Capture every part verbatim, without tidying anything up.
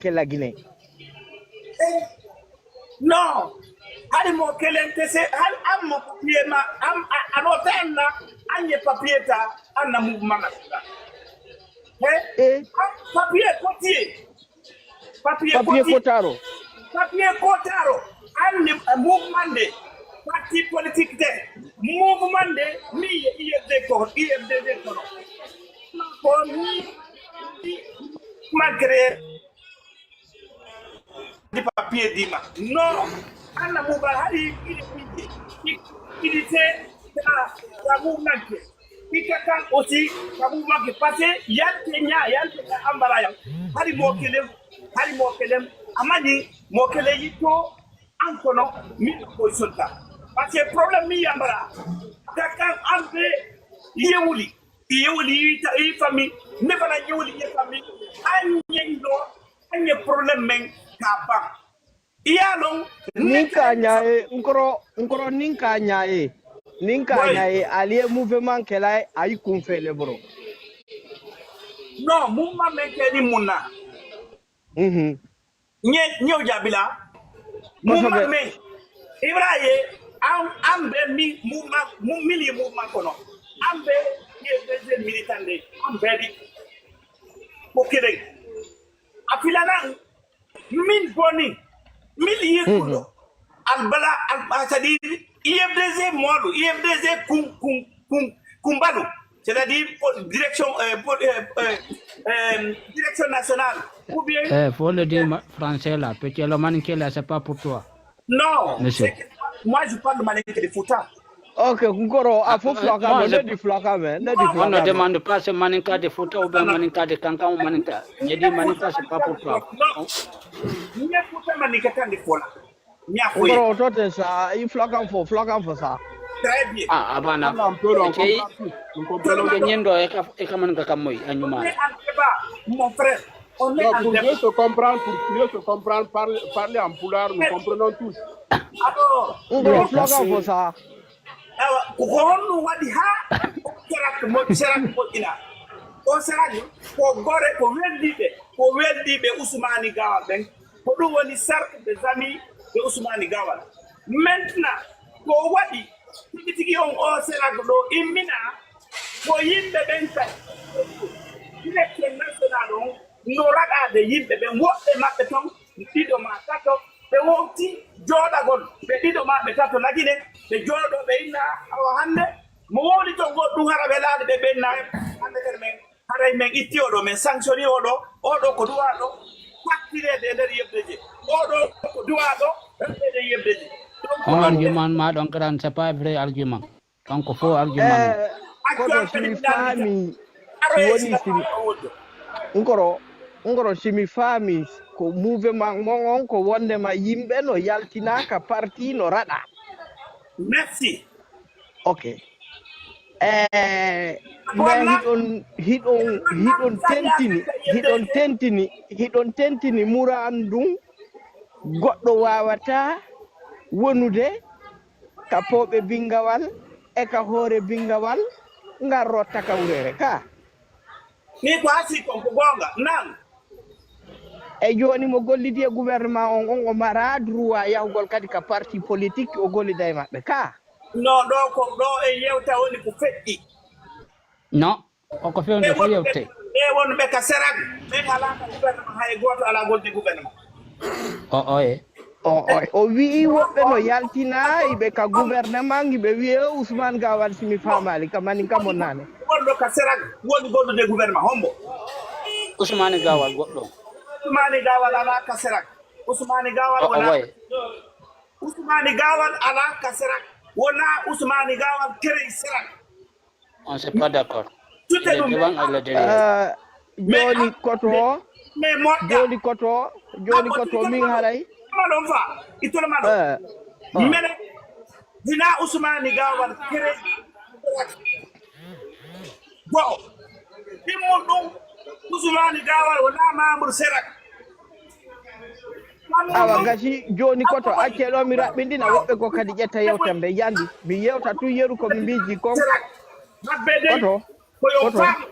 ke la Guinée. Non, hari mo kelen kese, hari an mo papier ma, an a, a ɗo ta an na, an ye papier ta, an na mouvement na sila. He? Eh, An papier kotiye. Papier papier kotiye. Kotaro. Papier Kotaro. An ni eh, mouvement de. Parti politique de. Mouvement de. Mi ye I F D ko, I F D de ko. Ko ni, ni, malgré di papier dima. Non, an na mobile hari ili ili ili se da da mu manke. Ika kan aussi ka mu manke parce que yante nya yante nya ambara ya. Hari mo kelem, hari mo kelem. Amani mo kele yito an kono mi ko sonta. Parce que problème mi yambara. Ka kan ambe yewuli. I yewuli i ta i famille. Ne fana yewuli i famille. An yendo an ye problème men ka ban. I ye a loŋ Nin ka ñaaye, nkoro, nkoro nin ka ñaaye. Nin ka ñaaye, ali ye mouvement kela, ayi kun fele bro. Non, mouvement men ke ni mun na. Mhm. Nye, nye o jaabila. Mouvement men. Ibrahim, an, an be mi, mouvement, mu, mili mouvement kono. An be, ye, be, be militant de. An be di. Ko kelen. A filanan, min boni, min yekuno. Albala, al, c'est-à-dire, I F D G molu, I F D G kum, kum, kum, kumbalu. C'est-à-dire, pour direction, euh, pour, euh, euh, euh, direction nationale. Ou bien, Eh, faut le dire ma- français là. Petit, le maninké là, c'est pas pour toi. Non, Monsieur. c'est que moi, je parle maninké de Fouta. Ok, nkoro, a fo Ah, flaka moi, me, je- ne di flaka me, ne di On ne flaka me. demande pas si maninka de Fouta ou bien maninka de Kankan ou maninka. J'ai dit maninka, c'est pas pour toi. Non. Nye Fouta maninké kan de fola. Nya foye. Nkoro, to te sa, i flaka fo, flaka fo sa. Très bien. Ah, abana. Là, on peut, on Cey, comprend tout. Nous comprenons ke tout. ñindo e ka e ka maninka kam moy a On ñuma. est en débat, mon frère. On est Non, en pour débat. mieux se comprendre, pour mieux se comprendre, parler, parler en pulaar, nous comprenons tous. Alors, Nkoro, flaka fo sa. Awa, ko ko honno waɗi haa o serak mo serak moƴƴina? O serak ko gore ko weldiiɓe ko weldiiɓe Usmani Gawal ɓen. Ko ɗum woni cercle des amis de Usmani Gawal. Maintenant, ko waɗi tigi tigi on o serak ɗo immina ko yimɓe ɓen kadi. Directeur national on no raɗaade yimɓe ɓen, woɓɓe maɓɓe ton ɗiɗo maa tato, ɓe wowti jooɗagol ɓe ɗiɗo maa ɓe tato lagine, ɓe jooɗoo ɓe inna awa hannde mo wowli ton goo ɗum hara welaade ɓe ɓen naa hannde kadi men haray men itti oɗo men sanctioni oɗo oɗo ko duwaaɗo fattireede e nder yebdeje oɗo ko duwaaɗo rewɓeede yebdeje. On argument ma ɗon grand, c'est pas vrai argument. Donc faux argument. Eh, koto si mi faami si woni si mi nkoro nkoro si mi faami ko mouvement mon on ko wondema yimɓe no yaltinaka parti no raɗa. Merci. Ok. Eh, mais hiɗon hiɗon hiɗon tentini hiɗon tentini hiɗon tentini muran ndun goɗɗo wawata wonude ka pooɓe bingawal e ka hoore bingawal ngal rotta ka wurere ka. Ni ko hasi kon ko goonga nan. E jooni mo gollidi e gouvernement on on o mara droit yahugol kadi ka parti politique o gollida e maɓɓe ka. Non, ɗo ko ɗo e yewta woni ko feƴƴi. Non, o ko fewndo ko yewte. Ɓe wonɓe ka serak ɓen alaa ka gouvernement hay gooto alaa golde gouvernement. O oye. O o o wi'i woɓɓe no yaltina iɓe ka gouvernement iɓe wi'e Ousmane Gawal si mi faamaali ka manin ka mon naane. Wonɗo ka serak woni gollude gouvernement hombo? Ousmane Gawal goɗɗo. Ousmane Gawal alaa ka serak. Ousmane Gawal O wona oye. Ousmane Gawal alaa ka serak wona Ousmane Gawal kerey serak. On c'est pas d'accord. Tout Il est est nommé. Devant et il est derrière. Eh, jooni koto Mais moƴƴa. Jooni koto jooni koto min haray. Malon fa itolo malon. Eh, oh. Mene dina Ousmane Gawal kere go'o. Ɗimmol ɗum Ousmane Gawal wona membre serak. Awa gasi jooni koto accee ɗo mi raɓɓinɗina woɓɓe goo kadi ƴetta yewtere nde yandi mi yewta tun yeru ko mi mbiiji kon. Serak. Mabbe dey Koto ko yo koto fam.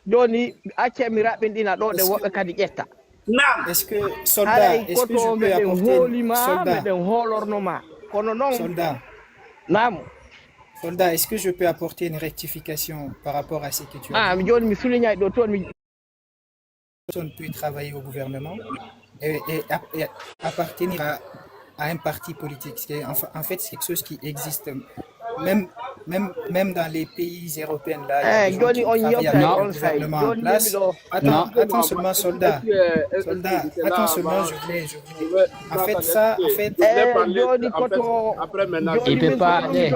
Jooni accee mi raɓɓinɗina ɗo de woɓɓe kadi ƴetta. Naam. Est-ce que, soldat, est-ce que je peux apporter, soldat, soldat, soldat, est-ce que je peux apporter une rectification par rapport à ce que tu as dit? Ah, mi joni mi soulignay ɗo toon mi Personne peut travailler au gouvernement et, et ap- et appartenir à, à un parti politique. C'est, en, fa- en fait, c'est quelque chose qui existe. Même, même, même dans les pays européens, là, il y a des gens qui travaillent avec le gouvernement en place. Attends, attends seulement, soldat. Soldat, attends seulement, je voulais, je voulais. En fait, ça, en fait, Je vais parler, en fait, après maintenant, Il peut pas aller.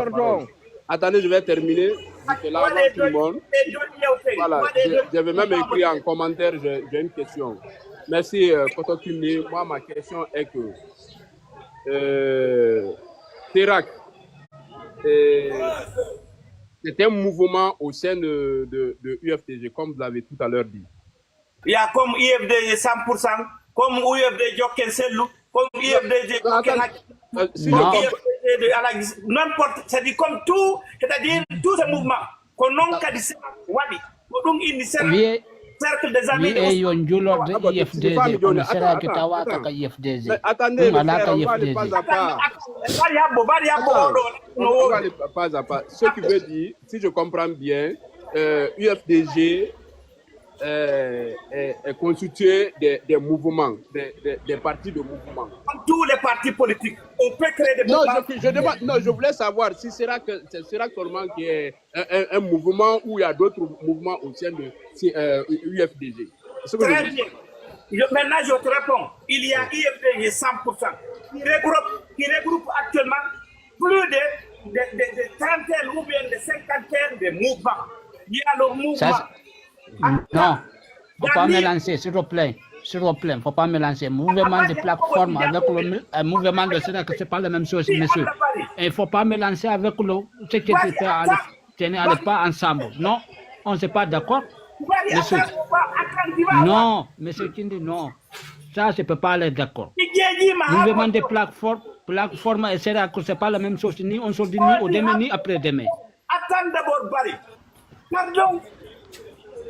Attendez, je vais terminer. Jusque-là, avant tout le monde. Voilà, je, je vais même écrire en commentaire, j'ai j'ai une question. Merci, euh, Koto Kindi. Moi, ma question est que euh, Terak, euh, c'est un mouvement au sein de, de, de U F D G, comme vous l'avez tout à l'heure dit. Il y a comme U F D G cent pour cent, comme U F D G Jokken Sellu, comme U F D G Jokken Haj, Euh, si comme Non. je U F D G de Alaji, n'importe, c'est-à-dire comme tout, c'est-à-dire tous ces mouvements. Ko non kadi sera waɗi, ko ɗum inni sera, Wiye cercle des amis de wiye Ousmane. Yo njulorde Ah, bon, U F D G c'est pas kono Mignone. sera Attends, ke attends, tawaka attends. Ka U F D G. Mais attendez, Ɗum mes alaa frères, ka on va aller U F D G. pas à pas. Bari habbo, bari habbo Attends, oɗo on va aller pas à pas. Ce qui veut dire, si je comprends bien, euh, U F D G euh, est, est constitué des, des mouvements, des, des, des partis de mouvement. Comme tous les partis politiques, on peut créer des Non, mouvements. Je, je demande, non, je voulais savoir si sera que c'est sera seulement qui est un, un, un mouvement ou il y a d'autres mouvements au sein de euh, U F D G. C'est ce que je Très veux bien. Je- maintenant, je te réponds. Il y a U F D G cent pour cent qui regroupe, qui regroupe actuellement plus de, de, de, de trentaine ou bien de cinquantaine de mouvements. Il y a le mouvement. Ça, c'est- non, faut pas mélanger, s'il te plaît. S'il te plaît, faut pas mélanger. Mouvement de plateforme avec le mou- euh, mouvement de Sénat, c'est pas la même chose, monsieur. Il faut pas mélanger avec le, ce qui était fait à l'époque. Ce n'est pas ensemble. Non, on n'est pas d'accord. Monsieur. Non, monsieur Kindi, non. Ça, je peux pas aller d'accord. Mouvement de plateforme, plateforme, et cetera, que c'est pas la même chose, ni aujourd'hui, ni au demain, ni après-demain. Attends d'abord, Barry. Pardon.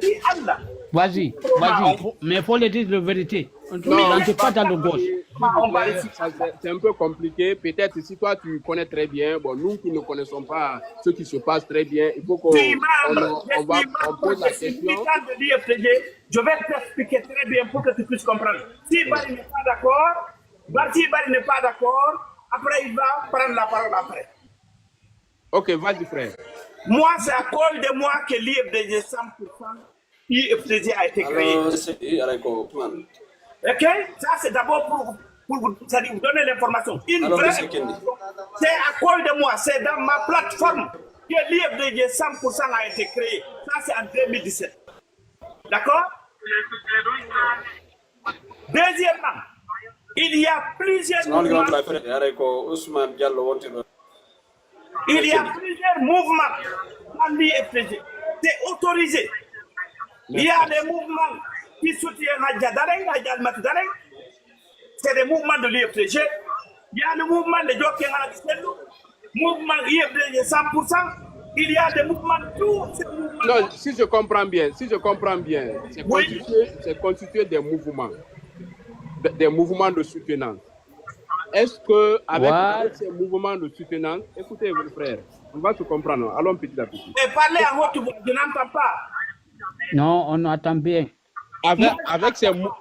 Dis Allah. Vas-y, vas-y, faut- mais il faut le dire la vérité. On ne rentre pas dans le gauche. C'est c'est un peu compliqué. Peut-être si toi tu connais très bien, bon, nous qui ne connaissons pas ce qui se passe très bien, il faut qu'on Dis, on, membre, on va je suis on pose membre, la je suis question. Militant de l'U F D G. Je vais t'expliquer très bien pour que tu puisses comprendre. Si Barry n'est pas d'accord, Barry, si Barry n'est pas d'accord, après il va prendre la parole après. Ok, vas-y, frère. Moi, c'est à cause de moi que l'U F D G cent pour cent, U F D G a été créé. Alors, c'est Areko Ousmane. Ok? Ça, c'est d'abord pour, pour vous, c'est-à-dire vous donner l'information. Une Alors, vraie monsieur Kendi. C'est à cause de moi, c'est dans ma plateforme que l'U F D G cent pour cent a été créé. Ça, c'est en deux mille dix-sept. D'accord? Deuxièmement, il y a plusieurs Salamu aleykum mouvements. Abdoulaye Fere, haray ko Ousmane Diallo wonti ɗo. Il y a plusieurs mouvements dans l'U F D G. C'est autorisé. Il y a des mouvements qui soutiennent Hadja Dareng, Hadja Almati Dareng. C'est des mouvements de l'U F D G. Il y a le mouvement de Joké Malaki Sello, mouvement U F D G cent pour cent. Il y a des mouvements, tous ces mouvements. Non, si je comprends bien, si je comprends bien, c'est Oui. constitué, c'est constitué des mouvements, de- des mouvements de soutenance. Est-ce que avec, Voilà. avec ces mouvements de soutenance, écoutez, mon frère, on va se comprendre. Allons petit à petit. Et parlez en haute voix, je n'entends pas. Non, on attend bien. Avec, avec ces, mou-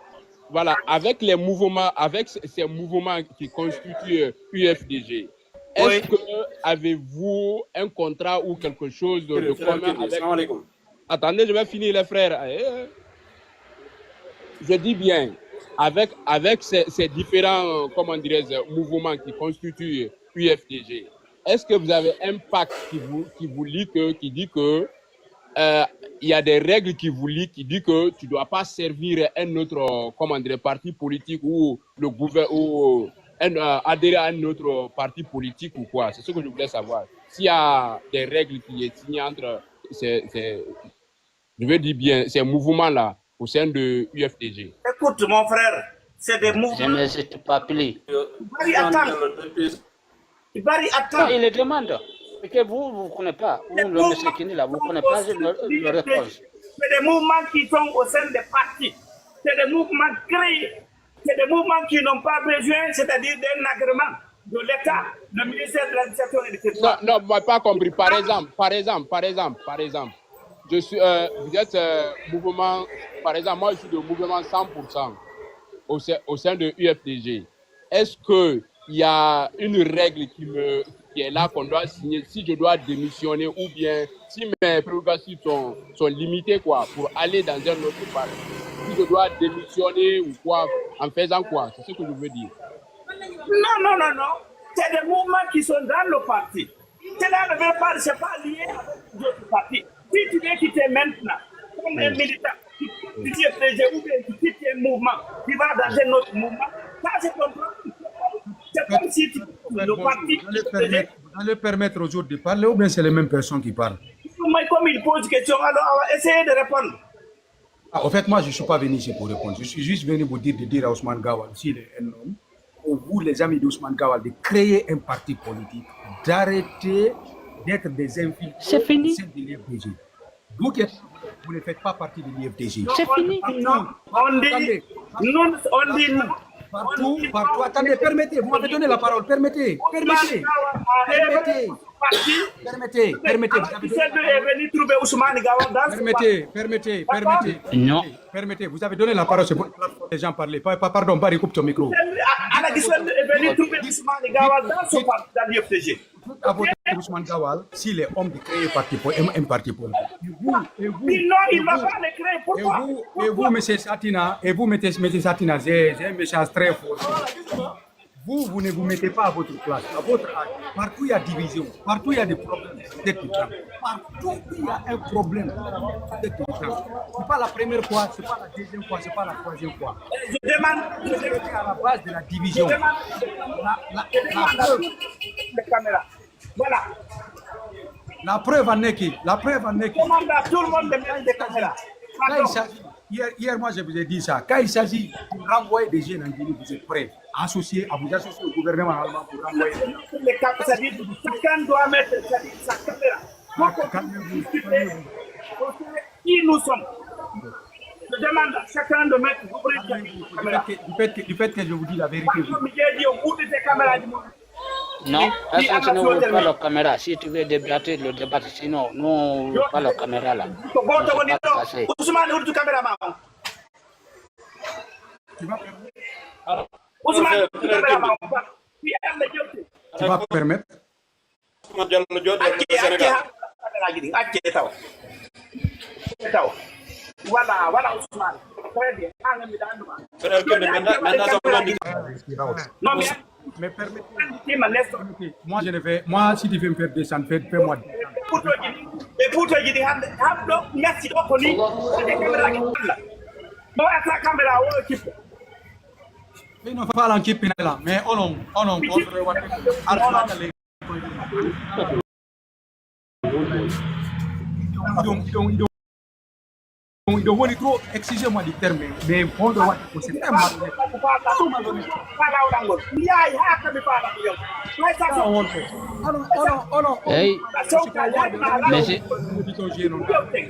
voilà, avec les mouvements, avec ces ces mouvements qui constituent U F D G, est-ce Oui. que avez-vous un contrat ou quelque chose de, de Frère commun Kendi, avec... salamu aleykum. Attendez, je vais finir, les frères. Eh, eh. Je dis bien, avec, avec ces, ces différents, euh, comment dirais-je, mouvements qui constituent U F D G, est-ce que vous avez un pacte qui vous, qui vous lie que, qui dit que euh, il y a des règles qui vous lient, qui dit que tu dois pas servir un autre, euh, comment dire, parti politique ou le gouvernement ou un, euh, adhérer à un autre parti politique ou quoi. C'est ce que je voulais savoir. S'il y a des règles qui est signées entre ces, ces- je veux dire bien, ces mouvements-là au sein de U F D G. Écoute, mon frère, c'est des Je mouvements. ne cite pas plus. Barry, attends. Barry, Non, attends. il le demande. Parce que vous, vous ne connaissez pas. Vous, le monsieur Kendi là, vous ne connaissez pas le, le réponse. C'est des mouvements qui sont au sein des partis. C'est des mouvements créés. C'est des mouvements qui n'ont pas besoin, c'est-à-dire d'un agrément de l'État, le ministère de l'Administration et du territoire. Non, non, vous m'avez pas compris. Par exemple, par exemple, par exemple, par exemple, je suis, euh, vous êtes euh, mouvement, par exemple, moi je suis de mouvement cent pour cent au, sein- au sein de U F D G. Est-ce que il y a une règle qui me qui est là qu'on doit signer si je dois démissionner ou bien si mes prérogatives sont, sont limitées quoi pour aller dans un autre parti, si je dois démissionner ou quoi, en faisant quoi, c'est ce que je veux dire. Non, non, non, non. C'est des mouvements qui sont dans le parti. Cela ne veut pas, c'est pas lié avec d'autres partis. Si tu veux quitter maintenant, comme un militant, tu quittes un P G ou bien tu quittes un mouvement, tu vas dans un autre mouvement, ça c'est ton problème. C'est comme si tu quittes le parti. Vous allez permettre, vous allez permettre aux autres de parler ou bien c'est les mêmes personnes qui parlent? Mais comme il pose question, alors on va essayer de répondre. Ah, au fait, moi, je ne suis pas venu ici pour répondre. Je suis juste venu vous dire de dire à Ousmane Gawal, s'il est un homme, pour vous, les amis d'Ousmane Gawal, de créer un parti politique, d'arrêter d'être des infiltrés au sein de l'U F D G. Vous qui êtes, vous ne faites pas partie de l'U F D G. C'est fini. Non, on dit, attendez, nous, on dit, partout, partout, attendez, permettez, vous m'avez donné la parole, permettez, permettez, permettez. Permettez, permettez, vous avez donné la parole. Permettez, permettez, permettez. Non. Permettez, vous avez donné la parole, c'est bon. Les gens parler. Pa- pa- Pardon, Barry, coupe ton micro. Ala Gisèle est venue trouver Ousmane Gawal dans son parti, dans l'U F D G. Dites à votre Ousmane Gawal, s'il est homme de créer parti pour un, un parti politique. Et vous, et vous, il, non, il ne va pas le créer. Pourquoi? Et vous, et vous, monsieur Satina, et vous, monsieur, monsieur Satina, j'ai j'ai un message très fort. Vous, vous ne vous mettez pas à votre place, à votre âge. Partout, il y a division. Partout, il y a des problèmes. Vous êtes dedans. Partout, il y a un problème. Vous êtes dedans. C'est pas la première fois, c'est pas la deuxième fois, c'est pas la troisième fois. Je demande, je demande, à la base de la division. Je demande, la, la, je demande à toutes les caméras. Voilà. La preuve en est que, la preuve en est que, je demande à tout le monde de mettre des caméras. Quand il s'agit, hier, hier, moi, je vous ai dit ça. Quand il s'agit de renvoyer des jeunes en Guinée, vous êtes prêts à associer, à vous associer au gouvernement allemand pour renvoyer les gens. Les caméras, c'est-à-dire, chacun doit mettre, c'est-à-dire, sa caméra. Pour qu'on puisse discuter, pour savoir qui nous sommes. Je demande à chacun de mettre, d'ouvrir sa caméra. Du fait que, du fait que, du fait que je vous dis la vérité, vous. Parce que mi je dis, on bouge ces caméras du monde. Non, personne ne ouvre pas la caméra. Si tu veux débattre, le débat, sinon, nous, on ouvre pas la caméra là. Ko gooto woni ɗo. Ousmane, uddu caméra ma on. Ousmane, uddu caméra ma on. Fii Allah jewte. Tu vas permettre? Ousmane Diallo jooɗi e Sénégal. Acce, acce, acce, acce taw. Acce taw. Voilà, voilà, Ousmane. Très bien. An, mi ɗaandu ma. Frère Kende, maintenant, maintenant, ça va. Non, mais Mais permettez, permettez, moi je ne vais, moi si tu veux me faire descendre, fais, fais-moi descendre. Écoute, écoute, écoute, hande, hande, merci, donc, on y, on y, caméra, caméra. Non, attends, caméra, oh, équipe. Mais non, pas l'en équipe, là, mais on, on, on, on, on, Hiɗon, hiɗon, hiɗon, hiɗon woni trop, excusez-moi du terme, mais honɗo waɗi ko c'est très malhonnête. Très malhonnête. Honte. Onon, onon, onon. Hey, monsieur,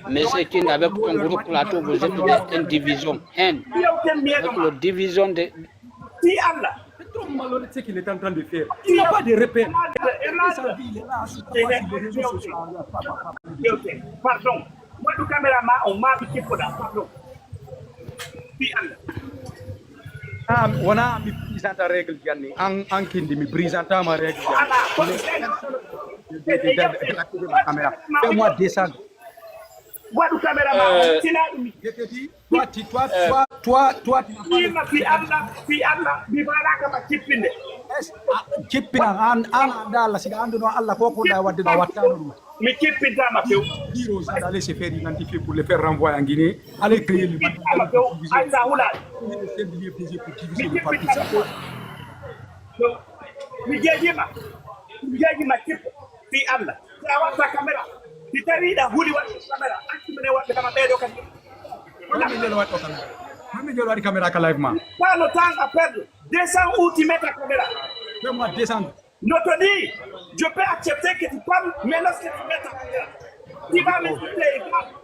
monsieur King, avec ton groupe là, tout, vous êtes des, une division, haine. Avec le division de, Fii Allah. C'est trop malhonnête ce qu'il est en train de faire. Il n'a pas de repère. Sa vie, il est là, sur les réseaux sociaux. Pardon. Waɗu caméra ma on, maa mi kippoɗaa. Pardon. Fii Allah. Ah, wona mi présenta règle janni. An, an Kindi, mi présenta ma règle janni. Ala, ko mi de, de, de, de, de la caméra. Fais-moi descendre. Waɗu caméra ma on, sina ɗum. Je te dis, toi, tu, toi, toi, toi, toi, tu n'as pas le... Fii Allah, fii Allah, mi faalaaka ma kippinde. Est-ce, ah, kippina, an, an, an, Allah, si a annduno Allah, ko ko ɗa waɗde ɗa wattaano ɗum. Mi kippinta ma few. Dire aux gens d'aller se faire identifier pour les faire renvoyer en Guinée, aller créer le... Kippinta ma few, ay sa hulaali. Pour diviser le parti. Mi kippinta ma few. Mi jeejima, mi jeejima kippo, fii Allah. Si a watta kamera, si tawi ɗa huli waɗde kamera, accu minen waɗde kama ɓeeɗo kadi. Mami jelo waɗi kamera. Mami jelo waɗi kamera ka live ma. Pas le temps à perdre. Descends ou tu mets ta caméra. Fais-moi descendre. Je te dis, je peux accepter que tu parles, mais lorsque tu mets ta caméra, tu vas m'insulter et toi.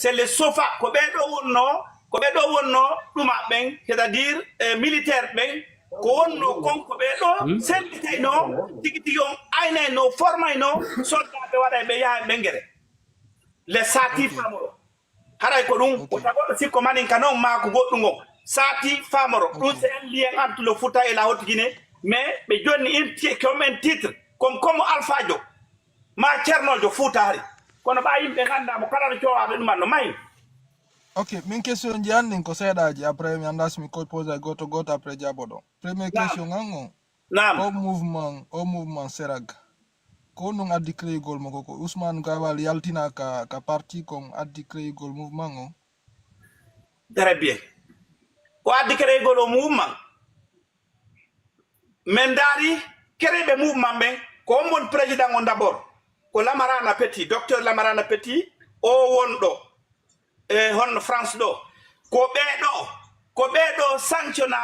C'est les SOFA, ko ɓee ɗoo wonnoo, ko ɓee ɗoo wonnoo ɗuma ɓen, c'est-à-dire, eh, militaire ɓen, ko wonnoo kon ko ɓee ɗoo senditaynoo, tigi tigi on aynaynoo, formaynoo, soldaaɓe waɗay ɓe yaha ɓe ngere. Les Sati Famoro. Haray ko ɗum, wota goɗɗo sikko manin ka non maa ko goɗɗum on. Sati Famoro. Ɗum c'est un lien entre le Fouta et la Haute-Guinée. Mais ɓe jonni in ti-, comme un titre, comme, comme Alpha Dio. Maa Ceerno Dio Fuuta hari. Kono ɓaa yimɓe nganndaa mo kala no coowaaɓe ɗum no mahi. Ok, min question ji an ɗin ko seeɗaaji, après mi anndaa si mi koy posa gooto gooto, après jaabo ɗo. Premier question an on, Naam. O mouvement, o mouvement Serag. Ko honɗum addi créugol mo ko, ko Ousmane Gawal yaltina ka, ka parti kon addi créugol mouvement on? Très bien. Ko addi créugol o mouvement? Min ndaari créuɓe mouvement ɓen, ko on woni président on d'abord? Ko Lamarana Petit, docteur Lamarana Petit, o wonɗo e honno France ɗo. Ko ɓee ɗoo, ko ɓee ɗoo sanctiona,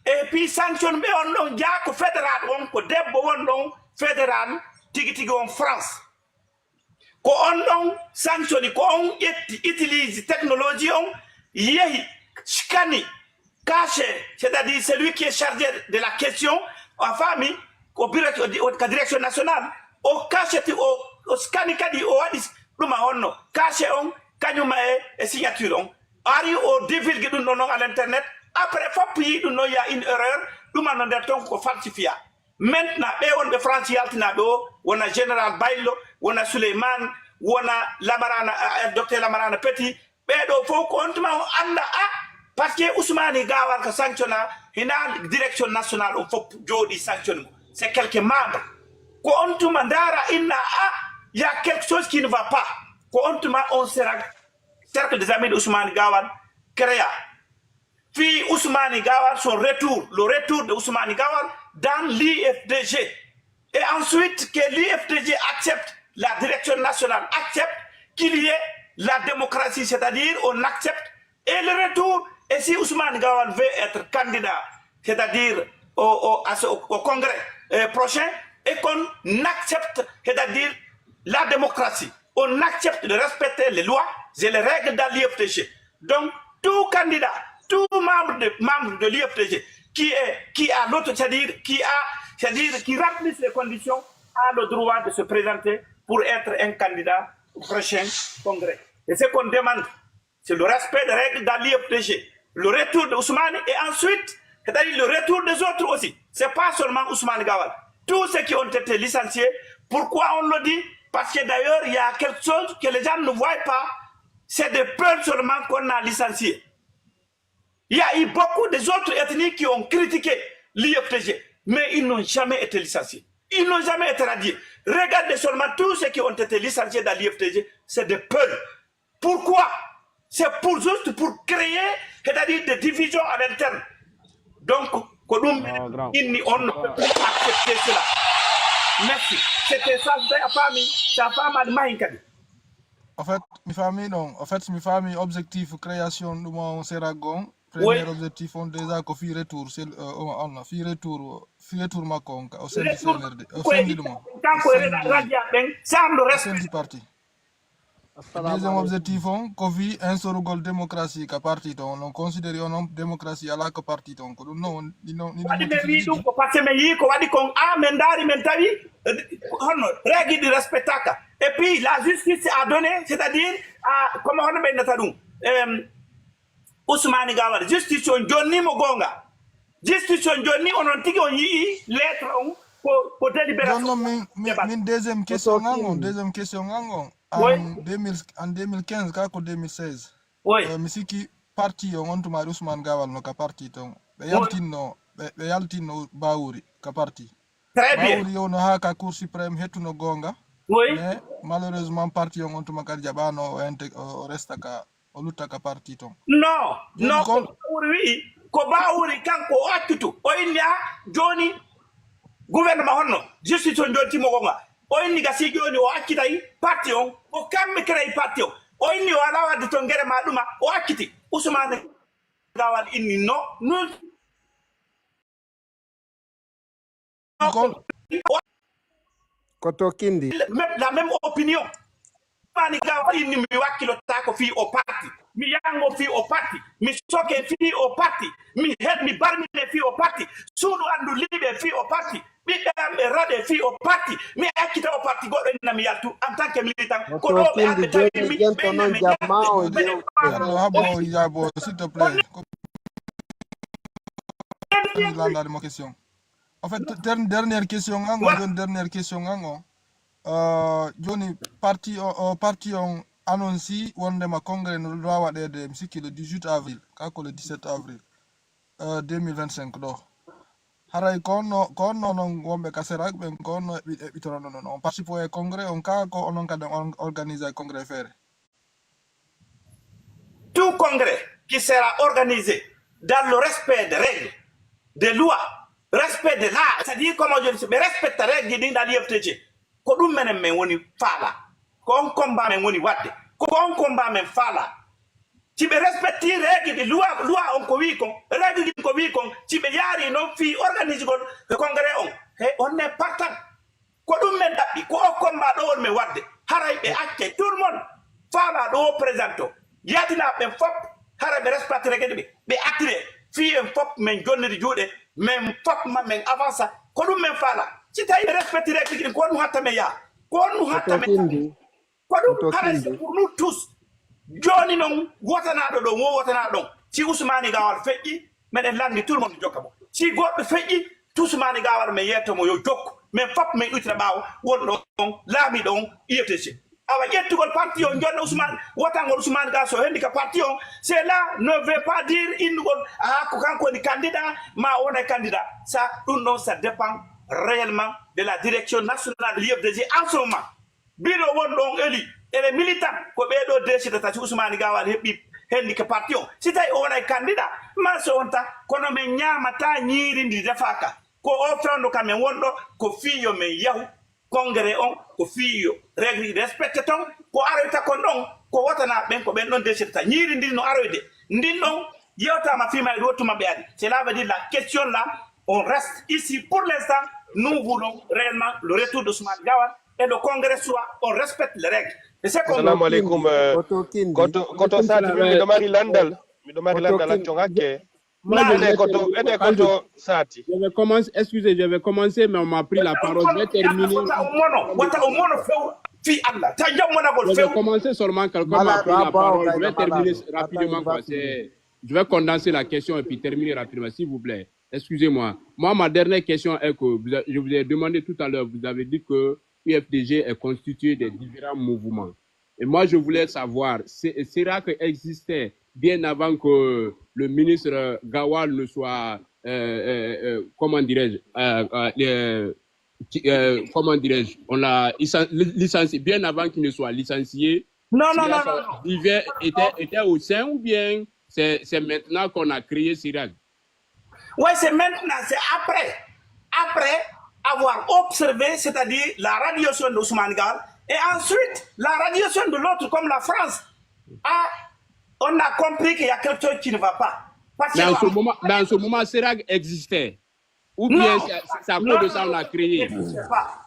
et puis sanction ɓe on ɗon jaa ko fédéral on, ko debbo won ɗon fédéral tigi tigi on France. Ko on ɗon sanctioni, ko on ƴetti, utilise technologie on, yehi, scanni, caché, c'est-à-dire celui qui est chargé de la question, a faami, ko bureau, ka direction nationale, o cacheti, o, o scanni kadi, o waɗi ɗuma honno, caché on, kañuma e, e signature on. Ari o divulgue ɗum ɗon non à l'internet, après fof yii ɗum non, y a une erreur, ɗuma no nder ton ko falsifia. Maintenant, ɓe wonɓe France yaltinaaɓe o, wona Général Baylo, wona Souleymane, wona Lamarana, eh, eh, Docteur Lamarana Petit, ɓee ɗoo fof ko on tuma on annda, a, parce que Ousmane Gawal ka sanctiona, hina direction nationale on fof jooɗi sanctione mo. C'est quelques membres. Ko on tuma ndaara inna, a, y a quelque chose qui ne va pas. Ko on tuma on sera cercle des amis de Ousmane Gawal créa. Fii Ousmane Gawal, son retour, le retour de Ousmane Gawal dans l'I F D G. Et ensuite, que l'I F D G accepte, la direction nationale accepte qu'il y ait la démocratie, c'est-à-dire on accepte, et le retour, et si Ousmane Gawal veut être candidat, c'est-à-dire au, au, à ce- au- au congrès euh, prochain, et qu'on accepte, c'est-à-dire la démocratie, on accepte de respecter les lois et les règles dans l'I F D G. Donc, tout candidat, tout membre de, membre de l'I F D G qui est, qui a l'autre, c'est-à-dire qui a, c'est-à-dire qui remplit les conditions, a le droit de se présenter pour être un candidat au prochain congrès. Et ce qu'on demande, c'est le respect des règles dans l'I F D G, le retour de Ousmane et ensuite, c'est-à-dire le retour des autres aussi. C'est pas seulement Ousmane Gawal. Tous ceux qui ont été licenciés, pourquoi on le dit? Parce que d'ailleurs, il y a quelque chose que les gens ne voient pas. C'est des Peuls seulement qu'on a licenciés. Il y a eu beaucoup des autres ethnies qui ont critiqué l'I F D G, mais ils n'ont jamais été licenciés. Ils n'ont jamais été radiés. Regardez seulement tous ceux qui ont été licenciés dans l'I F D G, c'est des Peuls. Pourquoi? C'est pour juste pour créer, c'est-à-dire des divisions à l'interne. Donc, ko ɗum Ah, grand. Inni on ne peut plus accepter cela. Merci. C'était ça, c'était a faami, ça faama mahin kadi. En fait, mi faami ɗon. En fait, mi faami objectif création ɗum on Seragon. Oui. Premier objectif on déjà ko fii retour, c'est, euh, on, on, fii retour, fii retour makko on ka, o sendi Retour C N R D, o ko e sendi ɗum on. Kanko e Sendi, radia ɓen, sans le o respect. Sendi parti. Assalamu Deuxième aleykum. Objectif on, ko fii insorugol démocratie ka parti ton. On considéré on, on démocratie alaa ko parti ton. Ko ɗum non, ɗi non, ɗi non Waɗi men motifi wii ɗum ko parce que men yii ko waɗi kon, a, men ndaari, men tawi, eh, honno, règle ɗi respectaka. Et puis, la justice a donné, c'est-à-dire, a, comme honno ɓe innata ɗum, em, Ousmane Gawal, justice on jonni mo goonga. Justice on jonni, onon tigi on yi'i lettre on ko, ko délibération. Jonno min, min, Heɓat. Min deuxième question ngan on, deuxième question ngan on. Oui. En deux mille, en deux mille quinze, ka ko deux mille seize. Oui. Euh, mi sikki parti on, on tuma Ousmane Gawal no ka parti ton. Ɓe Oui. Yaltinno, ɓe, ɓe yaltinno Bawuri ka parti. Très bien. Bawuri yewno haa ka Cour suprême hettuno goonga. Oui. Mais malheureusement, parti on, on tuma kadi jaɓaano o inte-, o, o resta ka, o lutta ka parti ton. Non, Joni non, kon- ko Bawuri wi'i, ko Bawuri kanko o accutu. O inni, a, jooni gouvernement honno, justice on jonti mo goonga. O inni ga si jooni o accitay parti on, ko kamɓe créé parti on. O inni o alaa wadde ton gere ma ɗuma, o acciti. Ousmane Gawal inni non, non. Kon- Ko to Kindi. Même, la même opinion. Usmani Gawa inni mi wakkilotaako fii o parti. Mi yango fii o parti. Mi soke fii o parti. Mi het mi barmine fii o parti. Suudu andu liɓe fii o parti. Ɓiɓɓe am ɓe raɗe fii o parti. Mi accita o parti goɗɗo inna mi yaltu en tant que militant. Ko ɗo ɓe hande tawi mi ɓe inna mi yaltu. Ɓe Habo, Habo, s'il te plaît. Landaade mo question. En fait, der- dernière question an o, joni dernière question an o. Euh, joni parti o, o parti on annonce wondema congrès no ɗo waɗeede, mi sikki le dix-huit avril, ka ko le dix-sept avril euh, deux mille vingt-cinq ɗo. Haray ko honno, ko honno non wonɓe ka Serak ɓen, ko honno eɓi- eɓitorono non on parti pour e congrès on, ka ko onon kadi on organise congrès feere? Tout congrès qui sera organisé dans le respect des règles, des lois, respect de l'art, c'est-à-dire comment je dis, ɓe respecta règle ɗin dans l'U F T G. Ko ɗum menen men woni faala. Ko on combat men woni wadde. Ko on combat men faala. Si ɓe respecti règle ɗi loi, loi on ko wii kon, règle ɗin ko wii kon, si ɓe yaari non fii organisugol congrès on, he on ne partant. Ko ɗum men ɗaɓɓi, ko o combat ɗo woni men wadde. Haray ɓe accay tout le monde faala ɗo o présente o. Yaatinaaɓe ɓen fop, haray ɓe respecti règle ɗi ɓe, ɓe attire. Fii en fop men jonniri juuɗe, men fop ma men avansa. Ko ɗum men faala. Si tawi ɓe respecti règle ɗin, ko honɗum hatta men yaha? Ko honɗum hatta men yaha? Ko ɗum haray c'est pour nous tous. Jooni non, wotanaaɗo ɗon, wo wotanaaɗo ɗon. Si Usmaani Gaawal feƴƴi, meɗen lanndi tout le monde jokka mo. Si goɗɗo feƴƴi, Usmaani Gaawal men yeeto mo yo jokku. Men fop men iwtira ɓaawo wonɗo on, laamiiɗo on, U F T G. Awa ƴettugol parti on, jonna Usmaani, wotangol Usmaani Gaawal so henndi ka parti on, cela ne veut pas dire innugol, ah, ko kanko woni candidat, ma o wonay candidat. Ça, ɗum ɗon, ça dépend réellement de la direction nationale de l'U F D G en ce moment. Biro wonɗo on eli, ele militant, ko ɓee ɗoo deesidata si Usmaani Gaawal heɓi henndi ka parti on. Si tawi o wonay candidat, ma so wonta, kono men ñaamataa ñiiri ndi defaaka. Ko o fewndo ka men wonɗo, ko fii yo men yahu congrès on, ko fii yo règle respecte ton, ko aroyta kon ɗon, ko wotanaaɓe ɓen, ko ɓen ɗon deesidata. Ñiiri ndin no aroyde, ndin ɗon yewtaama fii mayru, wottu maɓɓe ari. Cela veut dire la question là, on reste ici pour l'instant, nous voulons réellement le retour d'Ousmane Gawane et le congrès soit, on respecte les règles. Et c'est comme Assalamu alaikum. Euh, Koto Kindi. Koto, Koto Sati, mi ɗo mari landal. Mi ɗo mari Koto landal Kindi. Accon hakke. Moi, je Ene vais, Koto, ene quand je, Koto Sati. Je vais commencer, excusez, je vais commencer, mais on m'a pris la parole. Je vais terminer. Wata o mono, wata o mono few fii Allah. Ta jam monagol Je few. vais commencer seulement, quelqu'un m'a Malade, pris la ah, bon, parole. Je Kayna, vais terminer malade. Attends, rapidement, il va quoi. finir. C'est, je vais condenser la question et puis terminer rapidement, s'il vous plaît. Excusez-moi. Moi, ma dernière question est que vous a- je vous ai demandé tout à l'heure, vous avez dit que U F D G est constitué des différents mouvements. Et moi, je voulais savoir, c'est- Sirac existait bien avant que le ministre Gawal ne soit, euh, euh, euh, comment dirais-je, euh, euh, euh, qui- euh, comment dirais-je, on l'a licen- licencié, bien avant qu'il ne soit licencié. Non, non, non, Sirac non, non. vivait, était, était au sein ou bien c'est c'est maintenant qu'on a créé Sirac? Oui, c'est maintenant, c'est après. Après avoir observé, c'est-à-dire la radiation d'Ousmane Gawal, et ensuite la radiation de l'autre, comme la France. Ah, on a compris qu'il y a quelque chose qui ne va pas. Parce que Mais en ce moment, mais en ce moment, Sirac existait. Ou bien Non. c'est c'est à Non, cause de ça qu'on non, a créé. Je ne sais pas.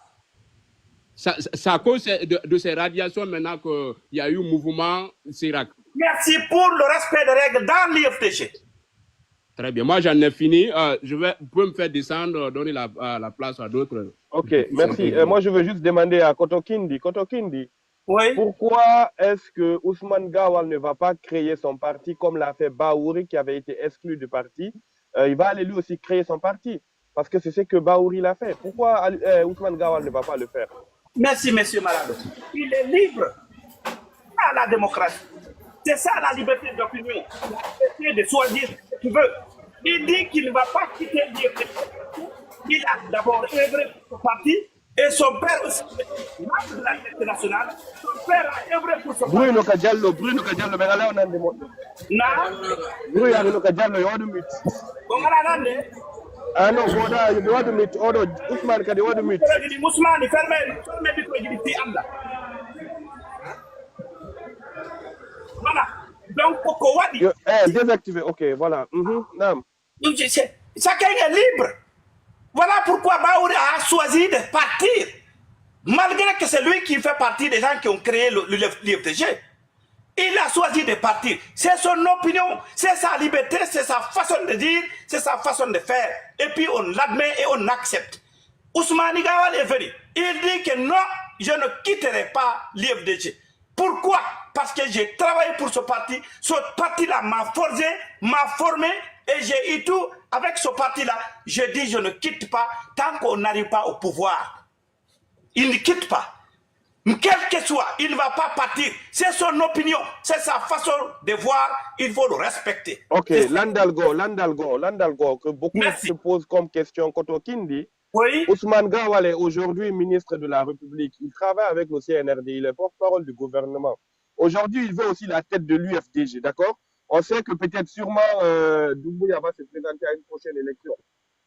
Ça- ça- C'est à cause de, de ces radiations maintenant qu'il y a eu mouvement Sirac. Merci pour le respect des règles dans l'U F D G. Très bien. Moi, j'en ai fini. Euh, je vais, vous pouvez me faire descendre, donner la, euh, la place à d'autres. Ok, merci. Euh, moi, je veux juste demander à Koto Kindi. Koto Kindi, Oui. Pourquoi est-ce que Ousmane Gawal ne va pas créer son parti comme l'a fait Baouri qui avait été exclu du parti? Euh, il va aller lui aussi créer son parti. Parce que c'est ce que Baouri l'a fait. Pourquoi euh, Ousmane Gawal ne va pas le faire? Merci, monsieur Malado. Il est libre à la démocratie. C'est ça la liberté d'opinion. La liberté de choisir ce que tu veux. Il dit qu'il ne va pas quitter l'U F D. Il a d'abord œuvré pour ce parti et son père aussi, membre de la Liberté nationale, son père a œuvré pour ce parti. Bruno Ka Diallo, Bruno Ka Diallo, ɓe alaa o nande moƴƴo. Na, Bruno Ka Diallo, yo waɗu mit. on a nande. Ah non, ko waɗa, yo waɗu mit. Oɗo, Ousmane kadi waɗu mit. Microji ɗi Ousmane, ferme, ferme microji ɗi fii Allah. Voilà. Donc, ko ko waɗi. Yo, eh, désactivé, ok, voilà. Mhm, naam. Donc, c'est- c'est- chacun est libre. Voilà pourquoi Baouri a choisi de partir. Malgré que c'est lui qui fait partie des gens qui ont créé le, le, l'U F D G, il a choisi de partir. C'est son opinion, c'est sa liberté, c'est sa façon de dire, c'est sa façon de faire. Et puis on l'admet et on accepte. Ousmane Gawal est venu. Il dit que non, je ne quitterai pas l'U F D G. Pourquoi? Parce que j'ai travaillé pour ce parti. Ce parti-là m'a forgé, m'a formé et j'ai eu tout avec ce parti-là. Je dis, je ne quitte pas tant qu'on n'arrive pas au pouvoir. Il ne quitte pas. Quel que soit, il ne va pas partir. C'est son opinion, c'est sa façon de voir. Il faut le respecter. Ok, C'est ça. Landalgo, Landalgo, Landalgo, que beaucoup Merci. se posent comme question, Koto Kindi. Oui. Ousmane Gawal est aujourd'hui ministre de la République. Il travaille avec le C N R D, il est porte-parole du gouvernement. Aujourd'hui, il veut aussi la tête de l'U F D G, d'accord? On sait que peut-être sûrement euh, Doumbouya va se présenter à une prochaine élection.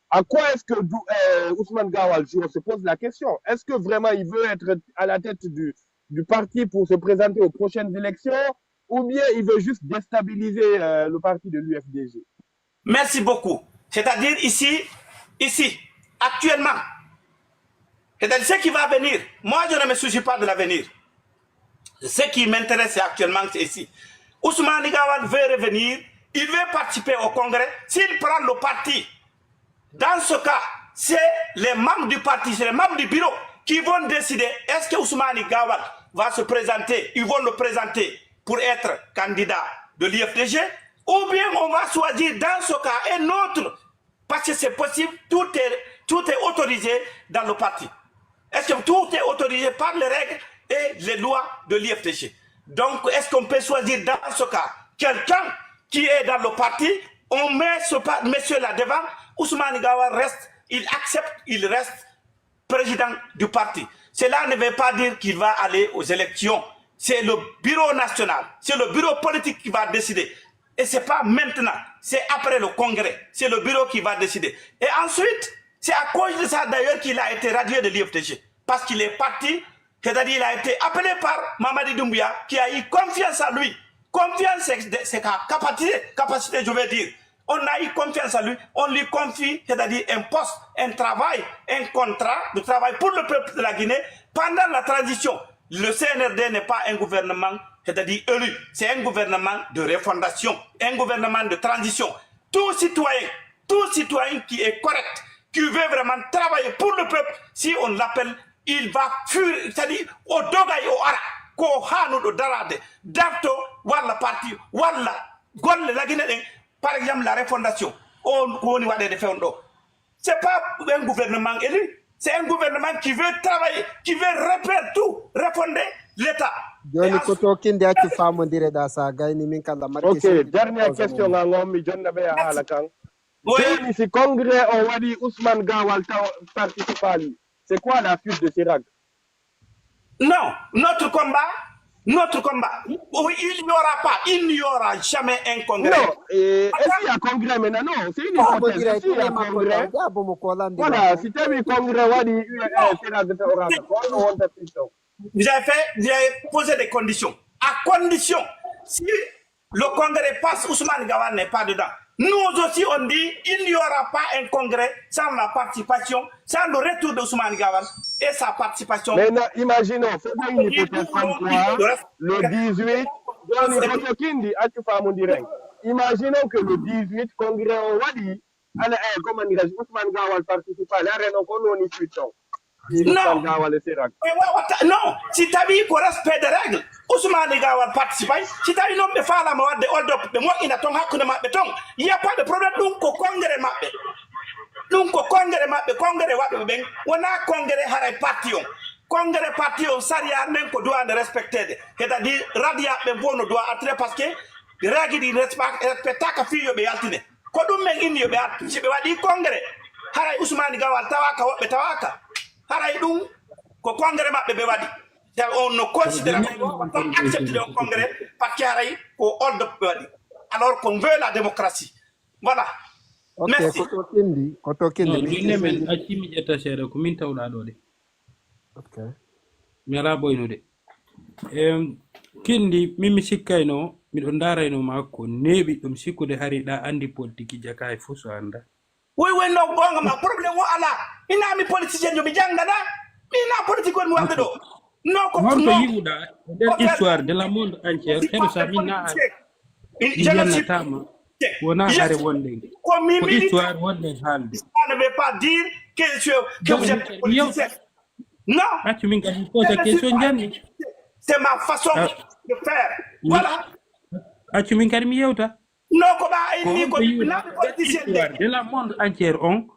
À quoi est-ce que Dou- euh, Ousmane Gawal joue? On se pose la question. Est-ce que vraiment il veut être à la tête du, du parti pour se présenter aux prochaines élections? Ou bien il veut juste déstabiliser euh, le parti de l'U F D G? Merci beaucoup. C'est-à-dire ici, ici, actuellement, c'est-à-dire ce qui va venir. Moi, je ne me soucie pas de l'avenir. Ce qui m'intéresse, c'est actuellement, c'est ici. Ousmane Gawal veut revenir, il veut participer au congrès. S'il prend le parti, dans ce cas, c'est les membres du parti, c'est les membres du bureau qui vont décider est-ce que Ousmane Gawal va se présenter, ils vont le présenter pour être candidat de l'U F D G, ou bien on va choisir dans ce cas un autre, parce que c'est possible, tout est, tout est autorisé dans le parti. Est-ce que tout est autorisé par les règles et les lois de l'U F D G? Donc, est-ce qu'on peut choisir dans ce cas quelqu'un qui est dans le parti, on met ce pa- monsieur-là devant, Ousmane Gawal reste, il accepte, il reste président du parti. Cela ne veut pas dire qu'il va aller aux élections. C'est le bureau national, c'est le bureau politique qui va décider. Et c'est pas maintenant, c'est après le congrès. C'est le bureau qui va décider. Et ensuite, c'est à cause de ça d'ailleurs qu'il a été radié de l'U F D G. Parce qu'il est parti, c'est-à-dire il a été appelé par Mamadi Doumbouya, qui a eu confiance en lui. Confiance, c'est c'est sa capacité, capacité, je veux dire. On a eu confiance en lui, on lui confie, c'est-à-dire un poste, un travail, un contrat de travail pour le peuple de la Guinée pendant la transition. Le C N R D n'est pas un gouvernement, c'est-à-dire élu, c'est un gouvernement de refondation, un gouvernement de transition. Tout citoyen, tout citoyen qui est correct, qui veut vraiment travailler pour le peuple, si on l'appelle, il va fuir, c'est-à-dire o dogay o ara, ko haanuɗo daraade, darto walla parti, walla golle lagine ɗen, par exemple la refondation, on ko woni waɗeede fewndo ɗo. C'est pas un gouvernement élu, c'est un gouvernement qui veut travailler, qui veut refaire tout, refonder l'État. Joni ko to kindi accu famondire ɗa sa gayni min kala marke Ok, dernière question ngal ngon mi jonna ɓe a haala kan. Joni si congrès o waɗi Ousmane Gawal taw participaali, c'est quoi la suite de Sirac? Non, notre combat, notre combat, il n'y aura pas, il n'y aura jamais un congrès. Non, eh, est-ce qu'il y a congrès maintenant? Non, c'est une hypothèse. Est-ce qu'il y a congrès? Voilà, si tawi congrès waɗi U N Sirac tawrata ko on wonta suite on? Vous avez fait, vous avez posé des conditions. À condition, si le congrès passe, Ousmane Gawal n'est pas dedans. Nous aussi, on dit, il n'y aura pas un congrès sans la participation, sans le retour d'Ousmane Gawal et sa participation. Maintenant, imaginons, faisons une hypothèse comme quoi le dix-huit, Joni ko to kindi accu famondiren. Imaginons que le dix-huit congrès o waɗi, ana eh, comment dirais-je, Ousmane Gawal participaali, hara non ko non suite on? Non. Gawal e Sirac. E wawata non, si tawi ko respect de règle, Ousmane Gawal participay, si tawi non ɓe faalama wadde hold up, ɓe moƴƴina ton hakkunde maɓɓe ton, il y a pas de problème. Ɗum ko congrès maɓɓe. Ɗum ko congrès maɓɓe, congrès waɗɓe ɓen wona congrès haray parti on. Congrès parti on sariya nden ko duwande respectede, c'est-à-dire radiyaɓe ɓen fof no duwa attiré parce que règle ɗi respectaka fii yo ɓe yaltine. Ko ɗum men inni yo ɓe artu. Si ɓe waɗi congrès, haray Ousmane Gawal tawaka, woɓɓe tawaka. Haray ɗum ko congrès maɓɓe ɓe waɗi. Tawi on no considérer, on accepte on congrès, parce que haray ko hold up ɓe waɗi. Alors qu'on veut la démocratie. Voilà. Ok, Merci. Ko to kindi, ko to kindi. No, jonne men acci mi ƴetta seeɗa ko min tawɗa ɗo de. Ok. Mi alaa ɓoynude. Em, kindi, min mi sikkayno, miɗo ndaarayno ma ko neeɓi ɗum sikkude hari ɗa anndi politiki jaka e fof so annda. Woy woy no gonga ma problème o ala. Ina mi politicien yo mi jangana. Ɗi na politique woni mi waɗde ɗo. Non, ko, honto non. Yi'uɗaa e nder histoire de la monde entière, Heru Sami na politique. Ɗi yennataama, wonaa hare wonde nge. Ko histoire wonde haalde. Ça ne veut pas dire que je, que vous êtes politicien. Non. Accu min kadi mi posa question janni. C'est ma façon de faire. Voilà. Accu min kadi mi yewta. Non, ko ɓa inni ko, ko honto yi'uɗaa politicien de. Histoire de la monde entière on,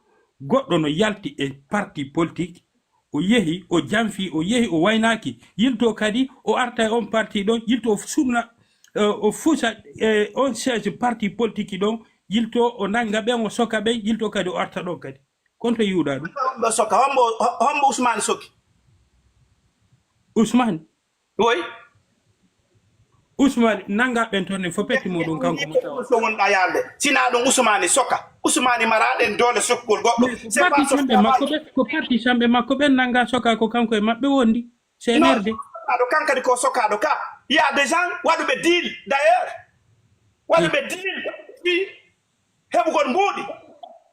goɗɗo no yalti e parti politique, o yehi, o janfi, o yehi, o waynaaki, yilto kadi, o arta e on parti ɗon, yilto o sunna, eh, o fusa, eh, on siège parti politique ɗon, yilto o nanga ɓen, o soka ɓen, yilto kadi o arta ɗon kadi. Kon to yi'uɗaa ɗum? Hombo soka, hombo, hombo Usmani soki? Usmani? Oui. Usmani nanga ɓen ton ne fo petti muɗum kanko mo tawa. So wonɗa yaalde. Sina ɗum Usmani soka. Usmani mara ɗen doole sokkol goɗɗo. C'est pas parti samɓe makko ɓen, ko parti samɓe makko ɓen nanga soka ko kanko e maɓɓe wondi. C N R D. Non, sokaaɗo kan kadi ko sokaaɗo ka. Il y a des gens waɗuɓe deal, d'ailleurs. Waɗuɓe deal. Heɓugol mbuuɗi.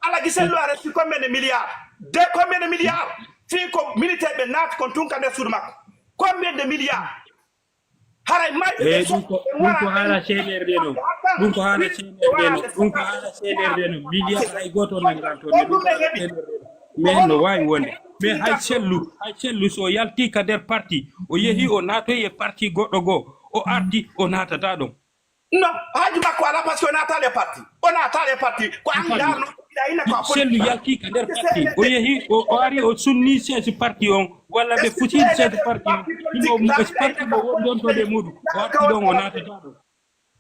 Alaji Sellu a resi combien de milliards? De combien de milliards? Fii ko militaire ɓe naati kon tun ka nder suudu makko. Combien de milliards? Haray mayɓe ɓe ɗum ko, ɗum ko haala C N R D ɗon. Ɗum ko haala C N R D ɗon. Ɗum ko haala C N R D ɗon. Milliards hay gooto nangan toon. Ɗum ko haala C N R D ɗon. Mais no waawi wonde. Mais hay Sellu, hay Sellu so yalti ka nder parti, o yehi o naatoyi e parti goɗɗo goo, o arti o naatata ɗon. Non, haaju makko alaa, parce que o naataali e parti. O naataali e parti. Ko an ndaarno, ina ina ko a politique. Sellu yalti ka nder parti. O yehi, o, o ari, o sunni siège parti on. Walla ɓe fusi siège parti on. Himo, mo, parti mo woni ɗon to ɓe muɗum. O arti ɗon, o naatata ɗon.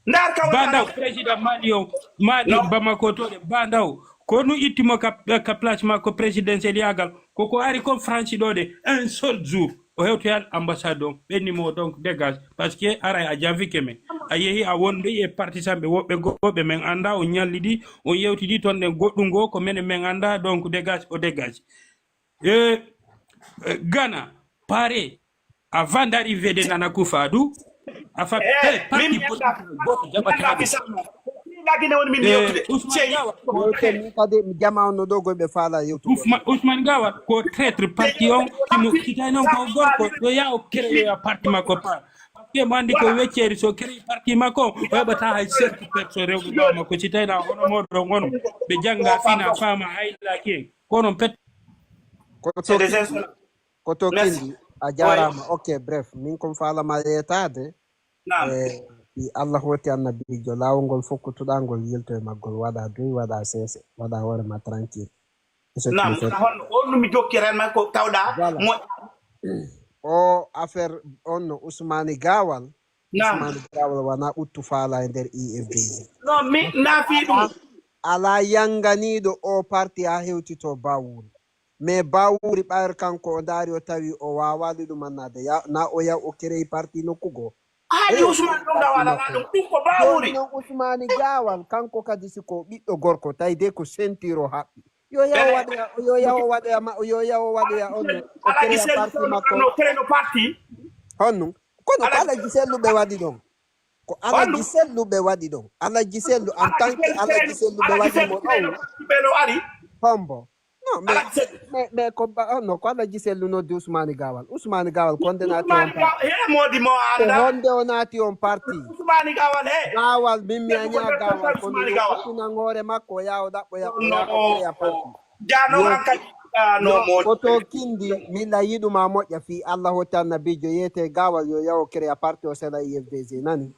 Ndaar ka woni Ba Ndaw, président Mali on, Mali, Bamako to ɗe, Ba Ndaw. Ko nu itti mo ka, ka place makko présidentiel yaagal. Ko ko ari kon Fransi ɗo de, un seul jour. O hewtoyal ambassade on, ɓenni mo donc dégage, parce que aray a janfike men. A yehi a wondoyi e parti samɓe woɓɓe goɓɓe men annda, on ñallidi, on yewtidi ton ɗen goɗɗum goo, ko menen men annda, donc dégage, o dégage. E, e, Ghana, pare, avant d'arriver de Nana Akufo-Addo, a fa-, eh, parti politique goto jaɓata. Lagine woni min yewtude. Usman Gawa, ko traître. Min kadi mi jama on no ɗo goy ɓe faala yewtude. Usman, Usman Gawa ko traître parti on, kimo, si tawi non ko gorko, yo yaa o créer parti makko pa. Parce que mo andi ko wecceri so créer parti makko, o heɓata hay cinq personnes rewɓe ɓawo makko. Si tawi na hono moɗon on, ɓe janga fina fama hay la ke. Kono pet. Ko to kindi, ko to kindi, a jarama. Ok, bref, min kon faalama yeetaade. Naam. Eh, si Allah hooti annabiijo, laawol ngol fof ko tuɗangol, yilto e maggol, waɗa duy, waɗa seese, waɗa hoore ma tranquille. Naam, kono honno, honno mi jokki ren man ko tawɗa mo- O affaire on no Usmani Gawal. Naam. Usmani Gawal wona ɓuttu faala e nder I F D G. Non, mi naafi ɗum. Alaa yanganiiɗo o parti haa hewtitoo Bawuri. Mais Bawuri ɓayre kanko o ndaari o tawi o waawaali ɗum annade. Ya, na o yaw o créé parti nokku goo. Haji Usman ɗum ɗa waɗana ɗum, ɗum ko Bawuri. Jooni non Usmani Gawal, kanko kadi si ko ɓiɗɗo gorko, tawi de ko ceinture o haɓɓi. Yo yaw waɗoya, yo yaw waɗoya ma, yo yaw waɗoya on. O Alaji créé Sellu parti makko. No créé no parti. Honno? Kono ko Alaji Sellu ɓe waɗi ɗon. Ko Alaji Sellu ɓe waɗi ɗon. Alaji Sellu en tant que Alaji Sellu ɓe waɗi mo ɗon. Ɓe no ari. Hombo? Non, mais, mais, mais ko ba-, oh, non, ko Alaji Sellu noddi Usmani Gawal. Usmani Gawal, ko honde naati on parti? He, modi mo anda. Ko honde o naati on parti? Usmani Gawal, he. Gawal, min mi anya Gawal, kono yo ɓuttinan hoore makko, o yaha o ɗaɓɓoya, o yaha o créa parti. Jano hankali, ah, no, mo. Ko to kindi, mi la yiɗuma moƴƴa fii Allah hoto annabiijo yeete Gawal yo yaha o créa parti o sela I F D G, nani?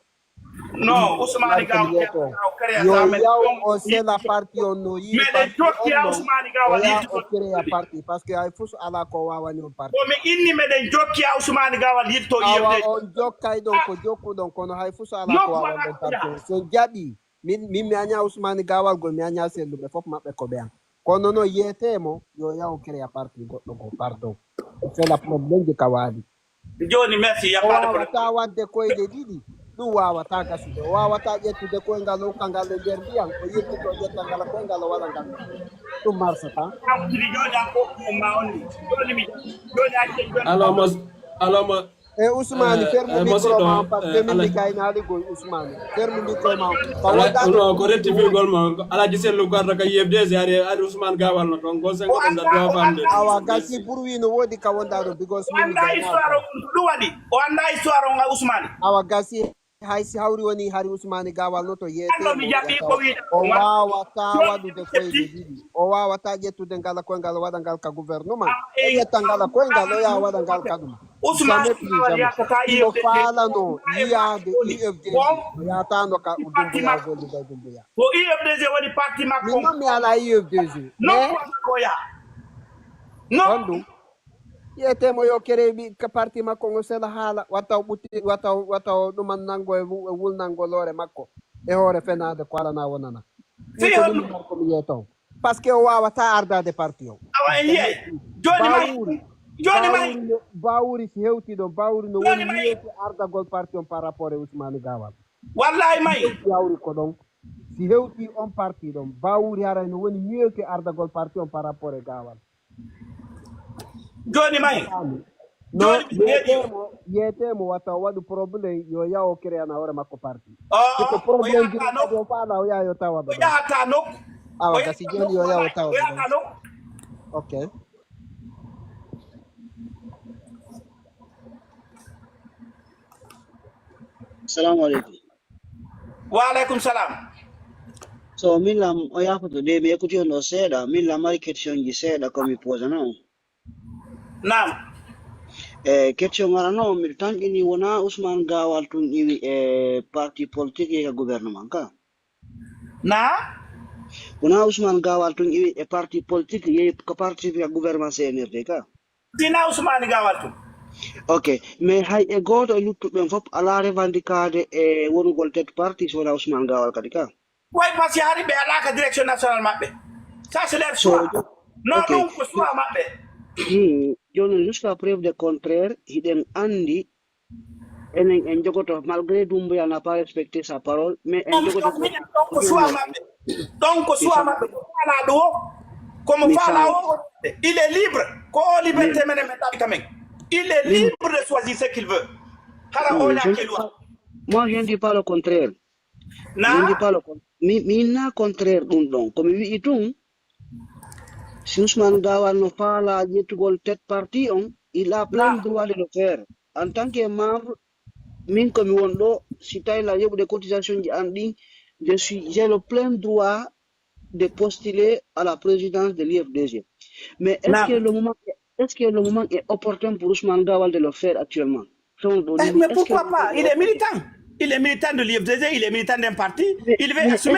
Non, Usmani Gawal, yo yaw o sela parti on no yiɗi parti on no, o yaha o créa parti, parce que hay fus ala ko wawani on parti. Ko mi inni meɗen jokki a Usmani Gawal yilto I F D G. Awa on jokkay ɗon ko jokkuɗon, kono hay fus ala ko wawani on parti on. So jaɓi, min, min mi aña Usmani Gawal gol, mi aña selluɓe fof maɓɓe ko ɓe an. Kono no yiyetee mo, yo yaw créa parti goɗɗo goo, pardon. O fela problème ji ka waali. Jooni, merci, y a pas de problème. O waawataa waɗde koyɗe ɗiɗi, ɗum waawataa gasude. O waawataa ƴettude koyngal, o hokka ngal e nder ndiyam, o yiltitoo ƴetta ngal koyngal, o waɗa ngal. Ɗum marsataa. Hawtiri jooni, an ko ɗum ma on ni. Jooni mi, jooni a ƴetti jooni. Alors, mo, alors, mo, Eh, Ousmane, eh, ferme eh, micro ma, parce que eh, min mi kaynaali goy Ousmane. Ferme micro ma. Ka wonda no ko retti fi gol ma. Ala gisel lu garda ka U F D C ari, ari Ousmane Gawal no ton. Gol sen ko da do famde. Awa gasi pour wi no wodi ka wonda do because o min anda histoire on ko ɗum waɗi. O anda histoire on, Ousmane. Awa gasi hay si hawri woni hari Ousmane Gawal no to yeete. Ando mi jaɓi ko wiide. O wawata waɗude koyɗe ɗiɗi. O wawata ƴettude ngal koyngal waɗa ngal ka gouvernement. E ƴetta ngal koyngal o yaha waɗa ngal ka ɗum. Ousmane Gawal yahata ka U F D C. Imo faalano yiyaade U F D C. O yahatano ka Dumbuya, gollude Dumbuya. Ko U F D C woni parti makko. Min non mi ala U F D C. Non ko ko ya. Non. Honɗum? Yiyetee mo yo keree wi ka parti makko ngo sela haala, wata o ɓutti, wata o, wata o ɗuman nango e wu-, e wulnango loore makko, e hoore fenaande ko alana wonana. Min ko ɗum ko mi yiyetoo. Parce que o waawataa ardaade parti o. Awa en yiyay. Jooni may, Bawuri, jooni may. Bawuri no, Bawuri si hewtii ɗon, Bawuri no woni mieux que ardagol parti on par rapport e Ousmane Gawal. Wallahi may. Si hewtii hawri ko ɗon, si hewtii on parti ɗon, Bawuri haray no woni mieux que ardagol parti on par rapport e Gawal. Jooni may. No, jooni mi heɗi. Yiyetee mo, yiyetee mo wata o waɗu problème, yo yaw o créana hoore makko parti. Oh, oh, ko problème o faala o yaha yo tawa ɓe. O yahata nokku. Awa gasi jooni yo yaw o tawa ɓe. O yahata nokku. Ok. Salamu aleykum. Wa aleykum salam. So, min lam, o yaafoto de, mi ekkuti on ɗo seeɗa. Min lam mari question ji seeɗa ko mi posana on. Naam. E, question arano, miɗo tanƴini wona Ousmane Gawal tun iwi e parti politique e gouvernement ka. Na? Wona Ousmane Gawal tun iwi e parti politique yehi ko parti ka gouvernement C N R D ka. Tina Ousmane Gawal tun. Ok, mais hay e gooto e luttuɓe ɓen fof alaa revendikaade e wonugol tête parti so wona Ousmane Gawal kadi ka. Way parce que hari ɓe alaa ka direction nationale maɓɓe. Ça c'est leur choix. Non, ɗum ko choix maɓɓe. Hmm, jooni jusqu'à preuve de contraire, hiɗen anndi enen en jogoto, malgré Doumbouya n'a pas respecté sa parole, mais en jogoto ko. Ɗon ko choix maɓɓe. Ɗon ko choix maɓɓe. Ko faalaa ɗo o. Ko mo faalaa o. Il est libre. Ko o liberté menen men ɗaɓi ka men. Il est libre de choisir ce qu'il veut. Hara o ñakke loi. Moi, je ne dis pas le contraire. Na? Je ne dis pas le con-, mi, mi na contraire ɗum ɗon. Ko mi wi'i tun, si Ousmane Gawal no faalaa ƴettugol tête parti on, il a plein droit de le faire. En tant que membre, min ko mi won ɗo, si tawi la yoɓude cotisation ji an ɗin, je suis, j'ai le plein droit de postuler à la présidence de l'U F D G. Mais est-ce que le moment, est-ce que le moment est opportun pour Ousmane Gawal de le faire actuellement? Eh, mais pourquoi pas? Il est militant. Il est militant de l'U F D G, il est militant d'un parti. Il veut assumer.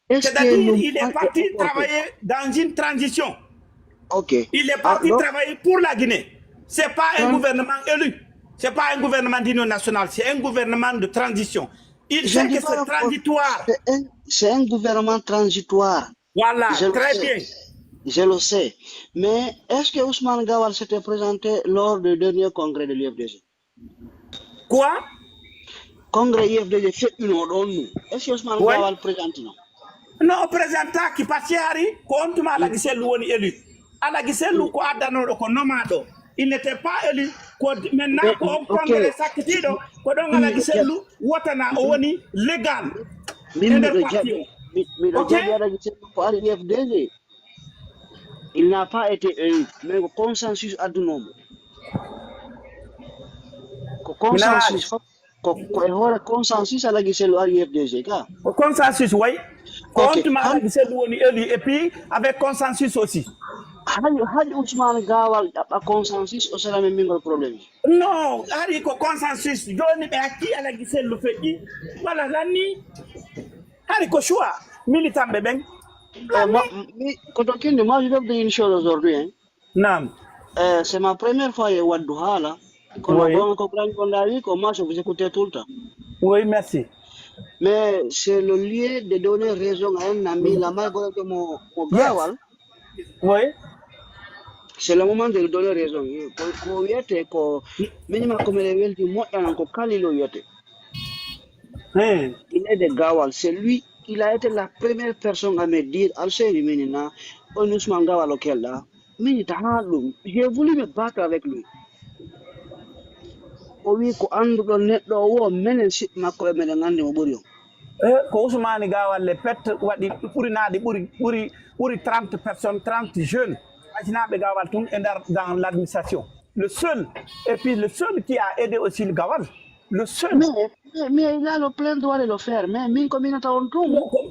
C'est-à-dire, il est parti travailler dans une transition. Ok. Il est parti travailler pour la Guinée. C'est pas un gouvernement élu. C'est pas un gouvernement d'union nationale. C'est un gouvernement de transition. Il sait que c'est transitoire. C'est un, c'est un gouvernement transitoire. Voilà, très bien. Je le sais. Mais est-ce que Ousmane Gawal s'était présenté lors du dernier congrès de l'U F D G? Quoi? Congrès U F D G feƴƴuno ɗon nu. Est-ce que Ousmane Gawal présente non? Non, o présentaki, parce que hari ko on tuma Alaji Sellu woni élu. Alaji Sellu ko addanooɗo, ko nomaaɗo. Il n'était pas élu. Ko maintenant ko on congrès sakkitiiɗo, ko ɗon Alaji Sellu wotana, o woni légal. Min e nder parti o. Miɗo jaɓi Alaji Sellu ko ari U F D G. Il n'a pas été élu, mais ko consensus addunoo mo. Ko consensus fof, ko, ko e hoore consensus Alaji Sellu ari U F D G ka. Ko consensus, way. Ko on tuma Alaji Sellu woni élu, et puis avec consensus aussi. Hay, hay Ousmane Gawal ɗaɓɓa consensus, o sera men mingol problème. Non, hari ko consensus. Jooni ɓe acci Alaji Sellu feƴƴi. Wala lanni. Hari ko choix militant ɓe ɓen. Eh, ma, mi, ko to kindi, moi, je vais vous dire une chose aujourd'hui, hein. Naam. Eh, c'est ma première fois e waddu haala. Kono bon, ko Grand Gonda wi ko, moi, je vous écoutais tout le temps. Oui, merci. Mais c'est le lieu de donner raison à un ami, la may goro mo, mo Gawal. Oui. C'est le moment de lui donner raison. Ko, ko wiyete ko, minima ko mele weldi moƴƴa non ko Kalilo wiyete. Hein. Il est de Gawal. C'est lui, il a été la première personne à me dire, Alseri minina, on Ousmane Gawal o kelɗa. Minita haa ɗum. J'ai voulu me battre avec lui. O wi'i ko annduɗon neɗɗo o woo, menen siɓɓe makko ɓe meɗen anndi mo ɓuri on. Eh, ko Ousmane Gawal le pet waɗi ɓuri naade, ɓuri, ɓuri, ɓuri trente personnes, trente jeunes ajinaaɓe Gawal tun e nder dans l'administration. Le seul, et puis le seul qui a aidé aussi le Gawal, le seul. Mais, mais, mais il a le plein droit de le faire. Mais min ko minata on tun.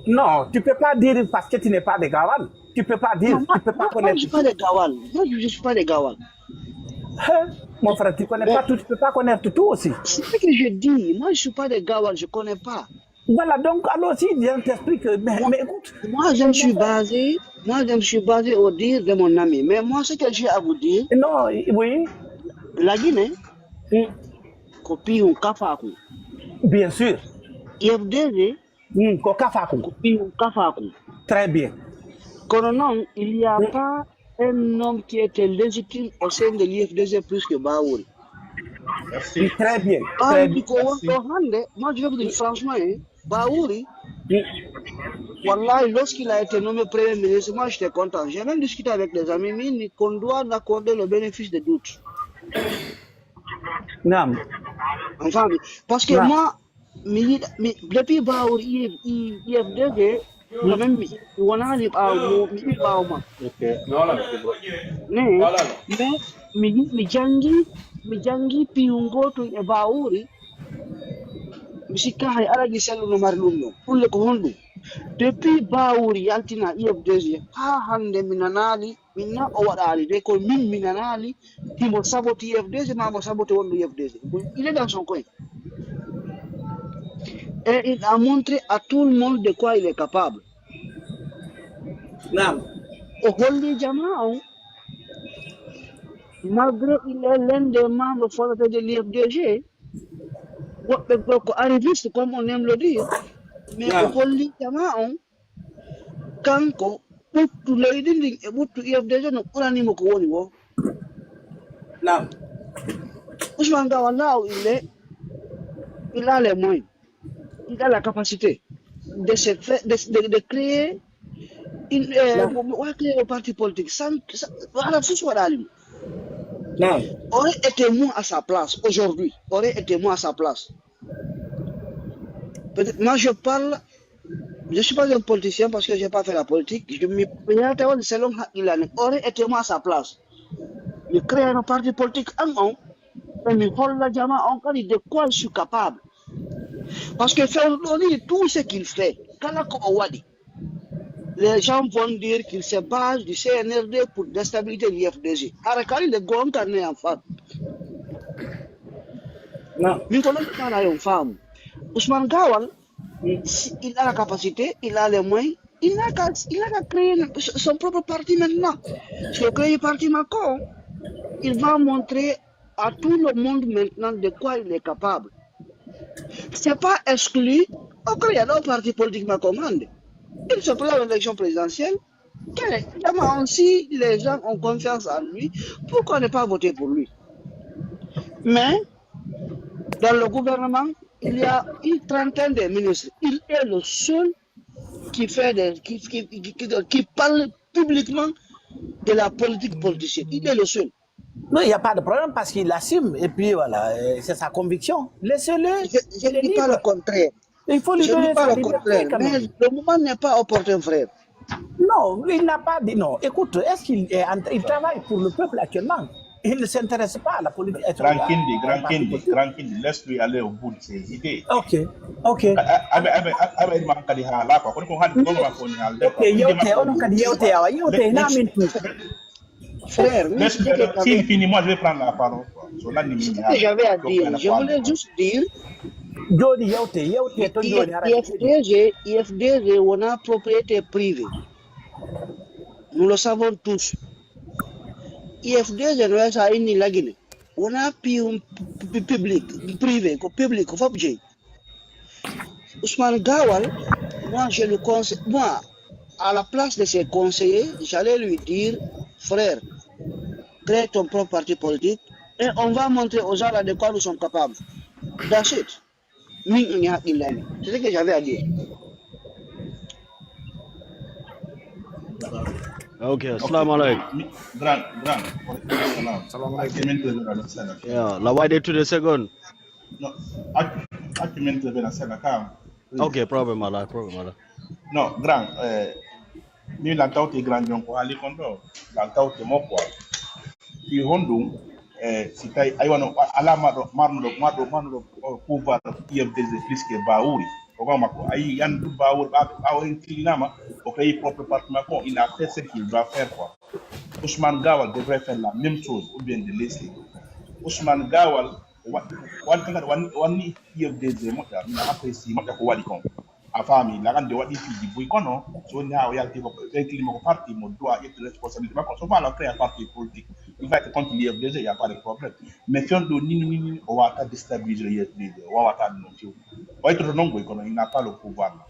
Non, tu peux pas dire parce que tu n'es pas de Gawal. Tu peux pas dire, Non, moi, tu peux pas moi, moi, je connaître suis pas tout. De Gawal. Moi, je ne suis pas De Gawal. Hein? Mon frère, tu connais Mais, pas tout, tu peux pas connaître tout aussi. C'est ce que je dis. Moi, je ne suis pas De Gawal, je ne connais pas. Voilà, donc alors si je t'explique, mais, Moi, mais écoute, moi, je me suis basé, moi, je me suis basé au dire de mon ami. Mais moi, ce que j'ai à vous dire, non, oui, la Guinée, mm, ko piyun kafaku. Bien sûr. I F D G, Mm, ko kafaku. ko piyun kafaku. Très bien. Kono non, il n'y a pas un homme qui était légitime au sein de l'I F D G plus que Bawouri. Très bien. Très Bawouri bien. ko wonɗo hannde, moi je vais vous dire franchement, hein, Bawouri, Mm, wallahi, lorsqu'il a été nommé Premier ministre, moi j'étais content. J'ai même discuté avec des amis, mais qu'on doit accorder le bénéfice de doute. Naam. Enfin, parce que Naam. Moi, mi yiɗa, mi, depuis Bawouri, I, I, I F D G, quand même, mi, mi wonaali ɓaawo mo, mi yiɗi ɓaawo makko. Ok. No, wala no. Mais, mais, mi, mi janngi, mi janngi piyun ngootu e Bawouri. Mi sikka hay alagi sellu no mari ɗum ɗo. Ɗum le ko honɗum? Depuis Bawouri yaltina I F D G, haa hannde mi nanaali, min na o waɗaali de, ko min mi nanaali, himo saboti I F D G, ma mo saboti wonɗo I F D G. Il est dans son coin. Et il a montré à tout le monde de quoi il est capable. Naam. O holli jamaa on, malgré il est l'un des membres fondateurs de l'I F D G, woɓɓe goo ko arriviste, comme on aime le dire, mais o Naam. holli jamaa on, kanko ɓuttu leydi ndin e ɓuttu I F D G no ɓurani mo ko woni woo. Naam. Ousmane Gawal, là où il est, il a les moyens, il a la capacité de se faire, de, de, de créer une, euh, Naam. on va créer un parti politique sans, sans, voilà, ce soit Dalim. Naam. Aurait été moi à sa place aujourd'hui, aurait été moi à sa place. Peut-être, moi je parle, je suis pas un politicien parce que j'ai pas fait la politique. Je me, selon Hakilani, aurait été moi à sa place. Je crée un parti politique en on, et je holla jamaa on kadi de quoi je suis capable. Parce que Ferre Doni, tout ce qu'il fait, kala ko o waɗi, les gens vont dire qu'il se base du C N R D pour déstabiliser l'I F D G. Hara kadi le gonka ne en femme. Naam. Min ko non kala yon femme. Ousmane Gawal, si- il a la capacité, il a les moyens, il n'a qu'à il n'a qu'à créer son propre parti maintenant. Si on crée un parti Macron, il va montrer à tout le monde maintenant de quoi il est capable. C'est pas exclu. On crée un parti politique Macron. Il se présente à l'élection présidentielle. Quel est- Vraiment, si les gens ont confiance en lui, pourquoi ne pas voter pour lui? Mais dans le gouvernement, il y a une trentaine de ministres. Il est le seul qui fait des, qui, qui, qui, qui- qui parle publiquement de la politique politicienne. Il est le seul. Non, il n'y a pas de problème parce qu'il assume. Et puis voilà, euh, c'est sa conviction. Laissez-le. Je, je Il ne est dis pas le libre. Contraire. Il faut lui Je ne dis donner pas sa le liberté Contraire. Quand Mais même. Le moment n'est pas opportun, frère. Non, il n'a pas dit. Non, écoute, est-ce qu'il est en- il travaille pour le peuple actuellement? Il ne s'intéresse pas à la politique. Grand Kindi, Grand Kindi, Grand Kindi, laisse-lui aller au bout de ses idées. Ok, ok. Aɓe, aɓe, aɓe, aɓe, man kadi haala quoi. Kono ko hannde, kono ma ko woni haalde Ok, quoi. yewte, onon kadi yewte, awa, yewte, na min tu. Frère, mais Laisse-lui ce que aller. S'il j'avais finit, moi je vais prendre la parole, quoi. So lanni min ce mi que haala. j'avais à Donc, dire, elle a je pas voulais le juste dire, Joni yewte, yewte to joni hara. I F D G, I F D G wona propriété privée. Nous le savons tous. I F D G no wasa inni lagine. Wona pi-, pi-, public, privé, ko public, ko fof jeyi. Ousmane Gawal, moi je le conseille, moi, à la place de ses conseillers, j'allais lui dire, frère, crée ton propre parti politique et on va montrer aux gens là de quoi nous sommes capables. That's it. Min, min haqqille amen. C'est ce que j'avais à dire. Voilà. Okay, assalamu alaikum. Grand, grand. Wa alaikum salam. Salamu alaikum. Accu mi intervenir a seeɗa. Yeah, la why day today second? No, accu, accu mi intervenir a seeɗa kam. Please. Okay, problem ala, problem ala. No, grand, eh, mi lan tawti grand jon ko haali kon ɗo. Lan tawti mo quoi. Fi honɗum, eh, si tawi ay wano a- ala marɗo, marɗo, marɗo, marɗo o pouvoir I F D G plus que Bawuri. Ko goma ko ay yan du Bawuri, ɓa, ɓa o hen tilinama, o créé propre parti makko, il a fait ce qu'il doit faire quoi. Ousmane Gawal devrait faire la même chose ou bien de laisser. Ousmane Gawal, wa-, wan, wan, wan, wan ni I F D G moƴƴa, mi apprécie moƴƴa ko waɗi kon. A faami, lagan de waɗi fiji buy kono, so woni ha o yalti ko, ɓe kilima ko parti mo doit ƴettude responsabilité makko. So fala créé parti politique, il va être contre l'I F D G, il n'y a pas de problème. Mais si on ɗo nini nini, o wata déstabiliser l'I F D G, o wata ɗum non few. O yettoto non goy kono, il n'a pas le pouvoir là.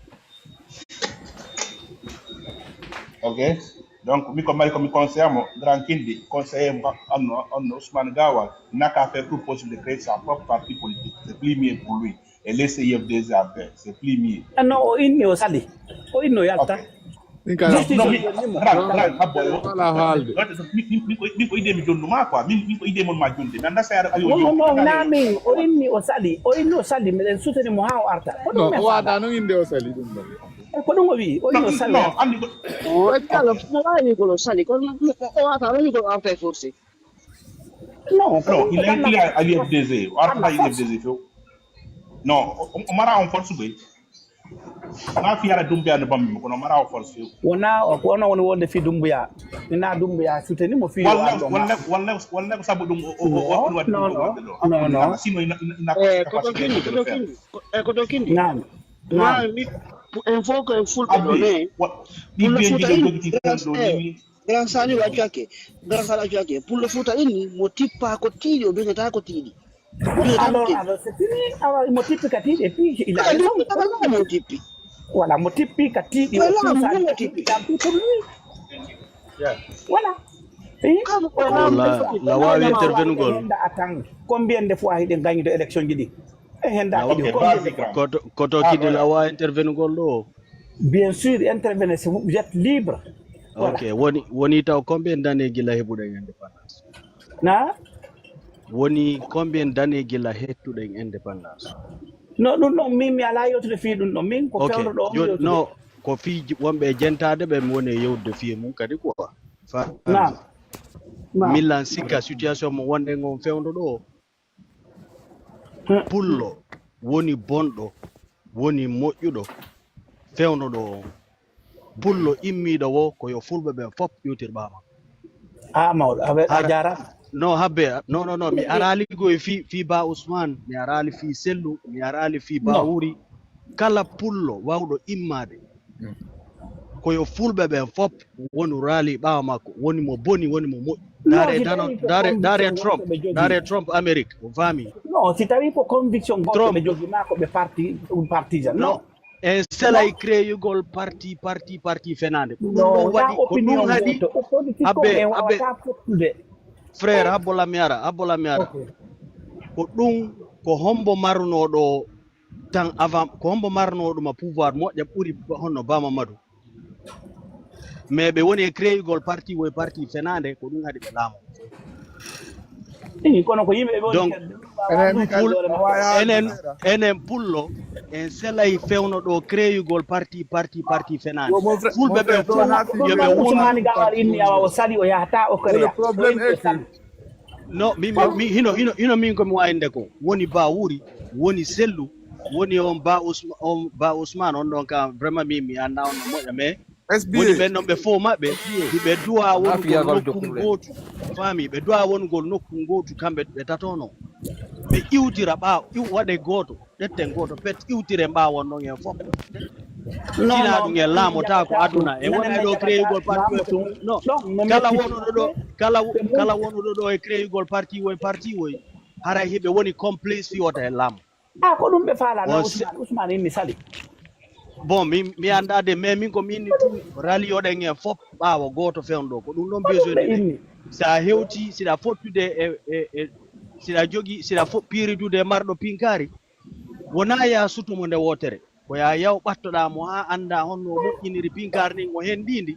Ok? Donc, mi ko mari ko mi conseille mo, grand kindi, conseiller mo, on, on Ousmane Gawal, n'a qu'à faire tout possible de créer sa propre parti politique. C'est plus mieux pour lui. Et laisser I F D G à paix. C'est plus mieux. Ah non, o inni o sali. O inni o yalta. Ok. Min ka No, Justice no, o mi, jonnimo. grand, grand, habbo, eh, Wala haalde. Min, min, min ko idée mi jonnuma quoi. Min, min ko idée mon ma jonde. Mi anda sa yara ayo Non, yo. non, naa min. O inni o sali. O inni o sali. Miɗen sutani mo haa o arta. Ko ɗum No, men o waɗa faala. no inde o sali ɗum ɗon. E ko ɗum o wi'i. O inni No, o sali. No, andi ko. O waɗi kala, mo waawi ko no sali, kono o wata no ko arta e forcé. Non, ko No, ɗum il ko est, il ɗum est à l'U F D G. Ala Arta I F D G force. few. No, o, o mara on force ɓe. Na fi yara Dumbuya no bammi, kono mara on force few. Wona o, ko ono woni wonde fii Dumbuya. Ina Dumbuya sutani mo fii yo Walla, ardo walla, Mars. Walla, walla ko sabu ɗum o, o, o, o, Non, o waɗi non, ɗum non. wonde ɗo. Non, Ina, non. Sinon, ina, ina Eh, ko capacité ɗo kindi, de ko le ɗo faire. kindi, ko, eh, ko ɗo kindi. Naam. Naam. Waawi mi, en fof ko en fulɓe ɗo, Abbi, mais wa, ɗi pour le biye futa jiɗen in, jogi ɗon ɗo eh, ni. Grand Saliou accu hakke, Grand Saliou accu hakke, pour le futa in ni, mo tippa ko tiiɗi, o bindata ko tiiɗi. O bindata ko Alors, tiiɗi. alors, c'est fini. Alors, il m'a dit que il a Ah, raison. non, non, non, non, tippi. Voilà, mo tippi ka tiiɗi o Voilà, puusa mo ni mo ka tippi. tiiɗi tant pis pour lui. Voilà. Eh? Kamo ko Ko lam wonde La so la ko wawi wonde so intervenir wonde gol. henda a tan. Combien de fois hiɗen gañude élection ji ɗi? E henda La kadi Ok, combien vas-y, de fois? grand. Koto koto Ah, kidi la voilà. Wawi intervenir gol ɗo. Bien sûr, intervenez, c'est vous, vous êtes libre. Voilà. Ok, woni woni taw combien d'années gila heɓuɗen indépendance? Na? Woni combien d'années gila hettuɗen indépendance? No, ɗum ɗon min mi alaa yewtude fii ɗum ɗon. Min ko Ok, fewndo ɗo on joni yewtude. No, ko fii wonɓe e jentade ɓe mi woni e yewtude fii mum kadi quoi. Fa Naam. Naam. Milan sikka situation mo wonɗen on fewndo ɗo. Hmm. Pullo woni bonɗo, woni moƴƴuɗo, fewndo ɗo on. Pullo immiiɗo wo ko yo fulɓe ɓen fof iwtir ɓaama. Ah, mawɗo, a, we- a Hara- jaaraama. No habbe, no no no, mi araali goy fii fii ba Ousmane, mi araali fii Sellu, mi araali fii ba No. Wuri. Kala pullo wawɗo immaade, ko yo fulɓe ɓen fof wonu raali ɓaawo makko, woni mo boni, woni mo moƴƴi. No, Dare si Donald, tawi ko dare dare conviction Trump, gonɗo ɓe jogii. Dare Trump Amérique, o faami. No, si tawi ko conviction goɗɗo Trump. Ɓe jogii maa ko ɓe parti, ɗum partisan. No, No. En selay créugol parti, parti, parti fenaande. Ko ɗum No, ɗon wona waɗi, ko ɗum opinion haɗi. goɗɗo. Opposition Abbe, en abbe, wawata fottude. Frère, habbo lamiyara, habbo lamiyara. Ok. Ko ɗum, ko hombo marnooɗo tan avant, ko hombo marnooɗo ma pouvoir moƴƴa ɓuri ba- honno Ba Mamadou. Mais ɓe woni e créugol parti woy parti fenaande, ko ɗum haɗi ɓe laamo. Ii, kono ko yimɓe ɓe woni Donc, kadi. enen mi kadi Pul- mi wawa enen yaltude. Enen pullo, en selay fewno ɗo créugol parti parti parti fenaande. Yo, mon frère, Fulɓe mon frère, ɓen fof ɗo ha yo ɓe fini. wonu. Usmani Gawal inni awa o sali o yahata o Et le korea. problème est que No, mi, mi, mi hino, hino, hino min ko mi wayinde ko woni Ba Wuri, woni Sellu, woni on Ba Usma, on Ba Usman, on ɗon ka vraiment mi mi anda on no moƴƴa, mais woni S B A. Ɓen ɗon ɓe fof maɓɓe hiɓe duwa wonugol Mafia gol nokku jokkuru ɓe. Gootu. Faami, ɓe duwa wonugol nokku gootu kamɓe ɓe tato non. Ɓe iwtira ɓaawo, iw waɗe gooto, ɗetten gooto pet, iwtiren ɓaawo on ɗon en fof. Sina ɗum en laamotaako aduna e wona ɗo créugol parti. No, kala wonuɗo ɗo, kala kala wonuɗo ɗo e créugol parti woy parti woy, haray hiɓe woni complice fi wota e laamu. Ah, ko ɗum ɓe faalaa na On se- Usman, Usman inni sali. Bon, mi mi anndaa de, mais min ko mi inni tun, raliyoɗen en fof ɓaawo gooto fewndo ɗo. Ko ɗum ɗon Ko ɗum besoin ɓe ɗen. inni. Si a hewti, siɗa fottude e e e siɗa jogi, siɗa fo piiridude e marɗo pinkaari, wonaa ya sutu mo nde wootere. Ko ya yaw ɓattoɗaa mo haa anndaa honno o moƴƴiniri pinkaari ndin, o henndii ndi.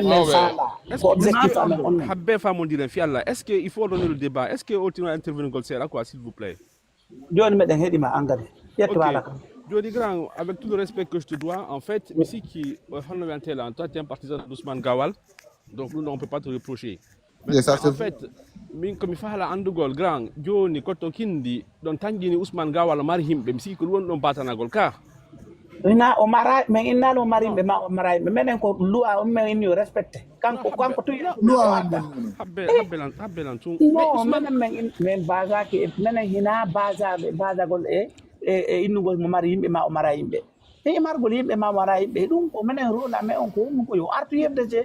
menen men faala. Ko objectif amen on men. Habbe fa mo ndiren fi Allah. Est-ce que il faut donner le débat? Est-ce que o tino intervenir gol seeɗa quoi, s'il vous plaît? Jooni meɗen heɗi ma an kadi. Ƴettu haala kan. Jooni grand, avec tout le respect que je te dois, en fait, mi sikki, euh, hono wiyantee la, toi, t'es un partisan d'Ousmane Gawal. Donc, nous, on peut pas te reprocher. Mais en fait, min ko mi faala andugol grand, jooni ko to Kindi, ɗon tanjini Ousmane Gawal mari himɓe, mi sikki ko ɗum woni ɗon batanagol ka. Ina o mara, men innaali o mari yimɓe ma o mara yimɓe. Menen ko luwa on men inni yo respecté. Kanko, kanko tu luwa on men. Habbe, habbe lan, habbe lan tun. No, menen men, men basaaki, menen hina basaɓe, basagol e, e, e innugol mo mari yimɓe ma o mara yimɓe. E margol yimɓe ma wara yimɓe ɗum ko menen rôle amen on ko wonno ko yo artu yerde je.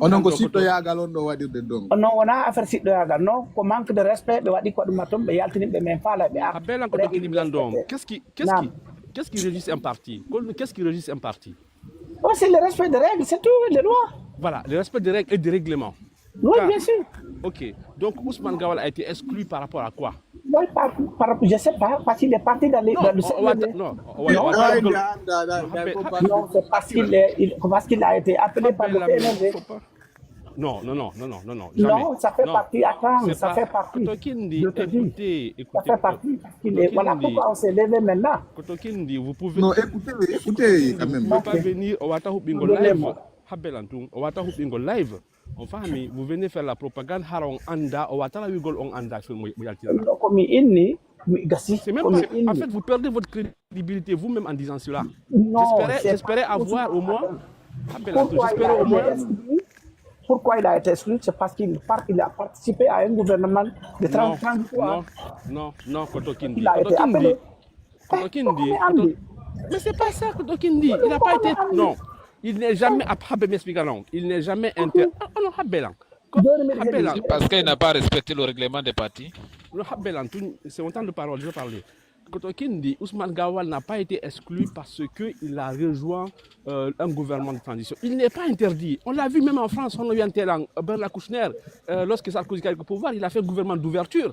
Onon ko siɗɗoyaagal on ɗo waɗirde donc. Non wona affaire siɗɗoyaagal non ko manque de respect ɓe waɗi ko ɗum ton ɓe yaltini ɓe men faala ɓe artu. Habbe lan ko tokki ɗum lan ɗon. Qu'est-ce qui qu'est-ce qui qu'est-ce qui régisse un parti? Qu'est-ce qui régisse un parti? Oh, c'est le respect des règles, c'est tout, les lois. Voilà, le respect des règles et des réglements. Oui, bien sûr. Ok. Donc Ousmane Gawal a été exclu par rapport à quoi? Oui, par, par, je sais pas, parce qu'il est parti dans, les, non, dans le on, on va, non, on va, non, on va, non, c'est parce qu'il est, il, parce qu'il a été appelé par le P N L D. Non, non, non, non, non, non, non, jamais. Non, ça fait partie, attends, ça fait partie. Kotokindi, écoutez, écoutez. Ça fait partie, parce qu'il est, voilà pourquoi on s'est levé maintenant. Kotokindi, vous pouvez. Non, écoutez, écoutez quand même. Vous pouvez pas venir, on va t'as live. Habbe lan tun, on va t'as live. On famille, vous venez faire la propagande, hara on anda, on va t'as la rigole, on anda, mo yaltira. Ko mi inni, mi gasi, c'est même pas, en fait, vous perdez votre crédibilité vous-même en disant cela. J'espérais avoir au moins. Pourquoi il a été exclu? Pourquoi il a été exclu? C'est parce qu'il part, il a participé à un gouvernement de trente, trente-trois. Non, non, non, Kotokindi. Il a été appelé. Kotokindi. Mais c'est pas ça, Kotokindi. Il n'a pas été. Non. Il n'est jamais. Habbe mi explique, non. Il n'est jamais inter. Ah, non, Habbe lan. Parce qu'il n'a pas respecté le règlement des partis. Non, Habbe lan, c'est mon temps de parole, je vais parler. Kotokindi, Ousmane Gawal n'a pas été exclu parce qu'il a rejoint euh, un gouvernement de transition. Il n'est pas interdit. On l'a vu même en France, on a vu en Thaïlande, Bernard Kouchner, euh, lorsque Sarkozy a eu le pouvoir, il a fait un gouvernement d'ouverture.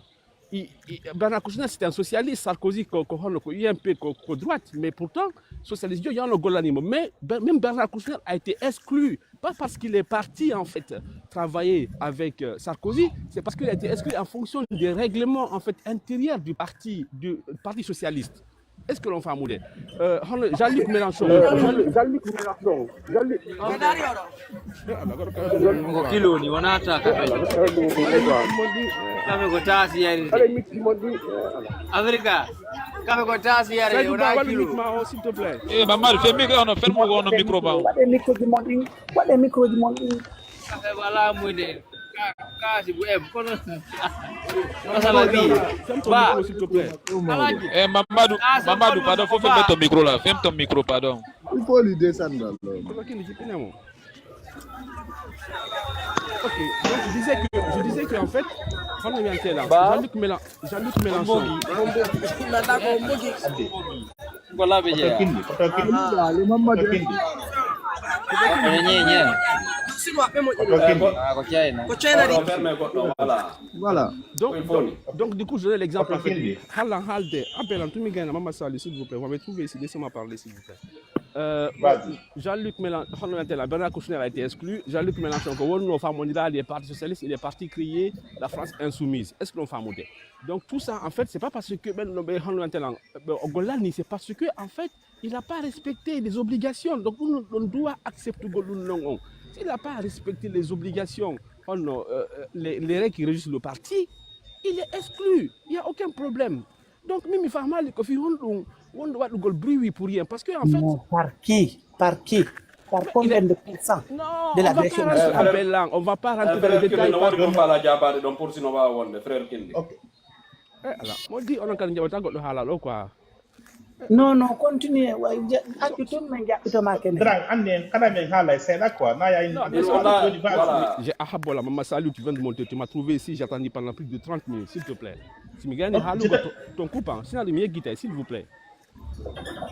Bernard Kouchner, c'était un socialiste, Sarkozy, ko, ko, ko, ko U M P, ko, ko droite, mais pourtant, socialiste, il y a un golanimo. Mais même Bernard Kouchner a été exclu, pas parce qu'il est parti, en fait, travailler avec euh, Sarkozy, c'est parce qu'il a été exclu en fonction des règlements, en fait, intérieurs du parti, du parti socialiste. Est-ce que l'on fait un modèle euh, Jean-Luc Mélenchon. Jean-Luc Mélenchon. Jean-Luc. Ko kilo ni wona ta kafe. Kafe ko taasi yari. Afrika. Kafe ko taasi yari wona kilo. S'il te plaît. Eh, Mamadou, fais micro, non, ferme mon micro, ba. Waɗe micro du monde. Waɗe micro du monde. Kafe wala mude. Kasi bu em kono. Masala bi. Ba. S'il te plaît. Eh, Mamadou, Mamadou, pardon, faut fermer ton micro là. Ferme ton micro, pardon. Il faut lui descendre. Kotokindi jippinamo. Ok, donc je disais que je disais que en fait, Jean-Luc Mélenchon, Jean-Luc Mélenchon. Ko laɓe jeeya. Kotokindi, kotokindi. Kotokindi. Kono ñeñe. Kotokindi. Ah, ko China. Ko China di. Voilà. Donc, donc, donc, du coup, je donne l'exemple. Kotokindi. Halan halde, appel en tout cas, Maman Sali, s'il vous plaît, vous m'avez trouvé ici, laissez-moi parler, s'il vous plaît. Euh, Jean-Luc Mélenchon, Bernard Kouchner a été exclu. Jean-Luc Mélenchon, ko wonno famondiraali e Parti Socialiste, il est parti créer la France Insoumise. Est-ce que l'on fait un modèle? Donc tout ça, en fait, c'est pas parce que ben, ben, ben, ben, c'est parce que, en fait, il n'a pas respecté les obligations. Donc on, on doit accepter que nous, non, on. S'il n'a pas respecté les obligations, on, euh, euh, les, les règles qui régissent le parti, il est exclu. Il n'y a aucun problème. Donc, Mimi Fahmali, ko fi honɗum wonɗo waɗugol bruit pour rien. Parce que, en fait. Non, par qui? Par qui? Par combien de pourcents de la direction nationale? On va pas rentrer dans les détails. Par... Eh, ala. Mo di onon kadi jaɓata goɗɗo haala ɗo quoi. Non, non, continue. Accu tun men jaɓɓito ma kene. Grand, anni en kana men haala e seeɗa quoi. Na ya in. Non, mais voilà. J'ai ahabola, Mama Salut, tu viens de monter. Tu m'as trouvé ici, j'ai attendu pendant plus de trente minutes, s'il te plaît. Si mi gani haala ton coupant, sinon mi yeggitay, s'il vous plaît.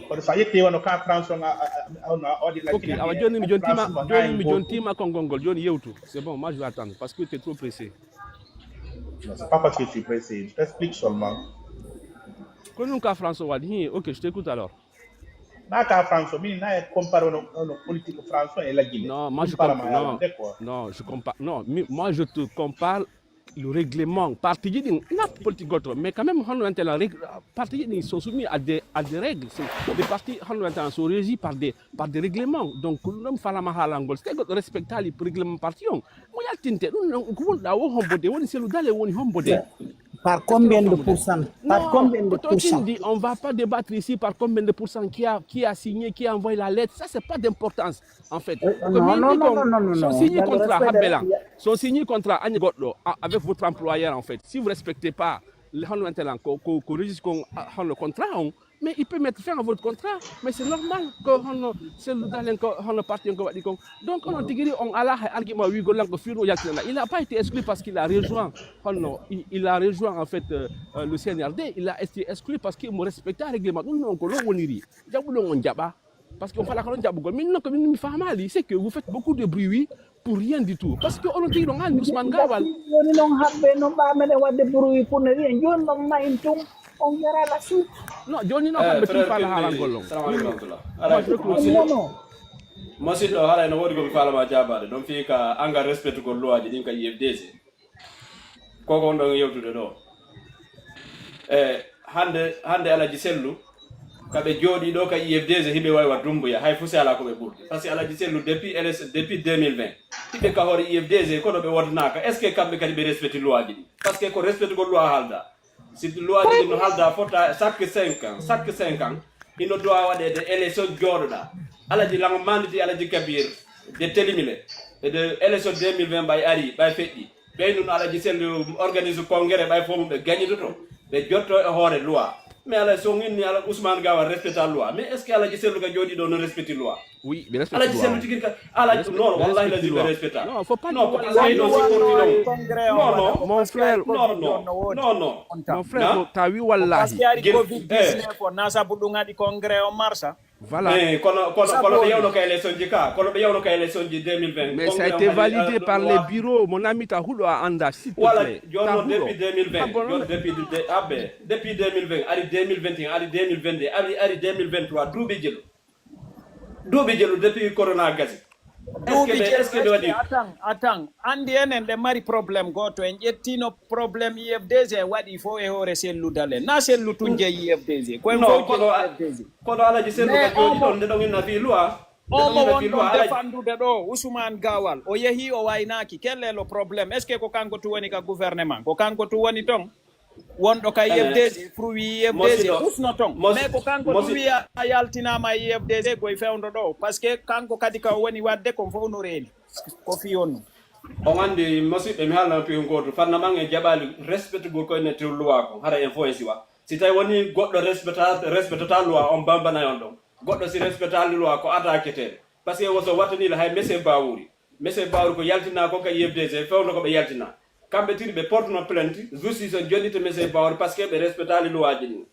Kono so a ƴetti wano ka France on a waɗi la. Ok, awa joni mi jontima, joni mi jontima konngol ngol. Joni yewtu. C'est bon, moi je vais attendre parce que tu es trop pressé. Non, c'est pas parce que je suis pressé, je t'explique seulement. Kono ɗum ka France o waɗi. Hi, ok, je t'écoute alors. Na ka France o, min na e compare ono politique France o e la Guinée. Non, moi je compare, non, non, je compare, non, moi je te compare le règlement, parti ji ɗin, ina politique goto, mais quand même, hono wiyante la règle, parti ji ɗin sont soumis à des, à des règles. C'est des partis, hono wiyante la, sont régis par des, par des règlements. Donc, ɗum ɗon falama haalangol. Si tawi goɗɗo respectali règlement parti on, mo yaltinte. Ɗum ɗon ko wonɗa wo hombo de, woni selu dale woni hombo de. Par combien de pourcents? Par combien de pourcents? On va pas débattre ici par combien de pourcents qui a, qui a signé, qui a envoyé la lettre. Ça, c'est pas d'importance. En fait, non, non, non, non, non, non. Son signé contrat, Habela. Son signé contrat, Agne Goddo, avec votre employeur, en fait. Si vous respectez pas le, hono wiyante lan, ko, ko, ko régis kon, hono contrat on, Mais il peut mettre fin à votre contrat, mais c'est normal que hono Cellou Dalein ko hono parti on ko waɗi kon. Donc onon tigi ri on alaa hay argument wiigol lan ko fiiru o yaltinana. Il n'a pas été exclu parce qu'il a rejoint hono il, il a rejoint en fait euh, euh, le C N R D. Il a été exclu parce que mo respecta règlement. Ɗum non ko non woniri. Jaɓuɗon on jaɓa. Parce que on fala ko non jaɓugol. Min non ko min mi faamaali. C'est que vous faites beaucoup de bruit, oui, pour rien du tout. Parce que onon tigi ɗon anndi Ousmane Gawal. Woni non habbe non ba mene wadde bruit pour ne rien. Joni non mayin tun on yara la suite. Non, joni non Eh, hamɓe tun frère faala Kindi, harangol on. Salamu aleykum warahmatullah. Moi, je crois que Mosi- non, non. Mosi ɗo haray no woodi ko mi faalama jaabaade. Ɗon fii ka anga respectugol luwaaji ɗin ka U F D C. Ko ko on ɗon yewtude ɗo. E hande hande Alaji Sellu ka ɓe jooɗi ɗo ka U F D C hiɓe waywa Dumbuya hay fuse ala ko ɓe ɓurdi. Parce que Alaji Sellu depuis L S depuis deux mille vingt hiɓe ka hoore U F D C kono ɓe wotanaaka. Est ce que kamɓe kadi ɓe respecti luwaaji ɗi? Parce que ko respectugol luwa halda. Si luwaaji ɗi no halda fota chaque cinq ans, chaque cinq ans, hino dowa waɗeede élection jooɗoɗa. Alaji Lango manditi Alaji Kabir de telimile. E de élection deux mille vingt ɓay ari, ɓay feƴƴi. Ɓey nun Alaji Sellu organise congrès ɓay fof ɓe gagnitoto. Ɓe jotto e hoore loi. Mais ala so inni ala Ousmane Gawa respecta loi. Mais est ce que Alaji Sellu ka jooɗi ɗo no respecti loi? Oui, ɓe respecti Alaji loi Sellu on. Tigi ka Alaji Respect- non ɓe wallahi respecti lazi ɓe loi. Respecta. Non, faut pas Non, dire ko wallahi Alaji non non, supporti non, non, non, non. Mon frère, non, non, non, non. Mon frère, Hein? Ko tawi wallahi. Parce que ari Gir- covid eh. dix-neuf on na sabu ɗum waɗi congrès o marsa. Voilà. Eh, kono kono Sabu kono ɓe on. Yewno ka élection ji ka kono ɓe yewno ka élection ji deux mille vingt. Mais ça a été validé par les bureaux. Mon ami ta huɗo a anda s'il te Voilà, plaît. Joni Ta non huɗo. Depuis deux mille vingt. Ah, bon, joni non. Depuis de, abbe, depuis deux mille vingt, ari deux mille vingt et un, ari deux mille vingt-deux, ari ari deux mille vingt-trois, duuɓi jelu. Duuɓi jelu depuis corona gasi. Duuɓi jelu est-ce que ɓe waɗi atan atan anndi enen ɗe mari problème gooto en ƴettino problème U F D G waɗi fof e hoore Sellu Dalein na Sellu tun jeyi U F D G koye fof jeyi U F D G. Kono Alaji Sellu ka jooɗi ɗon nde ɗon inna fii luwa. Omo won ɗon defandude ɗo Ousmane Gawal o yehi o waynaaki quel est le problème? Est ce que ko kanko tun woni ka gouvernement ko kanko tun woni ton? Wonɗo ka U F D G pour wi U F D G usno ton mais ko kanko tun wiya a yaltinaama e U F D G koye fewndo ɗo parce que kanko kadi ka o woni waɗde kon fof no reeni ko fii on nun. On anndi musiɓɓe mi haalna piyon gooto fanna man en jaɓaali respectugol koye ne tewluwaa kon hara en fof en siwa si tawi woni goɗɗo respecta respectata luwa on bambanay on ɗon goɗɗo si respectaali luwa ko attaqueteeɗo parce que wo so wattaniila hay mese bawuri mese bawuri ko yaltinaa kon ka U F D G fewndo ko ɓe yaltinaa kamɓe tiri ɓe portuno plainte justice on jonnita mese bawuri parce que ɓe respectaali luwaaji ɗin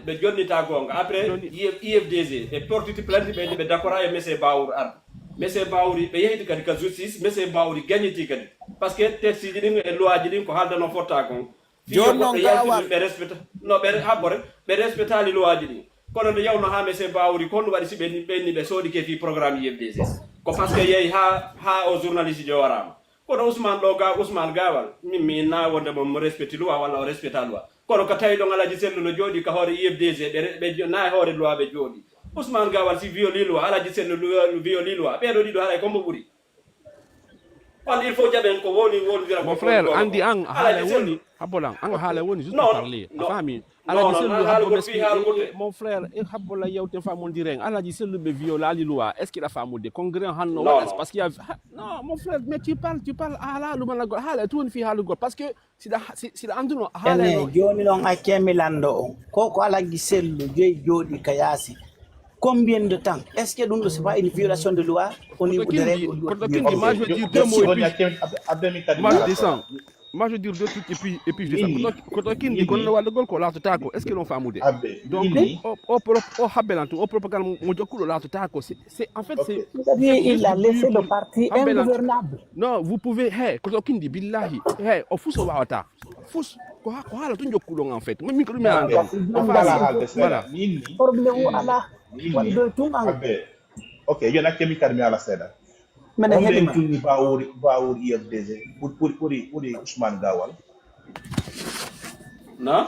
ɓe jonnita goonga après U F D G ɓe portiti plainte ɓe ni ɓe dakora e mese bawuri arde mese bawuri ɓe yehiti kadi ka justice mese bawuri gagniti kadi parce que texte ji ɗin e luwaaji ɗin ko haaldano fotta kon Jooni non gaawal. Ɓe respecta no ɓe habbore ɓe respectaali luwaaji ɗin kono nde yawno haa mese bawuri kon waɗi si ɓe ɓenni ɓe soodike fii programme U F D C ko parce que yehi haa haa o journaliste jo waraama kono Ousmane ɗo ga Ousmane gaawal min mi inna wonde mo mo respecti luwa walla o respecta luwa kono ka tawi ɗon Alaji Sellu no jooɗi ka hoore U F D C ɓe ɓe na e hoore luwa ɓe jooɗi Ousmane gaawal si violi luwa Alaji Sellu violi luwa ɓeɗo ɗiɗo haray ko mo ɓuri On il faut jaɓen ko woni wondiran Mon frère, andi an a haala woni habbolan an a haala woni juste parler a faami. Alaji Sellu habbo meski mon frère e habbolan yewten famondiren Alaji Sellu ɓe violali loi est ce que ɗa famude congrès hanno waɗa parce que non mon frère mais tu parles tu parles a haala ɗum alagol haala e tun fi haalugol parce que siɗa siɗa anduno haala ene joni non accemi lando on ko ko Alaji Sellu jeyi jooɗi ka yaasi Combien de temps? Est-ce que ɗum ɗo c'est pas une violation de loi au niveau de règles au niveau du Moi, je dis deux mots et puis, moi, je descends. Moi, je dis deux trucs et puis, et puis je descends. Koto kindi kono wallugol ko laatotako. Est-ce que non famude? Donc, o, o, o, o habbelantu, o propagande mo jokkuɗo laatotako. C'est, c'est, en fait, c'est, il a laissé le parti ingouvernable. Non, vous pouvez, hey, koto kindi, billahi, hey, o fuso wawata. Fus, ko ha, ko hala tun jokkuɗon en fait. Min ko ɗum e an. Voilà. Problème o ala. Wonde tun an. Ok, yo nakke mi kadi mi ala seeɗa. Mene heɗima. Tun bawuri bawuri U F D G ɓuri ɓuri ɓuri ɓuri Ousmane Gawal. Na?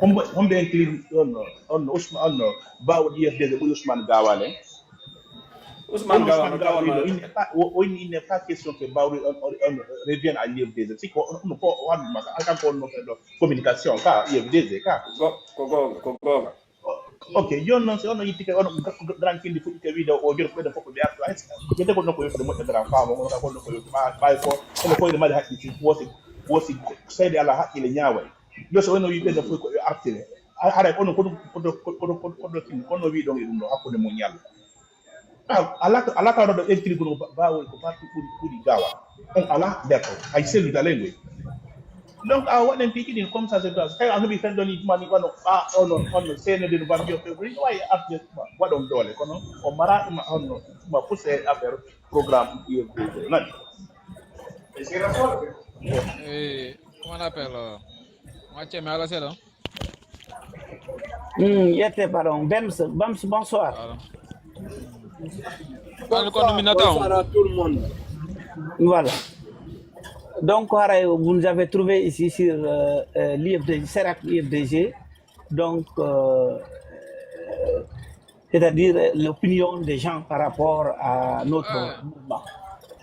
Hombo hombo inclure on on Ousmane on bawuri U F D G ɓuri Ousmane Gawal en. Ousmane Gawal Gawal il n'est pas il n'est pas question que Bawuri on on revienne à l'U F D Z. Si ko on ko on masa alkan ko on no fedo communication ka U F D Z ka. Ko ko gonga ko gonga. Ok, yon non se on yitti ke on grand kindi fuɗɗi ke wiide o jor ko ɓeɗen fof ɓe artu ay yedde ko nokko yottude moƴƴo grand famo on ka ko nokko yottu ma ɓay ko kono koyde mali haqqi ci wosi wosi seede ala haqqile ñaaway yo so on wi ɓeɗen fof ko ɓe artire A-, haray kono, kono, kono, kono, kono, kono, kono wi'i ɗon e ɗum ɗo hakkunde mun Yalla. Ah, alaa ka, alaa ka ɗo ɗo ɓeydiri kono ba-, baawol ko parti ɓuri, ɓuri gaawal. On alaa nder ɗon. Hay sellude alay ngoy. Donc, a waɗen piiji ɗin comme ça, c'est ça. Tawi a heɓi fen ɗon, tuma ni wano, ah, on, on, on, C N D no Bambio ɓe ɓuri, no waawi arde waɗon doole, kono o mara ɗum, on, tuma pousse affaire programme U F D, nani? Eh, comment on appelle, euh, on va chemin à la selle, hein? Hmm, yette, pardon. Bams, Bams, bonsoir. Voilà. Bonsoir, bonsoir à tout le monde. Voilà. Donc, haray, vous nous avez trouvé ici sur, euh, euh, l'U F D G, Serac U F D G. Donc, euh, c'est-à-dire, euh, l'opinion des gens par rapport à notre mouvement.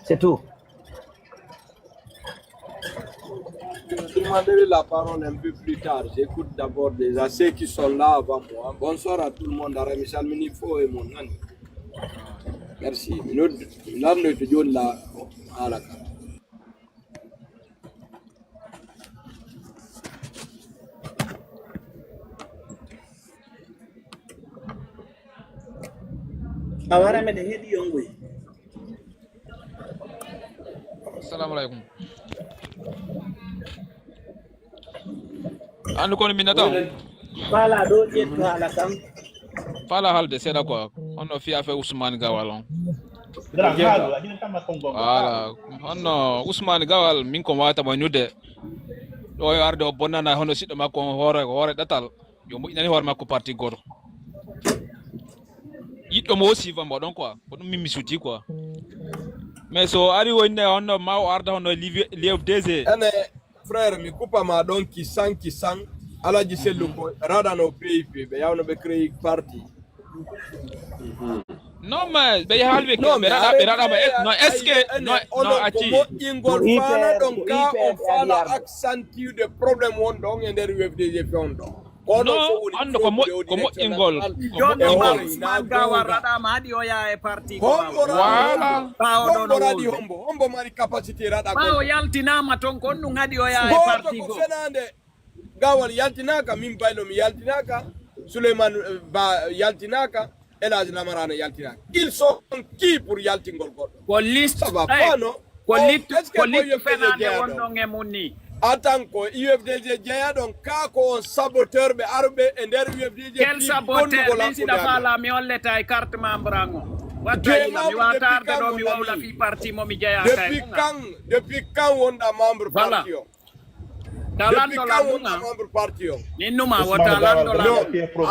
C'est tout. Je demanderai la parole un peu plus tard. J'écoute d'abord déjà ceux qui sont là avant moi. Bonsoir à tout le monde. Aray mi salmini fow e mon nani. Merci. Mi nod-, mi landoyto jooni la haala ka. A wara meɗen heɗi yongoy. Assalamu alaikum. Andu kono min nata on. Fala ɗo ƴettu haala kan. Fala halde seeɗa quoi. Honno fiya fe Ousmane Gawal on. Voilà. Honno Ousmane Gawal, min ko wata mo nude. Ɗo yo arde o bonnana hono siɗɗo makko on hoore, hoore ɗatal. Yo moƴƴinani hoore makko parti goto. Yiɗɗo mo aussi va mboɗon quoi. Ko ɗum min mi suti quoi. Mais so ari o inde honno ma o arda honno l'U F D G. Ene, frère, mi kupa ma ɗon kisan kisan. Alaji Sellu ko raɗano P I P, ɓe yawno ɓe créé parti. Non, mais ɓe haalwi ke, ɓe raɗa, ɓe raɗa, mais est-, non, est-ce que, non, non, acci. Ko moƴƴingol faala ɗon ka, on faala accentude problème wonɗo on e nder U F D G fe on ɗon. Kono non, ko woni on ɗo ko mo-, ko moƴƴingol, ko moƴƴingol. Ousmane Gawal raɗama haɗi o yaa e parti ko hombo raɗi hombo, hombo mari capacité raɗa ɓawo yaltinama ton ko on ɗum haɗi o yaa e parti ko fenande. Gawal yaltinaka, min Baylo mi yaltinaka, Souleymane, eh, Ba yaltinaka, El Hadj Lamarana yaltinaka. Ils sont qui pour yaltingol goɗɗo? Ko liste, ça va pas, non? Ko liste, ko liste fenande wonɗon e mun ni. Atan ko U F D G jeya ɗon, ka ko on saboteur ɓe arɓe e nder U F D G. Quel saboteur? Min siɗa faala mi holleta e carte membre an o. Watta yila, mi wata arde ɗo mi wawla fi parti mo mi jeya kay. Depuis quand, depuis quand wonɗa membre parti o? Talanto la numa. Min numa wota lando la.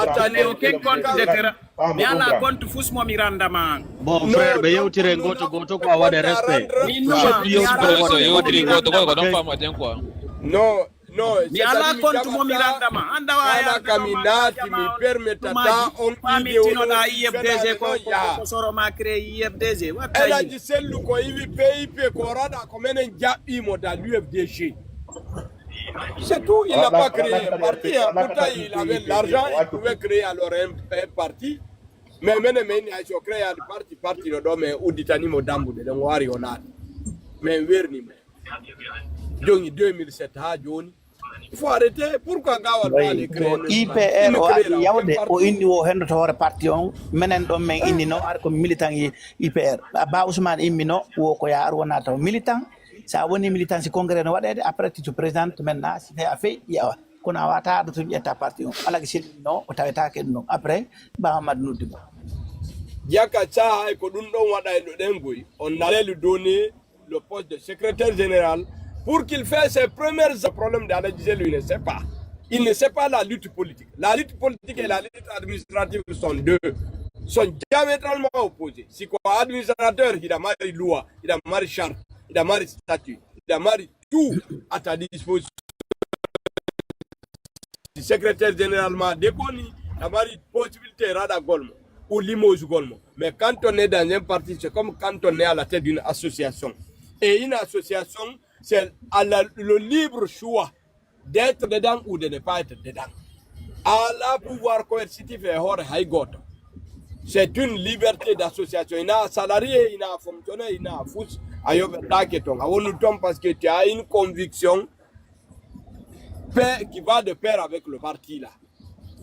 Attendez, aucun compte de terrain. Mi ala compte fus mo mi randa ma. Bon, frère, ɓe yewtire goto goto ko a waɗa respect. Min numa, mi ala compte. Yewtire goto goto ko ɗon famaten quoi. Non, non, mi ala compte mo mi randa ma. Anda wa ya ka mi naati mi permetata on idée o tinoɗa I F D G ko, ko soro ma créé I F D G. Watta. Sellu ko iwi P I P ko raɗa ko menen jaɓɓimo dans l'U F D G. C'est tout, il n'a pas créé un parti, hein. Pourtant, il avait l'argent, il pouvait créer alors un, un parti. Mais menen, mais il a créé un parti, parti no ɗo, mais udditanimo dambuɗe ɗen, o ari o naati. Mais werni mo. Jogi deux mille sept ha joni. Il faut arrêter. Pourquoi Gawal waɗi créer? I P R o ari yawde, o inni o hendoto hoore parti on. Menen ɗon men inni no, ari ko militant I P R. Ba Ousmane immi no, wo ko ya ar wona taw militant. Sa woni militant si congrès no waɗede, après tu te présentes maintenant, si tawi a fey, ƴeewa. Kono a wata ɗo tun ƴetta parti on. Ala ko selli no, o tawetake ɗum ɗon. Après, Ba Mamadou noddi mo. Jaka caha hay ko ɗum ɗon waɗa e no ɗen goy. On allait lui donner le poste de secrétaire général pour qu'il fasse ses premières problèmes de la G C L, il ne sait pas. Il ne sait pas la lutte politique. La lutte politique et la lutte administrative sont deux, sont diamétralement opposées. Si ko administrateur, il a mari loi, il a mari charte, il a mari statut, il a mari tout à ta disposition. Si secrétaire général ma déconne, a mari possibilité raɗagol mo ou limogugol mo. Mais quand on est dans un parti, c'est comme quand on est à la tête d'une association. Et une association, c'est à la, le libre choix d'être dedans ou de ne pas être dedans. Ala pouvoir coercitif e hoore hay goto. C'est une liberté d'association. Ina salarié, ina fonctionnaire, ina fus, a yoɓetake ton. A wonu ton parce que tu as une conviction paix qui va de pair avec le parti là.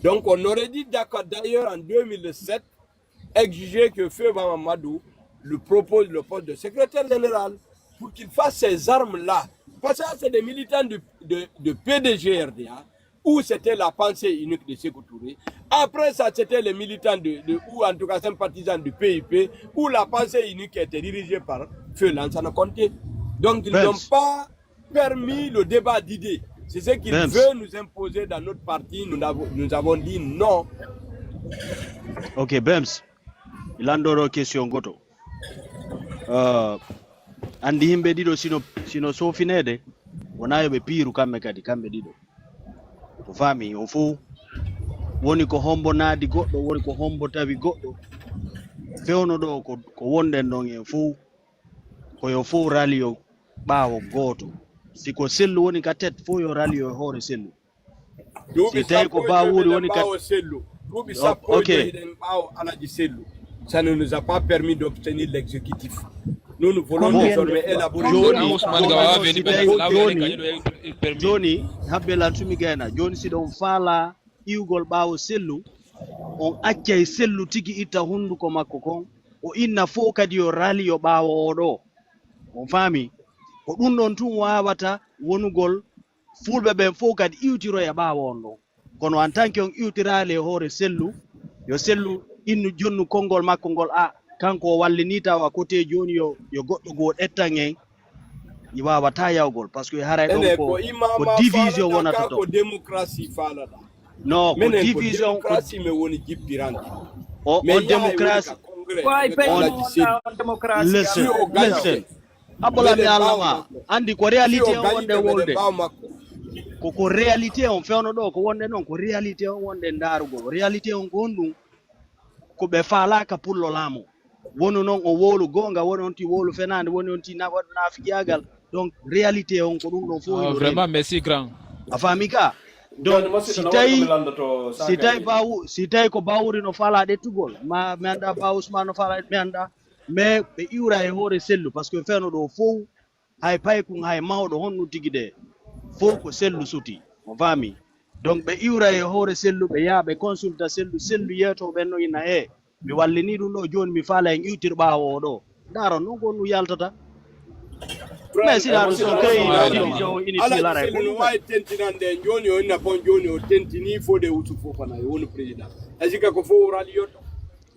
Donc, on aurait dit d'accord, d'ailleurs, en deux mille sept, exiger que Feu Baba Mamadou lui propose le poste de secrétaire général pour qu'il fasse ces armes-là. Parce que ça, c'est des militants du, de, de P D G R D A, où c'était la pensée unique de Sékou Touré. Après ça, c'était les militants de, de- ou en tout cas sympathisants du P I P, où la pensée unique était dirigée par Feu Lansana Conté. Donc, ils n'ont pas permis le débat d'idées. C'est ce qu'il veut nous imposer dans notre parti. Nous avons, nous avons dit non. Ok, Bems, mi lanndoo ɗoo question goto. Uh, anndi yimɓe ɗiɗo sino, sino soofineede, wonaa yo ɓe piiru kamɓe kadi, kamɓe ɗiɗo. Ko faami, on fof woni ko hombo naadi goɗɗo, woni ko hombo tawi goɗɗo. Fewno ɗoo ko, ko wonɗen ɗon en fof, ko yo fof raliyo ɓaawo gooto. Si ko sellu woni ka tet, fof yo raliyo e hoore sellu. Si tawi ko Bawuri woni ka ɓaawo sellu. Duuɓi sappo e joyi ɗen ɓaawo Alaji Sellu. Ça ne nous a pas permis d'obtenir l'exécutif. Nous, nous voulons désormais élaborer. Jooni, habbe lan sumi gayna. Jooni si ɗon faala iwgol ɓaawo sellu, on accay sellu tigi itta hunduko makko kon, o inna fof kadi yo raliyo ɓaawo oo ɗoo. On faami? Ko ɗun ɗon tun waawata wonugol fulɓe ɓen fof kadi iwtiroya ɓaawo on ɗon. Kono en tant que on iwtiraali e hoore sellu, yo sellu innu jonnu konngol makko ngol, a, kanko o wallinii tawa kote jooni yo, yo goɗɗo goo ɗettan en, i waawataa yawgol, parce que haray ɗon ko, ko division wonata ton. Ko démocratie faalaɗaa. Non, ko division, ko démocratie men woni jippirande. O, on démocratie. Listen, listen. Abbola mi alama, anndi ko réalité on wonde wolde. Ko, ko réalité on fewno ɗoo, ko wonde non, ko réalité on wonde ndaarugol. Réalité on ko honɗun? Ko ɓe faalaaka pullo laamu. Wonu non o wowlu goonga, woni on ti wowlu fenaande, woni on ti na-, waɗu naafiqiyaagal. Donc, réalité on ko ɗun ɗon fof. Ah, vraiment, merci grand. A faami ka? Donc, si tawi, si tawi Bawu-, si tawi ko Bawuri no faalaa ɗettugol, ma mi annda Bawu Usman no faalaa, mi annda. Mais ɓe iwra e hoore sellu, parce que fewno ɗoo fow, hay paykun, hay mawɗo, honɗun tigi de, fow ko sellu suti, mo faami. Donc, ɓe iwra e hoore sellu, ɓe yaha ɓe consulta sellu, sellu yeeto ɓen no inna, he, mi wallinii ɗun ɗoo, jooni mi faala en iwtir ɓaawo oo ɗoo. Ndaaron non ko honɗun yaltata. Mais si ɗaaron si on créé une division inutile, haray ko ɗun no waawi tentinande en jooni, o inna bon jooni, o tentinii Fodé Ousou Fofana, e wonu président. Est-ce que ko fow rali yotto?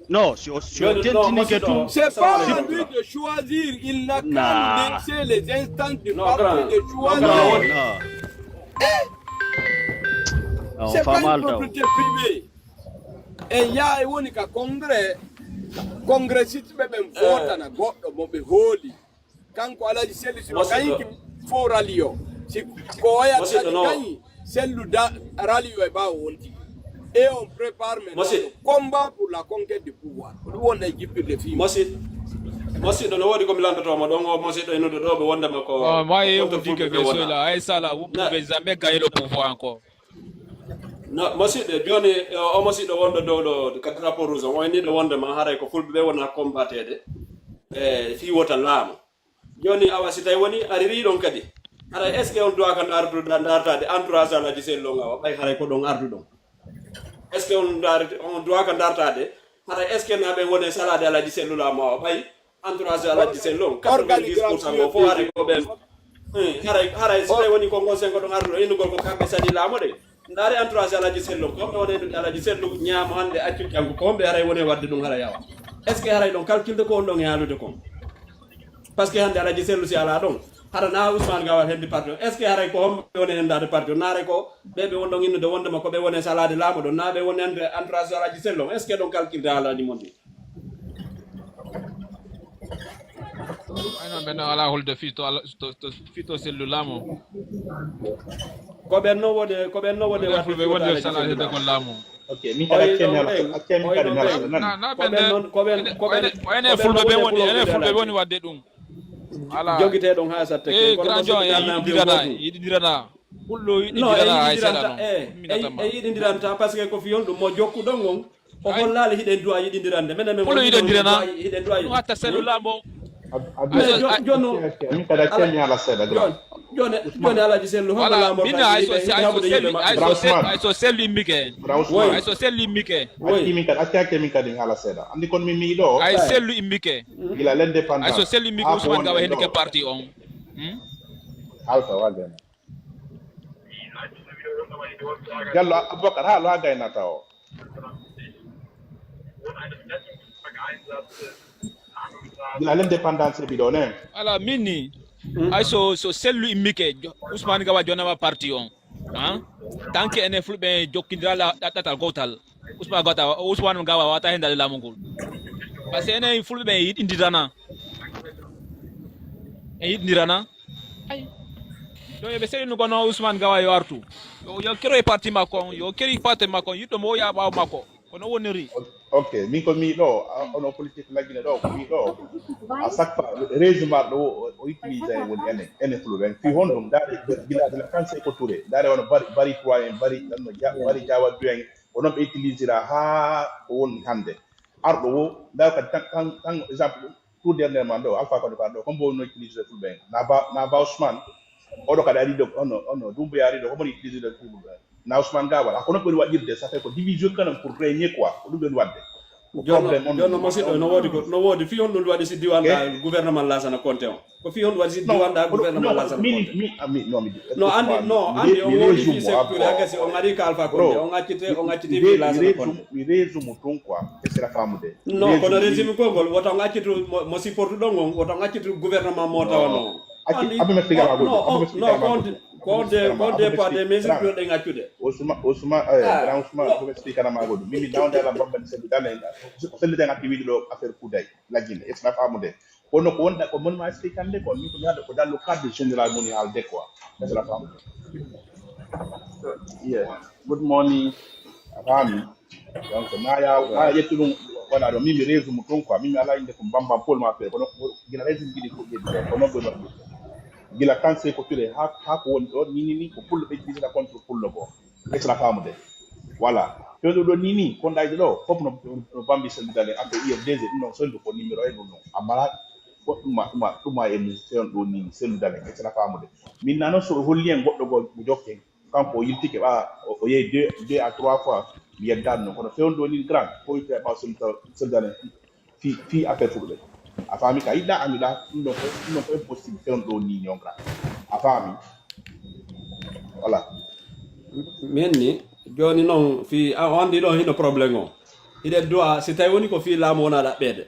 Non, si o, si o tentinike tun. C'est pas à lui de choisir, il n'a qu'à laisser les instances du parti de choisir. Non, non. C'est pas une propriété privée. En yahay woni ka congrès, congressiste ɓe ɓen votana goɗɗo mo ɓe hooli. Kanko Alaji Sellu si o gañike fow raliyo. Si ko oya tati gañi, Sellu da raliyo e ɓaawo wonti. Et on prépare maintenant le combat pour la conquête du pouvoir. Ko ɗun wonɗen jippirde fii. Mosi-, Mosiɗɗo, no woodi ko mi lanndotoo mo ɗon, o mosiɗɗo e nodduɗo ɓe wondema ko. Oh, moi, vous dites que monsieur là, Aïssa là, vous pouvez jamais gagner le pouvoir encore. No, mosiɗɗo, jooni, o, o mosiɗɗo wonɗo dow ɗo ka drapeau rouge, o wayniɗo wondema haray ko fulɓe ɓe wona combatteede e fii wota laamu. Jooni, awa, si tawi woni a ririi ɗon kadi, haray est-ce que on duwaaka ndaartu-, nda-, ndaartaade entourage Alaji Sellu on awa, ɓay haray ko ɗon arduɗon? Est-ce que on ndaarti-, on duwaaka ndaartaade, haray est-ce que naa ɓen woni e salaade Alaji Sellu laamu awa, ɓay entourage Alaji Sellu on, quatre-vingt-dix pour cent on fof haray ko ɓen, eh, haray, haray si tawi woni ko ngon sen ko ɗon arduɗo, innugol ko kamɓe sali laamu de. Ndaari entourage Alaji Sellu, ko ɓe woni ɗum Alaji Sellu ñaamo hannde accu janngo, ko homɓe haray woni e waɗde ɗum haray awa? Est-ce que haray ɗon calculde ko on ɗon e haalude kon? Parce que hannde Alaji Sellu si alaa ɗon, hara na Ousmane Gawal hendi parti on. Est-ce que haray ko homɓe woni hendaade parti on? Naare ko ɓe ɓe won ɗon innude wondema ko ɓe woni e salaade laamu ɗon, na ɓe woni hannde entourage Alaji Sellu on. Est-ce que ɗon calculde haalaaji mon ɗin? Ay non, ɓen non alaa holde fii to Ala-, to, to, fii to Sellu laamu. Ko ɓen non woni, ko ɓen non woni wadde fulɓe woni salaade ko laamu. Ok, min kadi accee mi ala, accee mi kadi mi ala. Na, na ɓen non, ko ɓen, ko ɓen, enen fulɓe ɓe woni, enen fulɓe ɓe woni wadde ɗum. Ala. Jogitee ɗon haa satte. Eh, grand John, e yiɗindirana, yiɗindirana. Pullo yiɗindirana hay seeɗa non. E yiɗindiranta, parce que ko fii on ɗum mo jokkuɗon on. O hollaali hiɗen du'a yiɗindirande. Menen men pullo yiɗindirana. Hiɗen du'a. Ɗum hatta Sellu laamu. Jono. Min kadi accee mi ala seeɗa, grand. Joni, joni Alaji Sellu, hombo Voilà, laamorta min ay so, ay so sellu, ay so sel-, ay so sellu immike. Ay so sellu immike. Acci min kadi, acci hakke min kadi mi haala seeɗa. Anndi kon min mi ɗo. Ay sellu immike. Gila l'indépendance. Ay so sellu immike Ousmane Gawa hennike parti on. Hmm? Haalta walde. Jallo Aboubacar, haalo haa gaynata o. Gila l'indépendance e ɓiɗo ne. Ala min ni. Ay so, so sellu immike, jo-, Ousmane Gawa jonama parti on. Hein? Tant que enen fulɓe jokkindira la, ɗaɗɗatal gotal. Ousmane Gawa, Ousmane Gawa wata hen dali laamu ngol. Parce que enen fulɓe ɓe yiɗindirana. En yiɗindirana. Ay. Ɗo eɓe seynu kono Ousmane Gawa yo artu. Yo, yo keroy parti makko on, yo keroy parti makko on, yiɗɗo mo o yaa ɓaawo makko. Kono woniri. Ok, min ko mi ɗo, a, ono politique lagine ɗo, ko mi ɗo. À chaque fois, régime ɗo, o, o utilise woni ene, ene flou, fi honɗum, ndaari, gila, gila kan sey ko Touré, ndaari wano bari, bari trois en, bari, ɗanno, ja-, bari jawal du en, ko non ɓe utilisira haa ko woni hannde. Arɗo wo, ndaari kadi tan, tan, tan exemple, tout dernièrement ɗo, Alpha Condé Fall ɗo, comme bo no utilisé fulɓe en. Na ba, na ba Ousmane, oɗo kadi ari ɗo, ono, ono, Doumbouya ari ɗo, comme no utilisé fulɓe en. Na Ousmane Gawal, a kono ɓuri waɗirde, ça fait ko division kanam pour régner quoi, ko ɗum ɓe waɗde. Ko Jonno, problème on, jonno musiɗɗo, no woodi ko, no woodi. Fii honɗum waɗi si diwan ɗa gouvernement Lansana Conté on? Ko fii honɗum waɗi si diwan ɗa gouvernement Lansana Conté? Mi, mi, mi, no, mi, no, andi, no, andi, on woodi fii secteur, a gasi, on ari ka Alpha Condé, on accite, on accite fii Lansana Conté. Mi resume tun quoi, e sera famude. Non, kono résumé konngol ngol, woto ngaccitu mo, mo supportuɗon on, woto ngaccitu gouvernement mo tawano on. Acci, andi, abbi mi expliquer ma goɗɗum, non, abbi mi expliquer ma goɗɗum. Ko on de, ko on de, ko on de, pas des mesures ɓurɗen accude. Ousmane, Ousmane, eh, grand Ousmane, abbi mi expliquer ma goɗɗum. Min, mi nawde ala bamban sellude ala, sellude ngam ɗi wiɗi ɗo affaire Kouday, lajjinde, est-ce que a famude? Kono ko wonɗa, ko mon ma expliquer hannde ko, min ko mi haalde ko dans le cadre général moni haalde quoi. Est-ce que a famude? Yeah. Good morning. A faami? Donc, ma ya, ma ya ƴettu ɗum, wona ɗo, min mi réseau mo toon quoi, min mi alaa innde ko Bamba Paul ma feere, kono gila réseau jiɗi ko ƴetti, ko non ko non. Gila kan sey ko ture, ha, ha ko woni ɗo, ni, ni, ni, ko pullo ɓe jiɗi sila contre pullo ko. Ɓe sila faamude. Voilà. Fewndo ɗo ni, ni, kon ɗayde ɗo, fof no, no Bambi Sellu Dale, affaire I F D G, ɗum non, sondu ko numéro e ɗum non. Amma, ko ɗum ma, ɗum ma, ɗum ma e mum, fewndo ɗo ni, ni, Sellu Dale, ɓe sila faamude. Min na non, so o holli en goɗɗo go, mo jokken. Kanko o yiltike ɓa, o, o yehi deux, deux à trois fois, mi yeddaani non. Kono fewndo ni grand, ko wi'ete ɓa Sultan, Sultan fi, fi affaire fulɓe. A faami ka yiɗɗa, a yiɗa, ɗum ɗon ko, ɗum ɗon ko impossible, fewndo ni non grand. A faami? Voilà. Min ni, jooni non, fi, a, on ɗi ɗon hino problème o. Hiɗen du'a, si tawi woni ko fi laamu wona ɗaɓɓeede.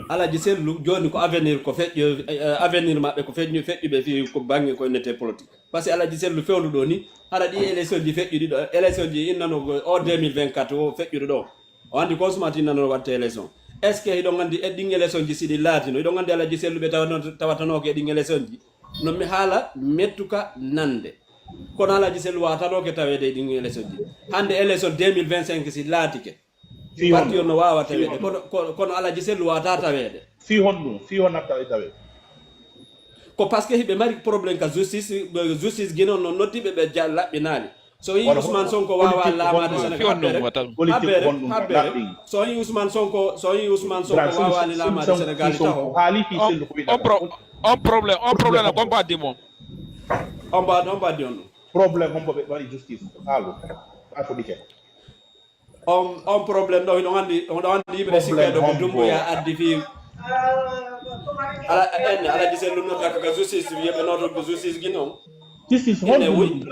Alaji Sellu, jooni ko avenir, ko feƴƴo, eh, avenir maɓɓe, ko feƴƴu, feƴƴuɓe fii ko bannge ko innetee politique. Parce que Alaji Sellu fewndo ɗo ni, hara ɗi élection ji feƴƴuɗi ɗo, élection ji innano ko o deux mille vingt-quatre o feƴƴuɗo ɗo. O anndi ko Ousmane innano waɗte élection. Est-ce que hiɗon anndi e ɗin élection ji si ɗi laatino? Hiɗon anndi Alaji Sellu ɓe tawano-, tawatanooke e ɗin élection ji? No mi haala mettuka nande. Kono Alaji Sellu waatanooke taweede e ɗin élection ji. Hannde élection deux mille vingt-cinq si laatike. Fii parti honɗun? On no waawa taweede, kono, kono, kono Alaji Sellu waawataa taweede. Fii honɗun? Fii honɗun tawe, tawe? Ko parce que hiɓe mari problème ka justice, ɓe, justice Guinée on no noddi ɓe, ɓe ja-, laɓɓinaali. So yi Ousmane Sonko waawaa laamaade Sénégal, habbere, habbere, habbere. So yi Ousmane Sonko, so yi Ousmane Sonko waawaali laamaade Sénégal taho. On pro-, on problème, on problème ko mbaadi mo. On mbaadi, on mbaadi on ɗum. Problème hombo ɓe mari justice? Haalu. A fuɗike. On, on problème ɗo, hiɗon anndi, hiɗon anndi yimɓe sikkay ɗo ko Dumbuya addi fii. Ala, en, Alaji Sellu noddaka ka justice, wi'e ɓe nooto ko justice Guinée on. Justice honɗun?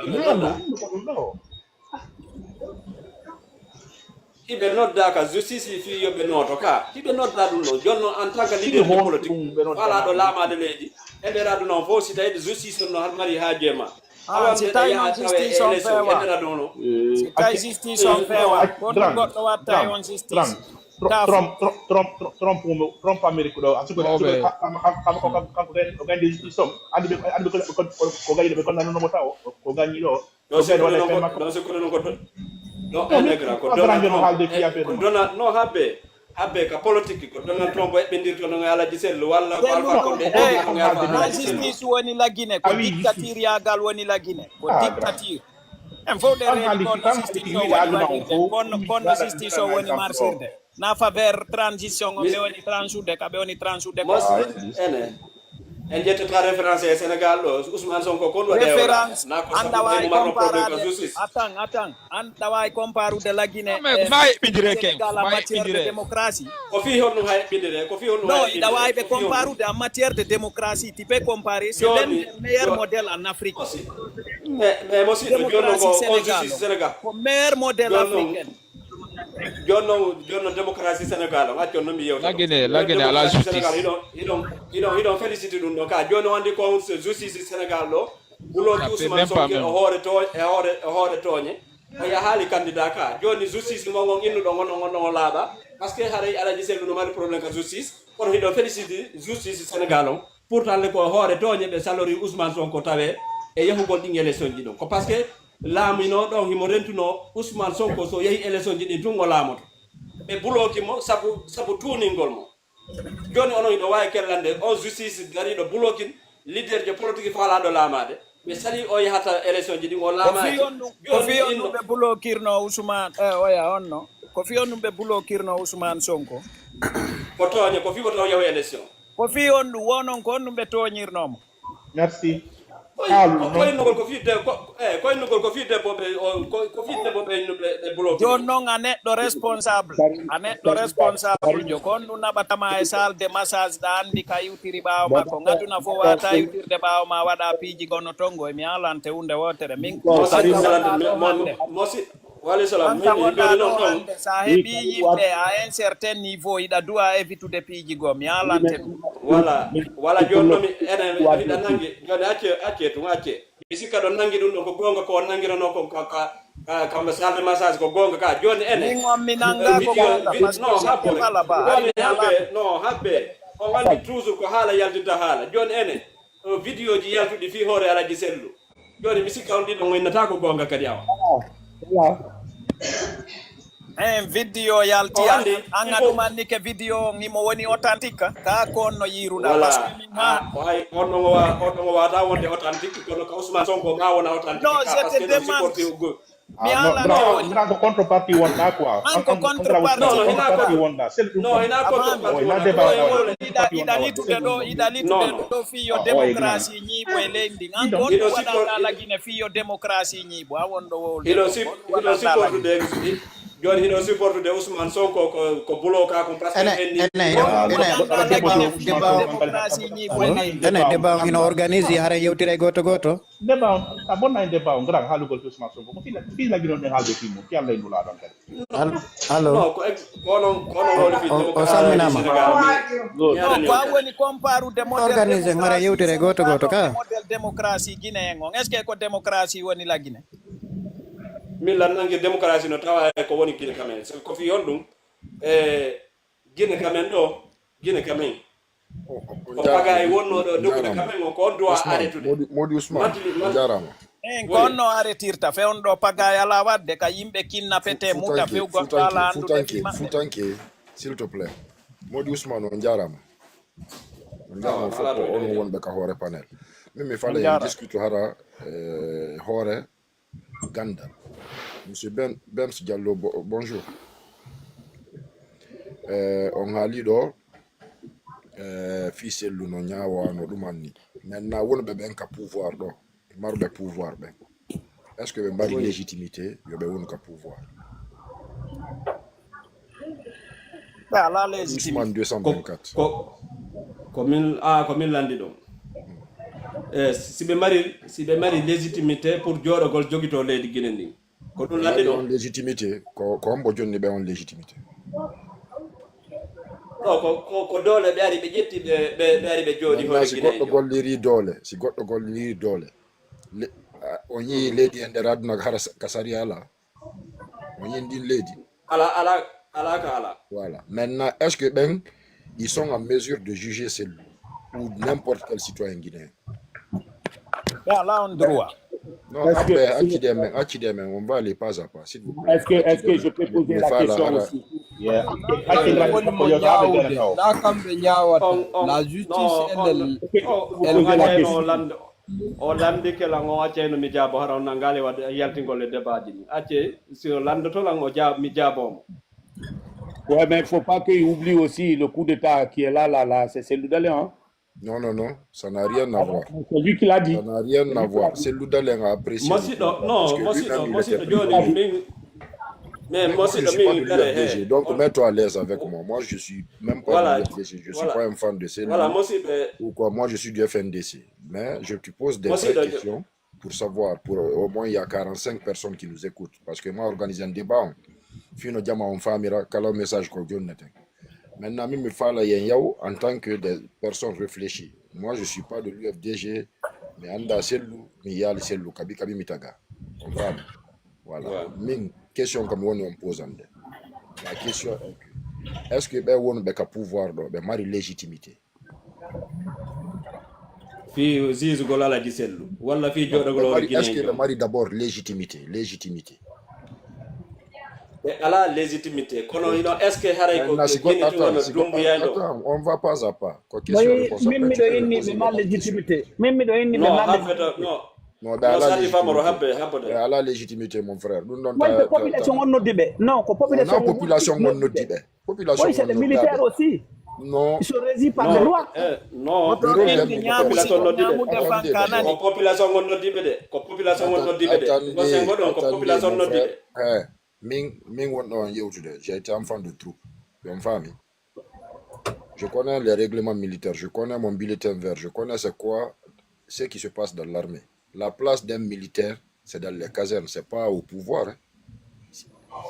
Hiɓe nodda ka justice fii yo ɓe nooto ka. Hiɓe nodda ɗum ɗo. Jonno en tant que leader de politique, falaaɗo laamaade leydi, e nder aduna on fof, si tawii justice on no har mari haaju e ma. Ah, si tawi non justice on feewa. Si tawi justice on feewa. Ko ɗum goɗɗo watta e on justice. Trump, Trump, Trump, Trump, Trump, Trump Amerique ɗo, a suko, suko, kam, kam, kam, kam, kam, ko gayni justice on. Andi ɓe, andi ɓe ko, ko, ko, ko gayni ɓe, ko nanno mo taw, ko gayni ɗo. Ɗo sikkude non ko, ɗo sikkude non ko, ɗo, eh, negra, ko Donald Trump, eh, ko Donald, no, habbe, habbe ka politique, ko Donald Trump eɓɓindirto non e Alaji Sellu, walla ko Alpha Condé eɓɓindirto non e Alpha Condé. Justice woni la Guinée, ko dictature yaagal woni la Guinée, ko dictature. En fof ɗe reeni ko no justice o woni waɗirde, ko no, ko no justice o woni marsirde. Na faveur transition o ɓe woni transude, ka ɓe woni transude ko. Ene. En ƴettata référence e Sénégal ɗo, Ousmane Sonko kon waɗi e wala? Référence, na ko an sabu ɗawaay en marno problème ka comparude, justice. Attends, attends. An ɗawaay comparude la Guinée, mais eh, ma heɓɓindire ken, Sénégal en ma matière de heɓɓindire. Démocratie. Ko fii honno ha heɓɓindire? Ko fii honno ha non, heɓɓindire? Iɗa waawi ɓe comparude en matière de démocratie. Tu peux comparer, c'est l'un des meilleurs modèles en Afrique. Mais, mais musidɗo, jooni non ko on justice Sénégal. Ko meilleur modèle africain. Jooni non, jooni non démocratie Sénégal, on accu on non mi yewta ɗum. Lagine, lagine ala justice. Hiɗon, hiɗon, hiɗon félicité ɗum ɗo ka. Jooni on anndi ko on justice Sénégal ɗo. Buloki Ousmane Sonko e hoore to-, e hoore, e hoore tooñe. O yahaali candidat ka. Jooni justice mo on innuɗo on, on, on, on laaɓa. Parce que haray Alaji Sellu no mari problème ka justice. Kono hiɗon félicité justice Sénégal on. Pourtant le ko hoore tooñe ɓe salori Ousmane Sonko tawe e yahugol ɗin élection ji ɗon. Ko parce que laaminoo ɗon himo rentunoo Ousmane Sonko so yehi élection ji ɗin tun o laamoto. Ɓe buloki mo sabu, sabu tuuningol mo. Jooni onon hiɗo waawi kellande on justice gariiɗo bulokin leader jo politique faalaaɗo laamaade. Ɓe salii o yahata élection ji ɗin o laamaaki. Ko fii on ɗum, ko fii on ɗum ɓe bulokirno Ousmane, eh, oya on no. Ko fii on ɗum ɓe bulokirno Ousmane Sonko. Ko tooñe, ko fii ko taw yahu élection. Ko fii on ɗum, wonon ko on ɗum ɓe tooñirnoo mo. Merci. Koy-, koynugol ko fii de-, ko, eh, koynugol ko fii debbo ɓe, o, ko, ko fii debbo ɓe, ɓe, ɓe bloqué. Jooni non a neɗɗo responsable. A neɗɗo responsable jo. Ko on ɗum naɓatama e salle de massage ɗa anndi ka iwtiri ɓaawo makko. Ngatuna fof wata iwtirde ɓaawo ma waɗa piiji gono tongo. E mi alante hunde wootere. Min ko Mosi, Mosi, Wa aleykum salam. An min, tawon min ɗa ɗo ɗon ton. Hannde, so a heɓii yimɓe, à un certain niveau, hiɗa du'a évitude piiji goo, mi haalante ɗum. Wala, wala, jooni non mi, enen, hiɗa nangi, jooni acce, acce tun, acce. Mi sikka ɗon nangi ɗum ɗon ko goonga, ko on nangiranoo kon ka, ka, ka, ka salle de massage ko goonga ka. Jooni enen. Min on mi nanga ko goonga, parce que non, habbe, non, habbe. On anndi toujours ko haala yaltinta haala. Jooni enen. O vidéo ji yaltuɗi fii hoore Alaji Sellu. Jooni mi sikka on ɗiɗon on innata ko goonga kadi awa. Wala. Hein, vidéo yalti an, an ɗum anndi ke vidéo on himo woni authentique ka? Ka ko on no yiiruɗa? Wala. Parce que min ma- Ah, ko hay, on ɗon o wa-, on ɗon o wata wonde authentique, kono ka Ousmane Sonko ma wona authentique. Non, ka, je te demande. Mi haalano on. Grand, ko contrepartie wonɗa quoi. An ko contrepartie wonɗa. Sel ɗum. Non, hina contrepartie wonɗa. Iɗa, iɗa litude ɗo, iɗa litude ɗo fii yo démocratie ñiiɓo e leydi ndin. An ko on waɗanɗa la Guinée fii yo démocratie ñiiɓo. A wonɗo wowlude. Hiɗo sip-, hiɗo supportude, jooni hiɗo supportude Ousmane Sonko ko, ko bulo ka kon parce que ene, ene, ene, démocratie ñiiɓo e leydi. Ene, débat on hino organise, hara yewtira e gooto gooto. Débat on, a bonnay débat on, grand haalugol fi Ousmane Sonko. Ko fii la-, fii lagginoɗen haalde fii mum, fii Allah e Nulaaɗo on kadi. Allo, allo. Non, ko ex-, ko non, ko non woni fi-, o, o salminaama. Sénégal. Non, ko a woni comparude modèle organise, ngara yewtere gooto gooto ka. Modèle démocratie Guinée en on. Est-ce que ko démocratie woni la Guinée? Min lan nangi démocratie no tawa e ko woni Guinée quand même. Ko fii honɗum? E Guinée quand même ɗo, Guinée quand même. O, o, o pagay wonnoo ɗo doggude quand même, on ko on doit arrêtude. Modi, Modi Ousmane, on jaaraama. En ko on no aretirta, fe on ɗo pagay alaa waɗde, ka yimɓe kinnapete, muta few goɗɗo alaa anndude fii maɓɓe. Futanke, s'il te plaît. Modi Ousmane, on jaaraama. On jaaraama fof ko on wonɓe ka hoore panel. Min mi fala en discute hara, eh, hoore Gandal. Monsieur Ben, Bems Diallo, bo-, bonjour. Eh, on haali ɗo, eh, fii Sellu no ñaawano ɗum anni. Maintenant, wonɓe ɓen ka pouvoir ɗo, marɓe pouvoir ɓen. Est-ce que ɓe mari légitimité, yo ɓe wonu ka pouvoir? Ɓe alaa légitimité. Ousmane deux cent vingt-quatre. Ko, ko, ko min, ah, ko min lanndi ɗum. Eh, si ɓe mari, si ɓe mari légitimité pour jooɗogol jogitoo leydi Guinée ndin. Ko ɗum lanndi ɗum. On légitimité, ko, ko hombo jonni ɓe on légitimité? Non, ko, ko, ko doole ɓe ari ɓe ƴetti ɓe, ɓe, ɓe ari ɓe jooɗi hoore Guinée. Si goɗɗo golliri doole, si goɗɗo golliri doole. Le-, a, on yii leydi e nder aduna ka hara sa-, ka sariya alaa? On yii ndin leydi? Alaa, alaa, alaa ka alaa. Voilà. Maintenant, est-ce que ɓen, ils sont en mesure de juger Sellu ou n'importe quel citoyen guinéen? Ɓe alaa on droit. Non, est-ce que, accident, accident, on va aller pas à pas, s'il vous plaît. Est-ce que, est-ce que je peux poser la question aussi? Yeah. Woni mo ñaawude, na kamɓe ñaawata. La justice, elle, elle, elle, on va poser la question. O lanndike lan, o accayno mi jaabo, hara on nangaali waɗde yaltingol e débat ji ɗin. Acce, si o lanndoto lan, o jaa-, mi jaaboo mo. Ouais, mais il faut pas qu'il oublie aussi le coup d'État qui est là, là, là, c'est Cellou Dalein, hein. Non, non, non, ça n'a rien à voir. C'est lui qui l'a dit. Ça n'a rien à voir. C'est Loudalen a apprécié le Mosiɗo, coup. Non, Parce que mosiɗo, lui-même, il était mosiɗo, joni préparé. Min, mais Mais moi, je ne mosiɗo, suis pas de min kare, l'U F D G. Hey. Donc, mets-toi à l'aise avec moi. Moi, je suis même pas de Voilà, l'U F D G. Je ne suis voilà, pas un fan de ces voilà, loups mosiɓe, ou quoi. Moi, je suis du F N D C. Mais je te pose des vraies mosiɗo, questions pour savoir, pour euh, au moins, il y a quarante-cinq personnes qui nous écoutent. Parce que moi, organiser un débat, on. Fino jama on famira, kala message ko jonneten. Maintenant, mi, mi fala yen yaw en tant que des personnes réfléchies. Moi, je suis pas de l'U F D G, mais anda sellu, mi yali sellu, kabi kabi mi taga. Comprends? Voilà. Ouais. Min, question comme on, on pose en deux. La question est que, est-ce que ben on ben ka pouvoir do, ben mari légitimité? Fi zizugol Alaji Sellu. Walla fi joɗogol Ben on mari, est-ce que Guinéen ben mari d'abord légitimité, légitimité. Ɓe alaa légitimité. Kono hino, est-ce que haray ko Maintenant, si quoi, Guinée tun wano attends, si quoi, Dumbuya ɗo? Attends, on va pas à pas. Quoi, question Moy réponse. Min Après, miɗo tu peux inni poser ɓe ma des questions. Légitimité. Min miɗo inni ɓe Non, ma habbe Légitimité. To, non. Non, ben Non, à la sati famoro légitimité. Habbe, habbe Ben à la légitimité, mon frère. Nous, non, Moy ko t'as- population t'as- on noddi ɓe. Non, ko Non, non, population on population on noddi noddi ɓe. ɓe. Population Oui, c'est on des noddi militaires ɓe. Aussi. Non. Ils sont régis par les Non, lois. eh, non, Le rôle eh, des ko militaires, population c'est noddi ɓe. attendez, Ko population on noddi ɓe de. Ko population on noddi ɓe de. Ko Attendez, sengo ɗon, ko attendez, population mon noddi ɓe. frère. Eh, min, min wonno on yewtude. J'ai été enfant de troupe. Yo famille. Je connais les règlements militaires, je connais mon bulletin vert, je connais c'est quoi ce qui se passe dans l'armée. La place d'un militaire, c'est dans les casernes, c'est pas au pouvoir, hein.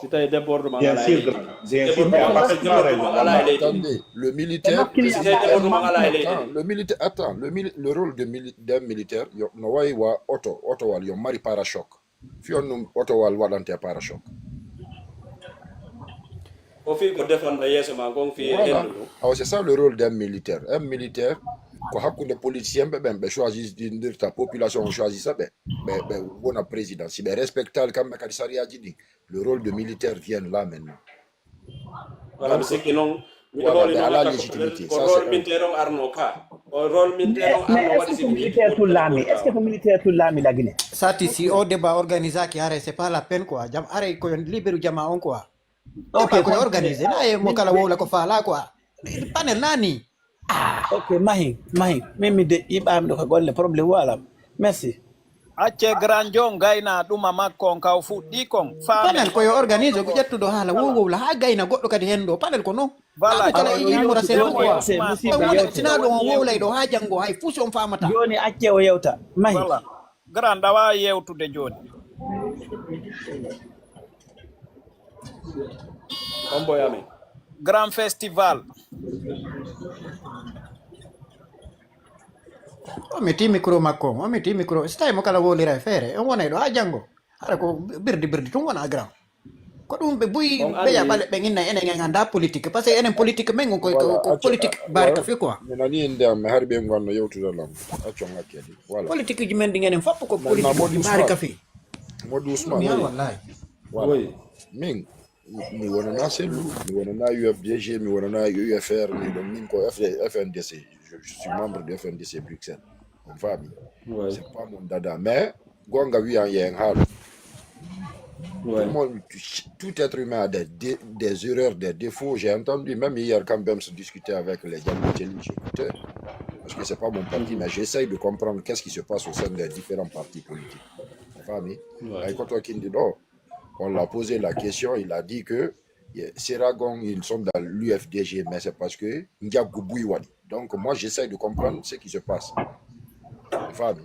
Si tawi débordement Bien ala sûr, e grand. Bien sûr, débordement mais parce que débordement ala e leydi. Attendez, le militaire, Parce qu'il y a Si tawi débordement ala e leydi. Attends, le militaire, attends, le, mili- le rôle de mili- d'un militaire, yo- no wayi wa auto, auto wal, yo mari para-choc. Fi on ɗum auto wal waɗante para-choc. Ko fi ko defanda yeeso ma kon fi e Voilà. Hendu ɗum. Alors, c'est ça le rôle d'un militaire. Un militaire, ko hakkunde politicien ɓe ɓen ɓe choisir, population on choisir ɓe, ɓe, ɓe wona président. Si ɓe respectal kamɓe kadi sariyaji ɗin, le rôle de militaire vient là maintenant. Wala mi sikki noon miɗo Voilà, hooli mais noon à la hata ko légitimité, ko ça, rôle c'est militaire on arno ka. O rôle militaire Mais, on mais arno est-ce waɗi que si ko mi militaire yetti tun laami? Est-ce que ko militaire tun laami la Guinée? Sati si o débat organisaki haray c'est pas la peine quoi. Jam haray ko libéru jama on quoi. Ok, Débat ko kon- organisé na e mo kala wowla ko faala quoi. Panel nani. Ah, Ok, mahi, mahi. Min mi de iɓami ɗo ka golle, problème wala. Merci. Acce Grand John gayna ɗuma makko on ka o fuɗɗi kon. Faamen. Panel ko yo organise ko ƴettuɗo haala wo wowla ha gayna goɗɗo kadi hen ɗo. Panel ko non. Voilà. Kala e yimura seeɗa Joni quoi. yewte, musiba Wona yewte. sina ɗo on wowlay ɗo ha janngo hay fuu si on faamata. Joni acce o yewta. Mahi. Voilà. Grand, a waawi yewtude jooni. On boy amen. Grand Festival. O mi ti micro makko, o mi ti micro. Si tawi mo kala wowlira e feere, on wonay ɗo ha janngo. Hara ko birdi birdi tun wona grand. Ko ɗum ɓe buy On ɓeya andi- ɓale ɓen inna enen en annda politique. Parce que enen politique men ko, ko, Voilà, ko acca- politique ah, bari voilà. Ka fi quoi. Min nani inde am, mi hari ɓe ngon no yewtude lan. Acca on accedi. Voilà. Politique ji men ɗi enen fof ko Maintenant, politique Modou bari Ka Ousmane. fi. Modou Ousmane. Mi Oui. Wallahi. Voilà. Oui. Min, mi wonana Sellu, mi wonana U F D G, mi wonana U F R, mi ɗon min ko F D, F N D C. Je, je suis membre de F N D C Bruxelles. On famille. Oui. C'est pas mon dada. Mais, gonga wi en yen halu. Oui. Tout le monde, tout être humain a des, des, des erreurs, des défauts. J'ai entendu même hier quand Bems discutait avec les Diallo Tchelou, j'écoutais. Parce que c'est pas mon parti, mais j'essaye de comprendre qu'est-ce qui se passe au sein des différents partis politiques. On famille. Ouais. Ay koto kindi ɗo, on l'a posé la question, il a dit que eh, Seragon, ils sont dans l'U F D G, mais c'est parce que Ndiagou Bouyouani. Donc moi, j'essaye de comprendre ce qui se passe. On famille.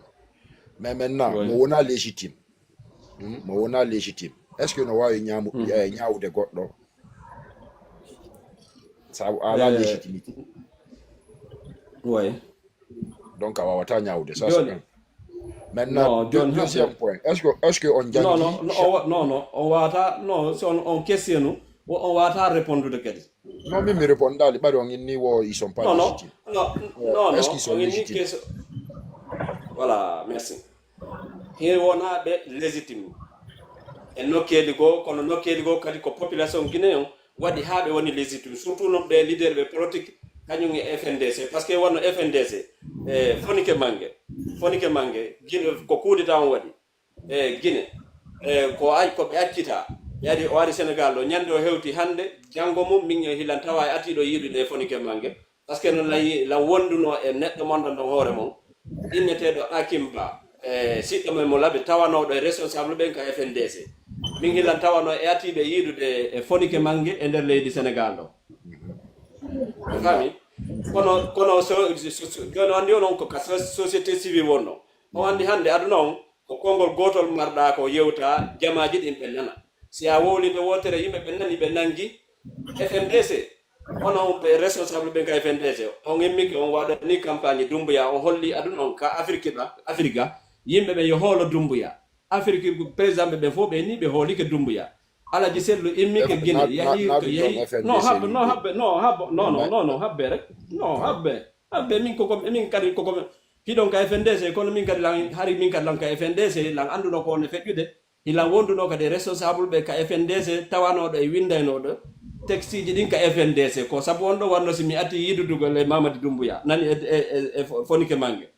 Mais maintenant, Ouais. mo wona légitime. Hmm? Mo wona légitime. Est-ce que no wawi ñaamu- eh, ñaawude goɗɗo? Ça a la Eh, légitimité. Oui. Donc a wawata ñaawude. Ça, Joni. c'est un. Maintenant, Non, deux- joni deuxième haɓe. Point. Est-ce que, est-ce que on Non, non, janngi non, on wa- non, non, on wata, non, si on, on question, on, on wata répondre de kadi. Non, mais me répondre, les ballons, ils n'y wo- ils sont pas Non, non, légitimes. non, Euh, non, non, est-ce qu'ils sont on est légitimes? Question. Voilà, merci. He wona ɓe légitime. E nokkeeli goo, kono nokkeeli goo kadi ko population Guinée on waɗi haa ɓe woni légitime. Surtout non ɓe leader ɓe politique, kañum e F N D C. Parce que wonno F N D C, e Fonike Mange. Fonike Mange, Guinée, ko kudeta on waɗi. E Guinée, e ko ay, ko ɓe accita. Ɓe ari, o ari Sénégal ɗo. Ñande o hewti hannde, janngo mum, min e hilan tawa e ati ɗo yiiɗude e Fonike Mange. Parce que no layi, lan wonduno e neɗɗo mon ɗon hoore mon, inneteeɗo Akim Ba, e siɗɗo men mo laɓi tawanooɗo e responsable ɓen ka F N D C. Min hilan tawanoo e atiiɓe yiidude e Fonike Mange e nder leydi Senegal ɗo. A faami? Kono, kono so, so, so, jooni o anndi onon ko ka so-, société civile wonno. O anndi hannde aduna on ko konngol gootol marɗaa ko yewta jamaaji ɗin ɓe nana. Si a wowlii nde wootere yimɓe ɓe nani ɓe nangi F N D C. Onon ɓe responsable ɓen ka F N D C, on immike on waɗani campagne Dumbuya, on holli aduna on ka Afirki ɗa, Afirka, yimɓe ɓe yo hoolo Dumbuya. Afirki président ɓe ɓen fof ɓe ni ɓe hoolike Dumbuya. Alaji Sellu immike Gine, yahi, yahi, no habbe, no habbe, no habbe, no, no, no, no, habbe rek, no habbe, habbe min koko, min kadi koko, hiɗon ka F N D C, kono min kadi lan, hari min kadi lan ka F N D C, lan annduno ko on e feƴƴude, hilan wonduno kadi e responsable ɓe ka F N D C, tawanooɗo e winndaynooɗo texte ji ɗin ka F N D C, ko sabu on ɗo wanno si mi ati yidudugol e Mamadi Dumbuya, nani e, e, e, e Fo-, Fonike Mange.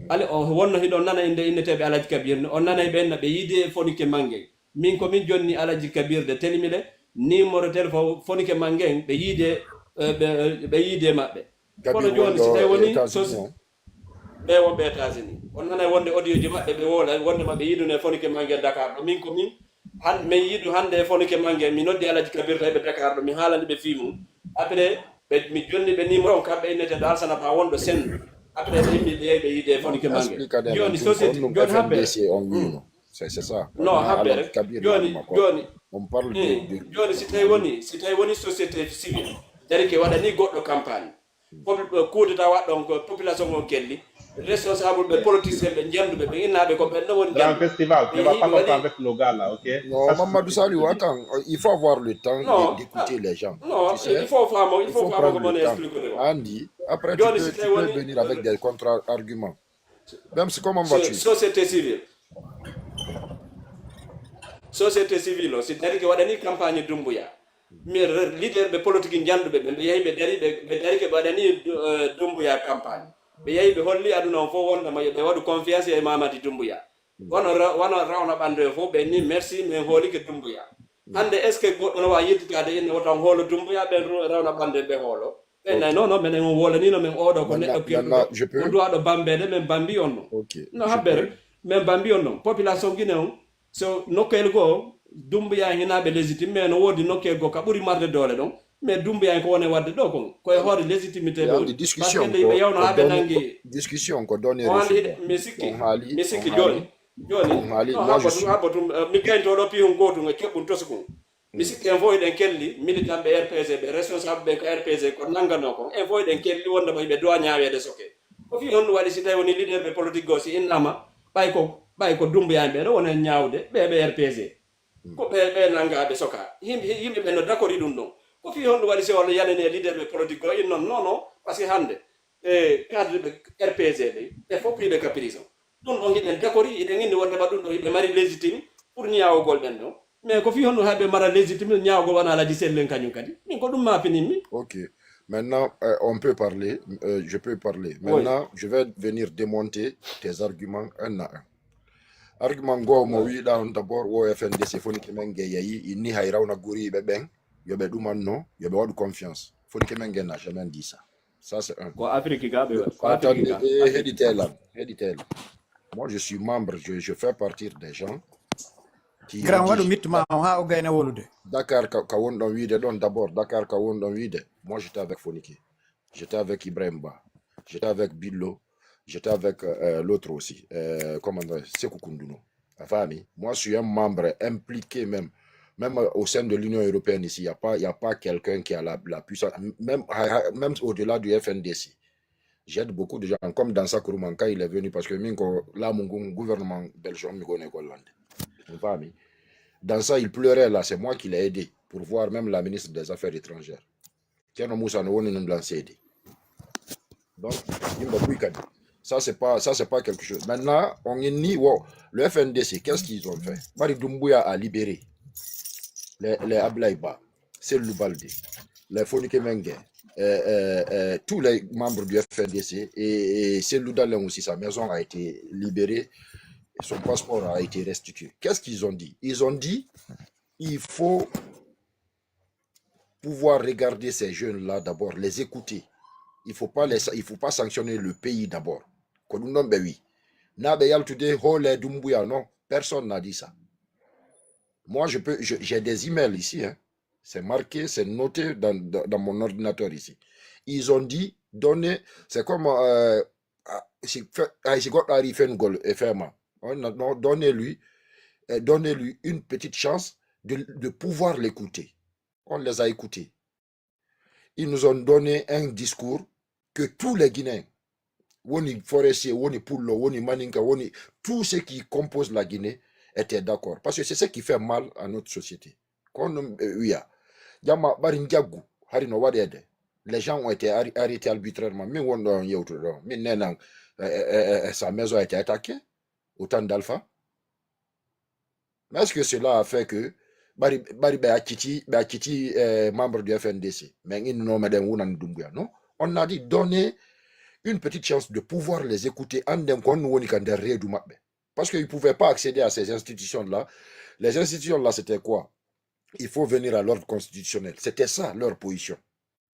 Ale o wonno hiɗon nana innde inneteeɓe Alaji Kabir, on nanay ɓen na ɓe yiide e Fonike Mange. Min ko min jonni Alaji Kabir de telimile, numéro téléphone Fonike Mange en, ɓe yiide, eh, ɓe, ɓe yiide maɓɓe. Kono jooni si tawi woni sos-, ɓe wonɓe États-Unis. On nanay wonde audio ji maɓɓe, ɓe wowla, wonde maɓɓe yiiduno e Fonike Mange Dakar ɗo. Min ko min, han-, min yiidu hannde e Fonike Mange, mi noddi Alaji Kabir tawi ɓe Dakar ɗo, mi haalani ɓe fii mum. Après, ɓe, mi jonni ɓe numéro on, kamɓe innete ɗo Alsana Ba wonɗo Sendu. Après, ɓe immi ɓe yehi ɓe yiide e Fonike Mange. Jooni société, jooni habbe. C'est, c'est ça. Non, habbe rek. Jooni, jooni. On parle de, eh, de jooni si tawi woni, si tawi woni société civile, darike waɗani goɗɗo campagne. Pop-, coup d'État waɗɗon ko population on kelli, responsable ɓe, politicien ɓe, jannduɓe ɓe, innaaɓe ko ɓen ɗon woni jannduɓe. Grand festival, tu vas pas longtemps avec nos gars là, ok? Non, Mamadou Saliou, attends, euh, il faut avoir le temps de, d'écouter les gens. Non, tu sais, il faut vraiment, il faut vraiment que on explique le débat. Andy, après, tu peux, tu peux venir avec des contre-arguments. Même si, comment vas-tu? Société civile. Société civile, o si darike waɗani campagne Dumbuya. Mi re-, leader ɓe politique jannduɓe ɓe, ɓe yahi ɓe dari, ɓe, ɓe darike ɓe waɗani, euh, Dumbuya campagne. Ɓe yahi ɓe holli aduna on fof wonde ma yo ɓe waɗu confiance e Mamadi Dumbuya. Wano ra-, wano rawna ɓandu en fof ɓe ni merci, min hoolike Dumbuya. Hannde est-ce que goɗɗo no waawi yedditaade inne wota on hoolo Dumbuya, ɓen ru-, rawna ɓandu en ɓe hoolo? Ɓe nay, non, non, menen on wolanino men oɗo ko neɗɗo kelɗuɗo, on duwaɗo bambeede, men bambi on non. No habbe rek, men bambi on non. Population Guinée on, so nokkuyel goo, Dumbuya hinaaɓe légitime, mais no woodi nokkuyel goo ka ɓuri marde doole ɗon. Mais Dumbuya en ko woni waɗde ɗo kon, ko e hoore légitimité ɗo. Parce que yimɓe yawno haa ɓe nangi. Discussion ko donner reçu. Mi sikki, mi sikki jooni, jooni. Non, habbo tun, habbo tun, eh, mi gaynto ɗo pihun gootun e keɓɓun tosi kun. Mi sikki en fof hiɗen kelli, militant ɓe R P G, ɓe responsable ɓe ko R P G, ko nanngano kon. En fof hiɗen kelli wonde mo hiɓe duwa ñaaweede soke. Ko fii honɗum waɗi si tawi woni leader ɓe politique goo si innama, ɓay ko, ɓay ko Dumbuya en ɓe ɗo woni ñaawde, ɓe ɓe R P G. Ko ɓe, ɓe nanngaa ɓe sokaa. Yimɓe, yimɓe ɓe no dakori ɗum ɗon. Ko fii honɗum waɗi si on yanani e leader ɓe politique goo innon, non, non, parce que hannde, e cadre ɓe R P G ɓe, ɓe fof piiɓe ka prison. Ɗum ɗon hiɗen dakori, hiɗen inni wonde ma ɗum ɗon hiɓe mari légitime pour ñaawugol ɓen ɗon. Mais ko fii honɗum hay ɓe mara légitime ñaawugol wona Alaji Sellen kañum kadi? Min ko ɗum maafininmi. Ok. Maintenant, euh, on peut parler, euh, je peux parler. Oui. Maintenant, je vais venir démonter tes arguments un à un. Argument goo mo wiɗa on d'abord, wo F N D C Fonike Mange yahi, inni hay rawna guriiɓe ɓen, yo ɓe ɗumanno, yo ɓe waɗu confiance. Fonike Mange n'a jamais dit ça. Ça, c'est un. Ko Afrique ga ɓe, ko Afrique ga. Attendez, eh, heɗite lan, heɗite lan. Moi, je suis membre, je, je fais partie des gens qui. Grand, waɗu mitti ma on haa o gayna wolude. Dakar ka, ka wonɗon wiide ɗon, d'abord, Dakar ka wonɗon wiide. Moi, j'étais avec Fonike. J'étais avec Ibrahim Ba. J'étais avec Billo. J'étais avec, euh, l'autre aussi. Euh, comment on dit, Sekou Koundounou. A faami? Moi, je suis un membre impliqué même. Même au sein de l'Union européenne ici, il y a pas, il y a pas quelqu'un qui a la, la puissance. Même, même au-delà du F N D C, j'aide beaucoup de gens, comme Dansa Kourouman, quand il est venu, parce que min ko laamu ngun, gouvernement belge on mi goni e gollande. A faami? Dansa, il pleurait là, c'est moi qui l'ai aidé pour voir même la ministre des Affaires étrangères. Thierno Moussa no woni non lan seede. Donc, yimɓe buy kadi. Ça, c'est pas, ça, c'est pas quelque chose. Maintenant, on est ni, wo, le F N D C, qu'est-ce qu'ils ont fait? Mari Doumbouya a libéré les, les Ablaye Ba, Cellou Baldé, les Fonike Mengue, euh, euh, euh, tous les membres du F N D C et, et Cellou Dalein aussi, sa maison a été libérée. Son passeport a été restitué. Qu'est-ce qu'ils ont dit? Ils ont dit, il faut pouvoir regarder ces jeunes-là d'abord, les écouter. Il faut pas les, il faut pas sanctionner le pays d'abord. Ko ɗum ɗon ɓe wi. Na ɓe yaltude hoole Dumbuya, non. Personne n'a dit ça. Moi, je peux, je- j'ai des emails ici, hein. C'est marqué, c'est noté dans, dans, dans mon ordinateur ici. Ils ont dit, donnez, c'est comme, euh, ah, si, fe- ah, si goɗɗo ari fenugol e fema, on a- non, donnez-lui, euh, donnez-lui une petite chance de, de pouvoir l'écouter. On les a écoutés. Ils nous ont donné un discours que tous les Guinéens, woni forestier, woni pullo, woni maninka, woni, tous ceux qui composent la Guinée étaient d'accord. Parce que c'est ce qui fait mal à notre société. Kono, eh, wiya, jama ɓari njaggu, hari no waɗeede. Les gens ont été arr- arrêtés arbitrairement. Min wonɗo on yewtude ɗo. Min nenan, eh, eh, eh, eh, sa maison a été attaquée au temps d'Alpha. Mais est-ce que cela a fait que ɓari ɓari ɓe acciti ɓe acciti eh, membre du F N D C? Mais innuno meɗen wunan Dumbuya, non. On a dit donner une petite chance de pouvoir les écouter, anden ko honno woni ka nder reedu maɓɓe. Parce qu'ils ne pouvaient pas accéder à ces institutions-là. Les institutions-là, c'était quoi? Il faut venir à l'ordre constitutionnel. C'était ça leur position.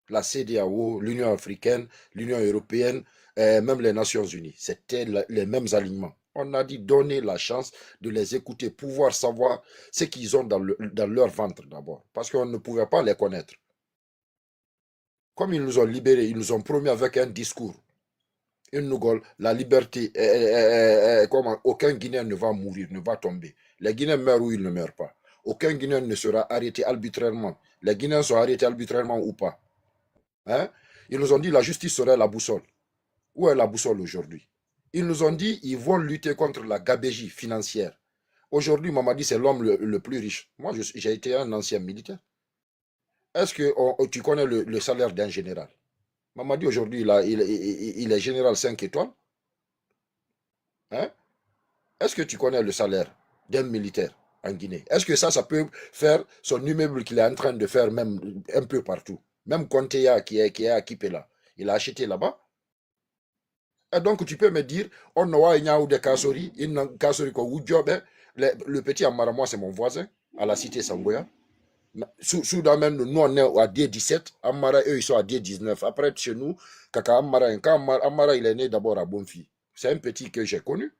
La C D A O, l'Union africaine, l'Union européenne, euh, même les Nations Unies. C'était la- les mêmes alignements. On a dit donner la chance de les écouter, pouvoir savoir ce qu'ils ont dans, le- dans leur ventre d'abord. Parce qu'on ne pouvait pas les connaître. Comme ils nous ont libérés, ils nous ont promis avec un discours. Une nouvelle, la liberté, euh, euh, euh, euh, comment, aucun Guinéen ne va mourir, ne va tomber. Les Guinéens meurent ou ils ne meurent pas. Aucun Guinéen ne sera arrêté arbitrairement. Les Guinéens sont arrêtés arbitrairement ou pas. Hein? Ils nous ont dit la justice serait la boussole. Où est la boussole aujourd'hui? Ils nous ont dit ils vont lutter contre la gabegie financière. Aujourd'hui, Mamadi, c'est l'homme le, le plus riche. Moi, je suis- j'ai été un ancien militaire. Est-ce que on- tu connais le, le salaire d'un général? Mamadi, aujourd'hui, il, a- il- il- il est général cinq étoiles. Hein? Est-ce que tu connais le salaire d'un militaire en Guinée? Est-ce que ça, ça peut faire son immeuble qu'il est en train de faire même un peu partout? Même Konteya qui est, qui est à Kipela, il a acheté là-bas. Et donc, tu peux me dire, on a Kasori, il a Kasori ko wujjoɓe, le, le petit Amara, moi, c'est mon voisin, à la cité Sangoya. Sou- Soudamen, nous, on est à D dix-sept, Amara, eux, ils sont à D dix-neuf. Après, chez nous, Kaka Amara, quand Amara, Amara, il est né d'abord à Bonfi. C'est un petit que j'ai connu.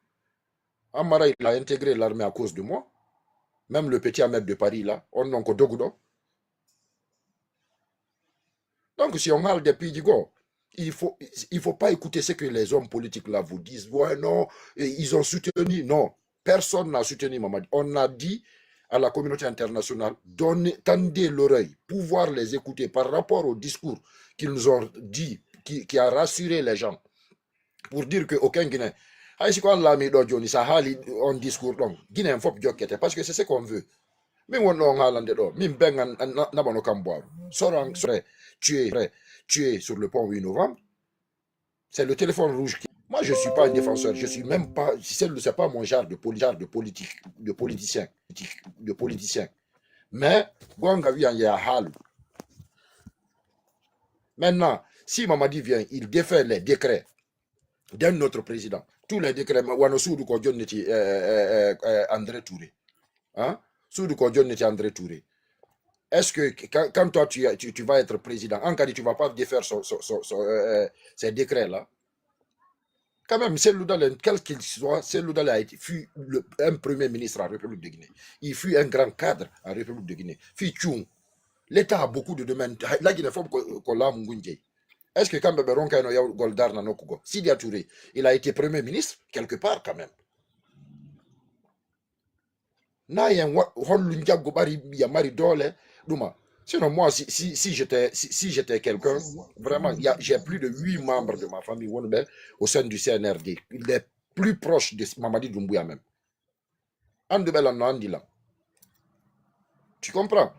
Amara, il a intégré l'armée à cause de moi. Même le petit Ahmed de Paris, là, on n'en ko dogudo. Donc, si on parle des pays du Go, il faut, il faut pas écouter ce que les hommes politiques là vous disent. Ouais, non, et ils ont soutenu. Non, personne n'a soutenu Mamadi. On a dit à la communauté internationale, donnez, tendez l'oreille, pouvoir les écouter par rapport au discours qu'ils nous ont dit, qui, qui a rassuré les gens. Pour dire que aucun Guinéen, hay si ko an laamiiɗo jooni, sa haali on discours ɗon, Guinéen fof jokkete, parce que c'est ce qu'on veut. Min wonɗo on haalande ɗo, min bengan naɓano kamboiru. Soran sore, tu es, tu es sur le pont huit novembre. C'est le téléphone rouge qui. Moi, je suis pas un défenseur, je suis même pas, c'est c'est pas mon genre de, poli- genre de politique, de politicien, de politicien. Mais, gonga wiyan ya haalu. Maintenant, si Mamadi vient, il défait les décrets d'un autre président. Tous les décrets, wano suudu ko jonniti eh, eh, eh, eh, André Touré. Hein? Suudu ko jonniti André Touré. Est-ce que quand, quand toi tu, tu, tu vas être président, en cas tu vas pas défaire son, son, son, son, euh, euh, ces décrets-là? Quand même, Cellou Dalein, quel qu'il soit, Cellou Dalein a été, fut le- un premier ministre en République de Guinée. Il fut un grand cadre en République de Guinée. Fut Tchoun. L'État a beaucoup de domaines. La Guinée, faut que, que l'âme ngunje. Est-ce que quand même, Ronka no Goldar na Nokugo? Sidia Touré, il a été premier ministre quelque part quand même. Na yen wa- hollu njaggu ɓari ya mari doole ɗuma. Sinon, moi, si, si, si j'étais si, si j'étais quelqu'un, vraiment, il y a- j'ai plus de huit membres de ma famille wonɓe au sein du C N R D, les plus proches de Mamadi Doumbouya même. Anduɓe lan no andi lan. Tu comprends?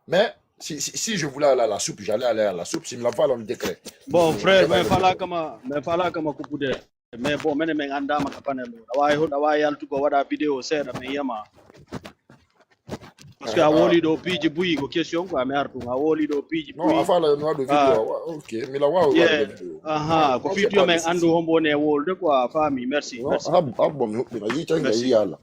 Mais si, si, si je voulais aller à la soupe, j'allais aller à la soupe. Si mi la voie dans le décret. Bon, frère, mais fala kama, mais fala kama kupude. Mais bon, mene men andama ka panel o. Awa hon awa yaltugo waɗa vidéo seeɗa men yama. Parce que a woli ɗo piiji buyi ko question quoi, mi artu a woli ɗo piiji buyi. Non, a fala no waɗu vidéo. Ok, mi la wawi waɗude vidéo. Aha, ko fitu yo men andu hombo ne wolde quoi, fami. Merci. Merci. Habbo mi huɓɓina yitanga yiyala.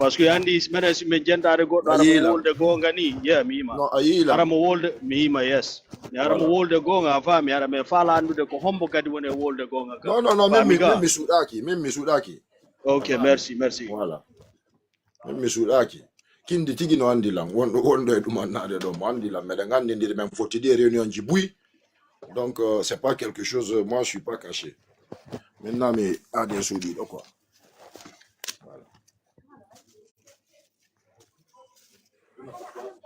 Parce que anndi, si menen, si min jentaade goɗɗo, ara mo wolde goonga ni, yeah, mi yima. No, a yiila. Ara mo wolde, mi yima, yes. Mi ara mo wolde goonga, a faami, ara mi faala anndude ko hombo kadi woni e wolde goonga ka. Non, non, non, min mi, min mi suuɗaaki, min mi suuɗaaki. Ok, merci, merci. Voilà. Min mi suuɗaaki. Kindi tigi no anndi lan, wonɗo, wonɗo e ɗumannaade ɗo, mo anndi lan, meɗen anndindiri, men fottidi e réunion ji buy. Donc, euh, c'est pas quelque chose, moi, je suis pas caché. Maintenant, mi aaden suuɗiiɗo, quoi. Voilà.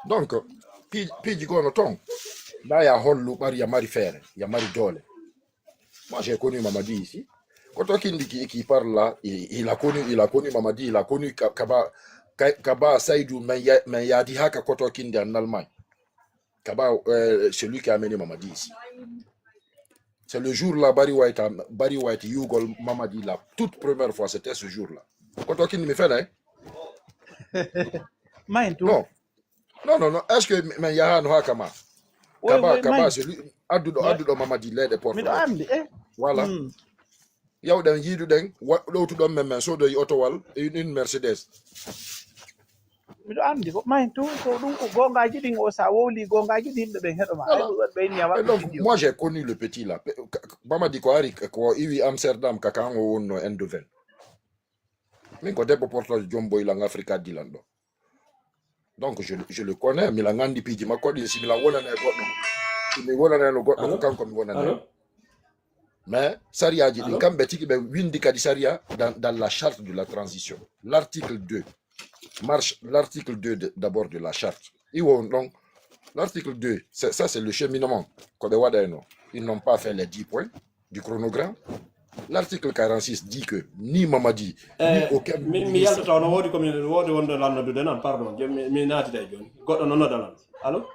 Donc, pi-, piiji goo no ton. Ndaa ya hollu ɓari ya mari feere, ya mari doole. Moi, j'ai connu Mamadi ici. Koto Kindi qui, qui parle là, il, il a connu, il a connu Mamadi, il a connu Ka-, Kaba, Ka-, Kaba Saïdou, mais il y a, mais il y a dit Haka Koto Kindi en Allemagne. Kaba, euh, c'est lui qui a amené Mamadi ici. C'est le jour-là, Barry White, a- Barry White, Yugol Mamadi, la toute première fois, c'était ce jour-là. Koto Kindi mi fenaa, hein? Mahin tu. Non. Non, non, non. Est-ce que men yahaano haa Kama? Woy, Kaba, woy, Kaba, mahin. C'est lui. Adduɗo, Woy. Adduɗo Mamadi, leyɗe Porto. Miɗo anndi, eh. Voilà. Hmm. Yawɗen, yiiduɗen, wa- ɗowtuɗon men, men soodoyi otowal, une, une Mercedes. Miɗo anndi ko mahin tu, ko ɗum ko goongaaji ɗin o, sa wowli goongaaji ɗin, yimɓe ɓen heɗo ma. Voilà. Ay, ko ɓe inni a Et waɗi donc, vidéo. Moi, j'ai connu le petit là. Pe- ka- ka- Mamadi ko ari, ko iwi Amsterdam, ka kan o wonno Eindhoven. Min ko debbo Porto jomboy lan Afrika addi lan ɗo. Donc, je, je le connais, mi la nganndi piiji makko ɗin, si mi la wonane goɗɗo. Si mi wonane no goɗɗo, ko Allô? Kanko mi wonane. Allô? Mais, sariyaaji ɗin, Allô? Kamɓe tigi ɓe winndi kadi sariya dans, dans la charte de la transition. L'article deux. Marche, l'article deux de- d'abord de la charte. Iwo on ɗon, l'article deux, c'est- ça c'est le cheminement. Ko ɓe waɗayno. Ils n'ont pas fait les dix points du chronogramme. L'article quarante-six dit que ni Mamadi, ni Eh, aucun mi mi ministre. Yaltata, no woodi ko mi woodi wonde lan noddude nan, pardon. Jooni mi, mi naatida e jooni. Goɗɗo no nodda lan. Allô?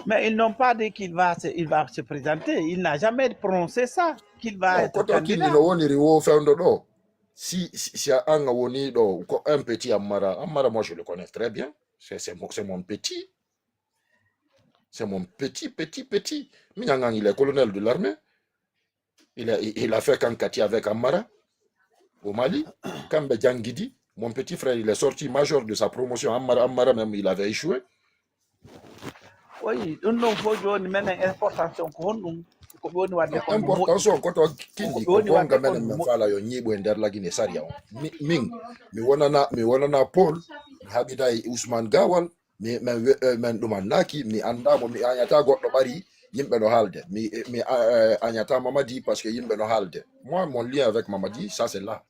Mais ils n'ont pas dit qu'il va se, il va se présenter. Il n'a jamais prononcé ça, qu'il va Non, être Koto Kindi candidat. No woni riwo fewndo ɗo. Si, si, si a anga woni ɗo, ko un petit Ammara. Ammara, moi, je le connais très bien. C'est c'est mon, c'est mon petit. C'est mon petit, petit, petit. Mi ñangan, il est colonel de l'armée. Il a, il a fait Kankati avec Ammara au Mali. Kamɓe jangidi. Mon petit frère, il est sorti major de sa promotion. Ammara, Ammara même, il avait échoué. Oui, ɗum ɗon fof jooni menen importance on ko honɗum? Ko ɓe woni waɗde kon mo moƴƴi. Importance on Koto Kindi, Ko ɓe ko woni waɗde goonga kon menen mo men moƴƴi. Faala yo ñiiɓu e nder lagine sariya on. Mi- Min, mi wonana, mi wonana Paul, mi haɓida e Ousmane Gawal, mi, men, we- eh, men ɗumannaaki, mi anndaa mo, mi añataa goɗɗo ɓari yimɓe no haalde. Mi, mi eh, añataa Mamadi parce que yimɓe no haalde. Moi, mon lien avec Mamadi, ça c'est là.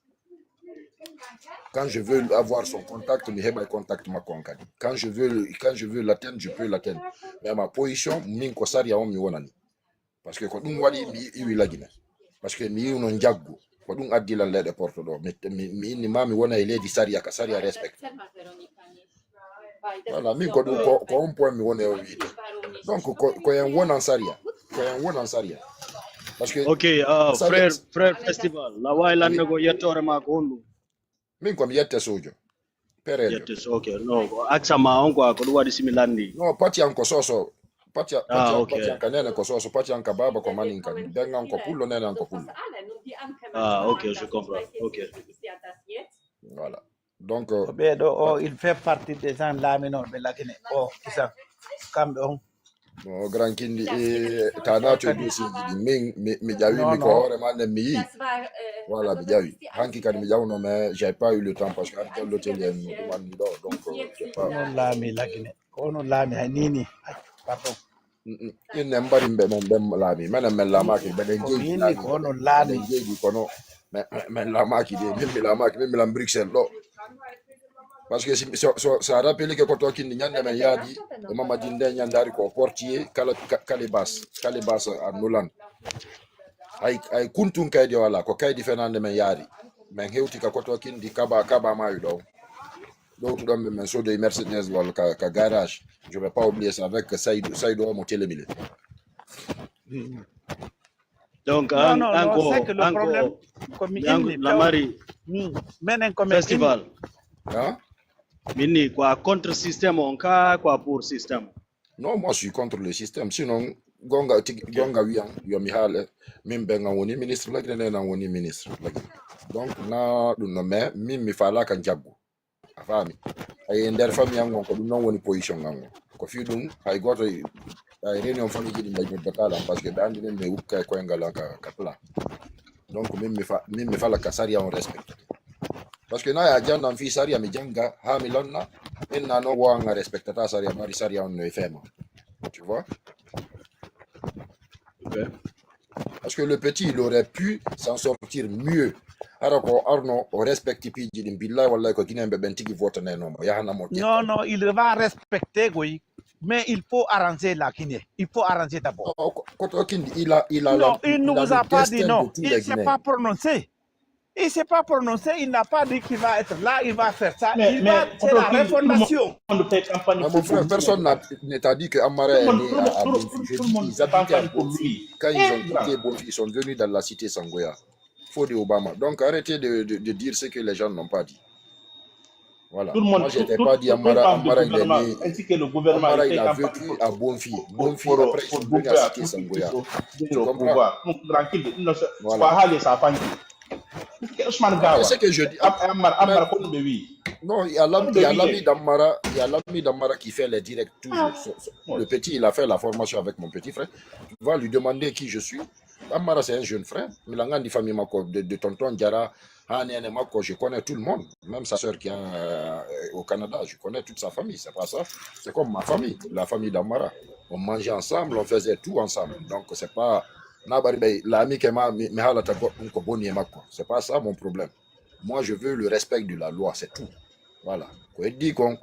Quand je veux avoir son contact, mi heɓay contact makko on kadi. Quand je veux, quand je veux l'atteindre, je peux l'atteindre. Mais ma position, min ko sariya on mi wonani. Parce que ko ɗum waɗi mi iwi lagine. Parce que mi yiwno njaggu. Ko ɗum addi lan leyɗe Porto ɗo. Mi, mi, mi inni ma mi wona e leydi sariya ka sariya respect. Voilà, min ko ɗum, ko, ko on point mi woni e o wiide. Donc, ko, ko en wonan sariya. Ko en wonan sariya. Parce que Ok, uh, sariya, frère, frère Festival, la waawi oui. Lannde ko yettoore ma ko honɗum? Min ko mi yette sojo. Perejo. Yette so, ok. No, ko accent ma on quoi, ko ɗum waɗi si mi lanndii. No, pati an ko soso. Pati, pati, Ah, an- ok. Pati an ka nene ko soso, pati an ka baba ko maninka. Bengan ko pullo, nene an ko pullo. Ah, ok, je comprends. Ok. Voilà. Donc, euh, Ko ɓee ɗoo, o, il fait partie des gens laaminooɓe lagine. O, kisan. Kamɓe on. No, Grand Kindi, eh, ta naatu e dossier ji ɗi. Min, mi, mi ƴawi, Non, mi ko non. Hoore ma nden mi yii. Voilà, mi ƴawi. Hanki kadi mi ƴawno, mais j'ai pas eu le temps parce que hade jallotel en ɗum anndi ɗo. Donc, euh, j'ai pas. Ko onon laami lagine. Ko onon laami hay nii nii. Ay, pardon. Mm, mm. Innen mbarimɓe mon ɓen laami. Menen men laamaaki, mbeɗen Ko jeydi min laami. Ko onon laami. Mbeɗen jeydi kono, men, men, men laamaaki de. Min mi laamaaki, min mi lan Bruxelles ɗo. Parce que si, so, so, so a rappeli ke ko to Kindi ñande men yaadi, e Mamadi nde ñande ari ko portier, kala, ka-, kalibas, kalibas a nulan. Ay, ay kuntun kaydi wala, ko kaydi fenande men yaari. Men hewti ka koto Kindi kaba, kaba mayu ɗo. Ɗowtuɗon men, men sodoyi Mercedes wala ka, ka garage. Je vais pas oublier ça avec Saïdou, Saïdou Omo Télémilé. Donc, Non, an, non, an non, ko, c'est que le an problème, ko, ko mi an, inni, la mari, hmm, menen ko men festival. Hein? Min ni, ko a contre système on ka, ko a pour système? Non, moi je suis contre le système. Sinon, gonga, tig- gonga wiyan, yo mi haale, min ɓe ngan woni ministre lagine, ne nan woni ministre lagine. Donc na ɗum no, mais min mi faalaaka njaggu. A faami? Ay, e nder famille an on, ko ɗum non woni position an on. Ko fii ɗum, hay gooto, ay, réunion famille ji ɗi mbaɗi noddataa lan, parce que ɓe anndi nen mi ukka e koyngal an ka, ka plan. Donc min mi fa-, min mi fala ka sariya on respecte. Parce que na ya jannan fii sariya mi janga, haa mi lonna, en na non wo an a respectata sariya, bari sariya on no e feema. Tu vois? Ok. Parce que le petit, il aurait pu s'en sortir mieux. Hara ko arno o respecte piiji ɗin. Billahi wallahi ko Guinéen ɓe ɓen tigi votanayno mo. Yahana mo Non, non, il va respecter, oui. Mais il faut arranger la Guinée. Il faut arranger d'abord. Koto Kindi, il a, il a Non, la, il ne il a vous a le pas dit destin non. de tous Il les ne s'est Guinéens. Pas prononcé. Il ne s'est pas prononcé. Il n'a pas dit qu'il va être là. Il va faire ça. Mais, Il mais, va, c'est la Koto Kindi, tout le monde, réfondation. Tout le monde fait campagne Mais pour mon frère, lui. Personne n'a, ne t'a dit que Amara Tout le est monde, né tout le à, monde, à tout le monde, Bonfi. tout Je le dis, monde ils fait habitaient à campagne pour Bonfi. lui. Quand ils ont Eh, grand. quitté Bonfi, ils sont venus dans la cité Sangoya. Faux de Obama. Donc arrêtez de, de, de dire ce que les gens n'ont pas dit. Voilà. Tout le monde, Moi, tout, j'étais tout, pas dit tout Amara, camp du Amara, il est gouvernement, né. Ainsi que le gouvernement Amara, était il a campagne vécu pour, à Bonfi. pour, Bonfi, pour, après, ils pour sont venus à Bonfi, Cité pour Sangoya. Bonfi, Tu pour comprends? Pouvoir. Nous, tranquille. Nous, c'est Voilà. Pas aller ça, tranquille. Parce que Ousmane Mais Gawa. ce que je dis, Am-, Amar, mais Amar, comme de oui. Non, il y a l'ami, Comme il y de a oui. l'ami d'Amara, il y a l'ami d'Amara qui fait les directs toujours. Ah, So- so- ouais. Le petit, il a fait la formation avec mon petit frère. Tu vas lui demander qui je suis. Amara, c'est un jeune frère. Milangandi famille Mako de, de tonton Diara. Ah, Nene Mako, je connais tout le monde. Même sa sœur qui est euh, au Canada, je connais toute sa famille. C'est pas ça. C'est comme ma famille, la famille d'Amara. On mangeait ensemble, on faisait tout ensemble. Donc, c'est pas. Nabari Bey, l'ami que ma, mi, mi halata goɗɗum ko boni e makko. C'est pas ça mon problème. Moi, je veux le respect de la loi, c'est tout. Voilà. Ko heddi kon,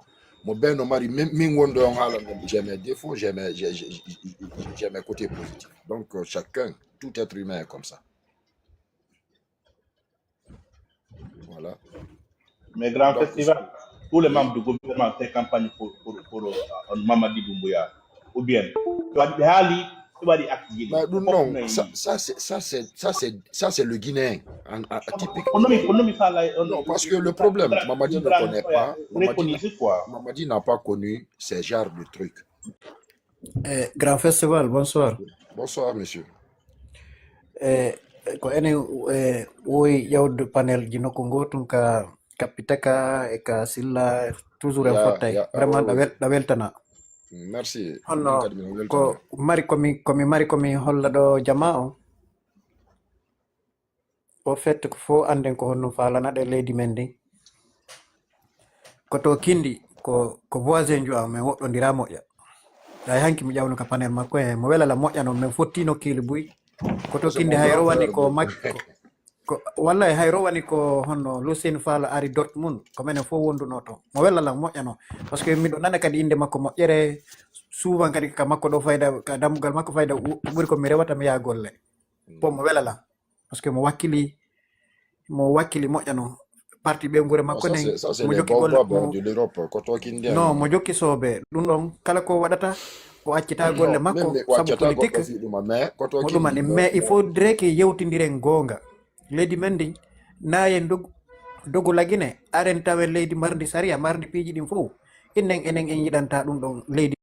mo ben no mari, min, min wonɗo on haala ɗum, j'ai mes défauts, j'ai mes, j'ai, j'ai, j'ai, j'ai mes côtés positifs. Donc, euh, chacun, tout être humain est comme ça. Voilà. Mais grand Donc, festival, tous les membres du gouvernement fait campagne pour, pour, pour euh, Mamadi Doumbouya. Ou bien, tu as des hali, tu as des actes. Mais non, non, ça, ça, c'est, ça, c'est, ça, c'est, ça, c'est le Guinéen, en- en- typique. Pour nous, pour nous, ça, là, on- Non, parce que le problème, Mamadi ne connaît pas, Mamadi, Reconnaissez quoi. Mamadi n'a pas connu ces genres de trucs. Eh, Grand Festival, bonsoir. Bonsoir, monsieur. Eh, ko enen eh, woyi ƴawde panel ji nokku ngoo tun ka Kapiteka e ka Silla, toujours en Ya, fottay. ya, Vraiment, oh, ɗa wel- ɗa weltana. Merci. Honno Min kadi mi weltama. Ko mari komi, komi mari komi holla ɗo jama o. Au fait, ko fof annden ko honno faalanaɗe leydi men ndin. Ko to Kindi, ko, ko voisin ju am, men woɗɗondiraa moƴƴa. Ɗay hanki mi ƴawno ka panel makko, e mo welala moƴƴa non, men fotti nokkiili buy. Ko to Kindi hay rowani ko mak-, ko, ko, wallay hay rowani ko honno Lucien Fall ari Dortmund, ko menen fof wonduno to. Mo welala moƴƴa non. Parce que miɗo nana kadi innde makko moƴƴere, souvent kadi ka makko ɗo fayda, ka dammugal makko fayda, ɓuri ko mi rewata mi yaha golle. Bon, mo welala. Parce que mo wakkili, mo wakkili moƴƴa non. Parti ɓe ngure makko nen, mo jokki golle. Non, mo jokki soobe. Ɗum ɗon, kala ko waɗata, o accita golle makko, sabu politique. Mo ɗumani, mais il faudrait que yewtindiren goonga. Leydi men ndin, na en dogu, dogu lagine, aren tawen leydi marndi sariya, marndi piiji ɗin fof. Innen enen en yiɗanta ɗum ɗon leydi